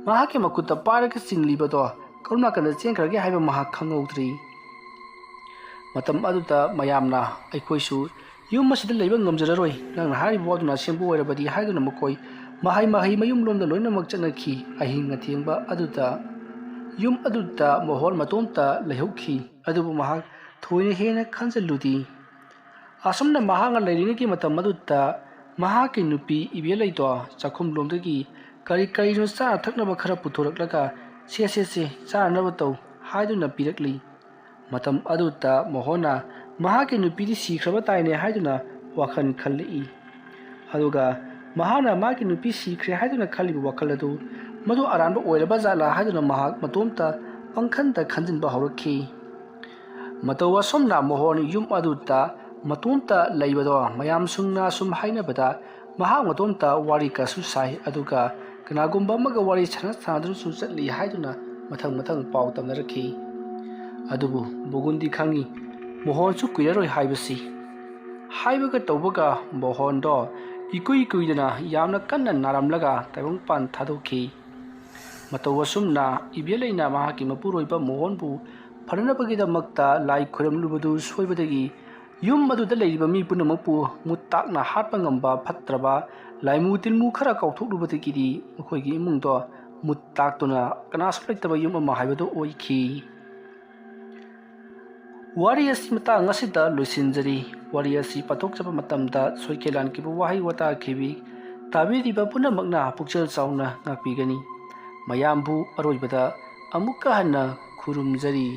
ꯃꯍꯥꯛꯀꯤ ꯃꯈꯨꯠꯇ ꯄꯥꯏꯔꯒ ꯆꯤꯡꯂꯤꯕꯗꯣ ꯀꯔꯣꯝ ꯅꯥꯀꯟꯗ ꯆꯦꯟꯈ꯭ꯔꯒꯦ ꯍꯥꯏꯕ ꯃꯍꯥꯛ ꯈꯪꯍꯧꯗ꯭ꯔꯤ꯫ ꯃꯇꯝ ꯑꯗꯨꯗ ꯃꯌꯥꯝꯅ "ꯑꯩꯈꯣꯏꯁꯨ ꯌꯨꯝ ꯑꯁꯤꯗ ꯂꯩꯕ ꯉꯝꯖꯔꯔꯣꯏ, ꯅꯪꯅ ꯍꯥꯏꯔꯤꯕ ꯋꯥꯗꯨꯅ ꯑꯁꯦꯡꯕ ꯑꯣꯏꯔꯕꯗꯤ" ꯍꯥꯏꯗꯨꯅ ꯃꯈꯣꯏ ꯃꯍꯩ ꯃꯍꯩ ꯃꯌꯨꯝꯂꯣꯝꯗ ꯂꯣꯏꯅꯃꯛ ꯆꯠꯅꯈꯤ꯫ ꯑꯍꯤꯡ ꯑꯊꯦꯡꯕ ꯑꯗꯨꯗ ꯌꯨꯝ ꯑꯗꯨꯗ ꯃꯣꯍꯣꯟ ꯃꯇꯣꯝꯇ ꯂꯩꯍꯧꯈꯤ꯫ ꯑꯗꯨꯕꯨ ꯃꯍꯥꯛ ꯊꯣꯏꯅ ꯍꯦꯟꯅ ꯈꯟꯖꯤꯜꯂꯨꯗꯦ꯫ ꯑꯁꯨꯝꯅ ꯃꯍꯥꯛꯅ ꯂꯩꯔꯤꯉꯩꯒꯤ ꯃꯇꯝ ꯑꯗꯨꯗ ꯃꯍꯥꯛꯀꯤ ꯅꯨꯄꯤ ꯏꯕꯦꯂꯩꯗꯣ ꯆꯥꯛꯈꯨꯝꯂꯣꯝꯗꯒꯤ ꯀꯔꯤ ꯀꯔꯤꯅꯣ ꯆꯥꯅ ꯊꯛꯅꯕ ꯈꯔ ꯄꯨꯊꯣꯔꯛꯂꯒ "ꯁꯦ, ꯁꯦ, ꯁꯦ, ꯆꯥꯅꯅꯕ ꯇꯧ" ꯍꯥꯏꯗꯨꯅ ꯄꯤꯔꯛꯂꯤ꯫ ꯃꯇꯝ ꯑꯗꯨꯗ ꯃꯣꯍꯣꯟꯅ ꯃꯍꯥꯛꯀꯤ ꯅꯨꯄꯤꯗꯤ ꯁꯤꯈ꯭ꯔꯕ ꯇꯥꯏꯅꯦ ꯍꯥꯏꯗꯨꯅ ꯋꯥꯈꯜ ꯈꯜꯂꯛꯏ꯫ ꯑꯗꯨꯒ ꯃꯍꯥꯛꯅ ꯃꯥꯒꯤ ꯅꯨꯄꯤ ꯁꯤꯈ꯭ꯔꯦ ꯍꯥꯏꯗꯨꯅ ꯈꯜꯂꯤꯕ ꯋꯥꯈꯜ ꯑꯗꯨ ꯃꯗꯨ ꯑꯔꯥꯟꯕ ꯑꯣꯏꯔꯕ ꯖꯥꯠꯂꯥ ꯍꯥꯏꯗꯨꯅ ꯃꯍꯥꯛ ꯃꯇꯣꯝꯇ ꯄꯪꯈꯟꯗ ꯈꯟꯖꯤꯟꯕ ꯍꯧꯔꯛꯈꯤ꯫ ꯃꯇꯧ ꯑꯁꯨꯝꯅ ꯃꯣꯍꯣꯟ ꯌꯨꯝ ꯑꯗꯨꯗ ꯃꯇꯣꯝꯇ ꯂꯩꯕꯗꯣ ꯃꯌꯥꯝꯁꯤꯡꯅ ꯁꯨꯝ ꯍꯥꯏꯅꯕꯗ ꯃꯍꯥꯛ ꯃꯇꯣꯝꯇ ꯋꯥꯔꯤ ꯀꯁꯨ ꯁꯥꯏ, ꯑꯗꯨꯒ ꯀꯅꯥꯒꯨꯝꯕ ꯑꯃꯒ ꯋꯥꯔꯤ ꯁꯥꯟꯅ ꯁꯥꯟꯅꯗꯨꯅꯁꯨ ꯆꯠꯂꯤ ꯍꯥꯏꯗꯨꯅ ꯃꯊꯪ ꯃꯊꯪ ꯄꯥꯎ ꯇꯝꯅꯔꯛꯈꯤ꯫ ꯑꯗꯨꯕꯨ ꯕꯨꯒꯨꯟꯗꯤ ꯈꯪꯏ, ꯃꯣꯍꯣꯟꯁꯨ ꯀꯨꯏꯔꯔꯣꯏ ꯍꯥꯏꯕꯁꯤ꯫ ꯍꯥꯏꯕꯒ ꯇꯧꯕꯒ ꯃꯣꯍꯣꯟꯗꯣ ꯏꯀꯨꯏ ꯀꯨꯏꯗꯅ ꯌꯥꯝꯅ ꯀꯟꯅ ꯅꯥꯔꯝꯂꯒ ꯇꯥꯏꯕꯪꯄꯥꯟ ꯊꯥꯗꯣꯛꯈꯤ꯫ ꯃꯇꯧ ꯑꯁꯨꯝꯅ ꯏꯕꯦꯂꯩꯅ ꯃꯍꯥꯛꯀꯤ ꯃꯄꯨꯔꯣꯏꯕ ꯃꯣꯍꯣꯟꯕꯨ ꯐꯅꯅꯕꯒꯤꯗꯃꯛꯇ ꯂꯥꯏ ꯈꯨꯔꯨꯝꯂꯨꯕꯗꯨ ꯁꯣꯏꯕꯗꯒꯤ ꯌꯨꯝ ꯑꯗꯨꯗ ꯂꯩꯔꯤꯕ ꯃꯤ ꯄꯨꯝꯅꯃꯛꯄꯨ ꯃꯨꯠ ꯇꯥꯛꯅ ꯍꯥꯠꯄ ꯉꯝꯕ ꯐꯠꯇ꯭ꯔꯕ ꯂꯥꯏꯃꯨ ꯇꯤꯟꯃꯨ ꯈꯔ ꯀꯥꯎꯊꯣꯛꯂꯨꯕꯗꯒꯤꯗꯤ ꯃꯈꯣꯏꯒꯤ ꯏꯃꯨꯡꯗꯣ ꯃꯨꯠ ꯇꯥꯛꯇꯨꯅ ꯀꯅꯥꯁꯨ ꯂꯩꯇꯕ ꯌꯨꯝ ꯑꯃ ꯍꯥꯏꯕꯗꯨ ꯑꯣꯏꯈꯤ꯫ ꯋꯥꯔꯤ ꯑꯁꯤ ꯃꯇꯥꯡ ꯑꯁꯤꯗ ꯂꯣꯏꯁꯤꯟꯖꯔꯤ꯫ ꯋꯥꯔꯤ ꯑꯁꯤ ꯄꯥꯊꯣꯛꯆꯕ ꯃꯇꯝꯗ ꯁꯣꯏꯈꯤ ꯂꯥꯟꯈꯤꯕ ꯋꯥꯍꯩ ꯋꯥꯇꯥ ꯈꯤꯕꯤ ꯇꯥꯕꯤꯔꯤꯕ ꯄꯨꯝꯅꯃꯛꯅ ꯄꯨꯛꯆꯦꯜ ꯆꯥꯎꯅ ꯉꯥꯛꯄꯤꯒꯅꯤ꯫ ꯃꯌꯥꯝꯕꯨ ꯑꯔꯣꯏꯕꯗ ꯑꯃꯨꯛꯀ ꯍꯟꯅ ꯈꯨꯔꯨꯝꯖꯔꯤ꯫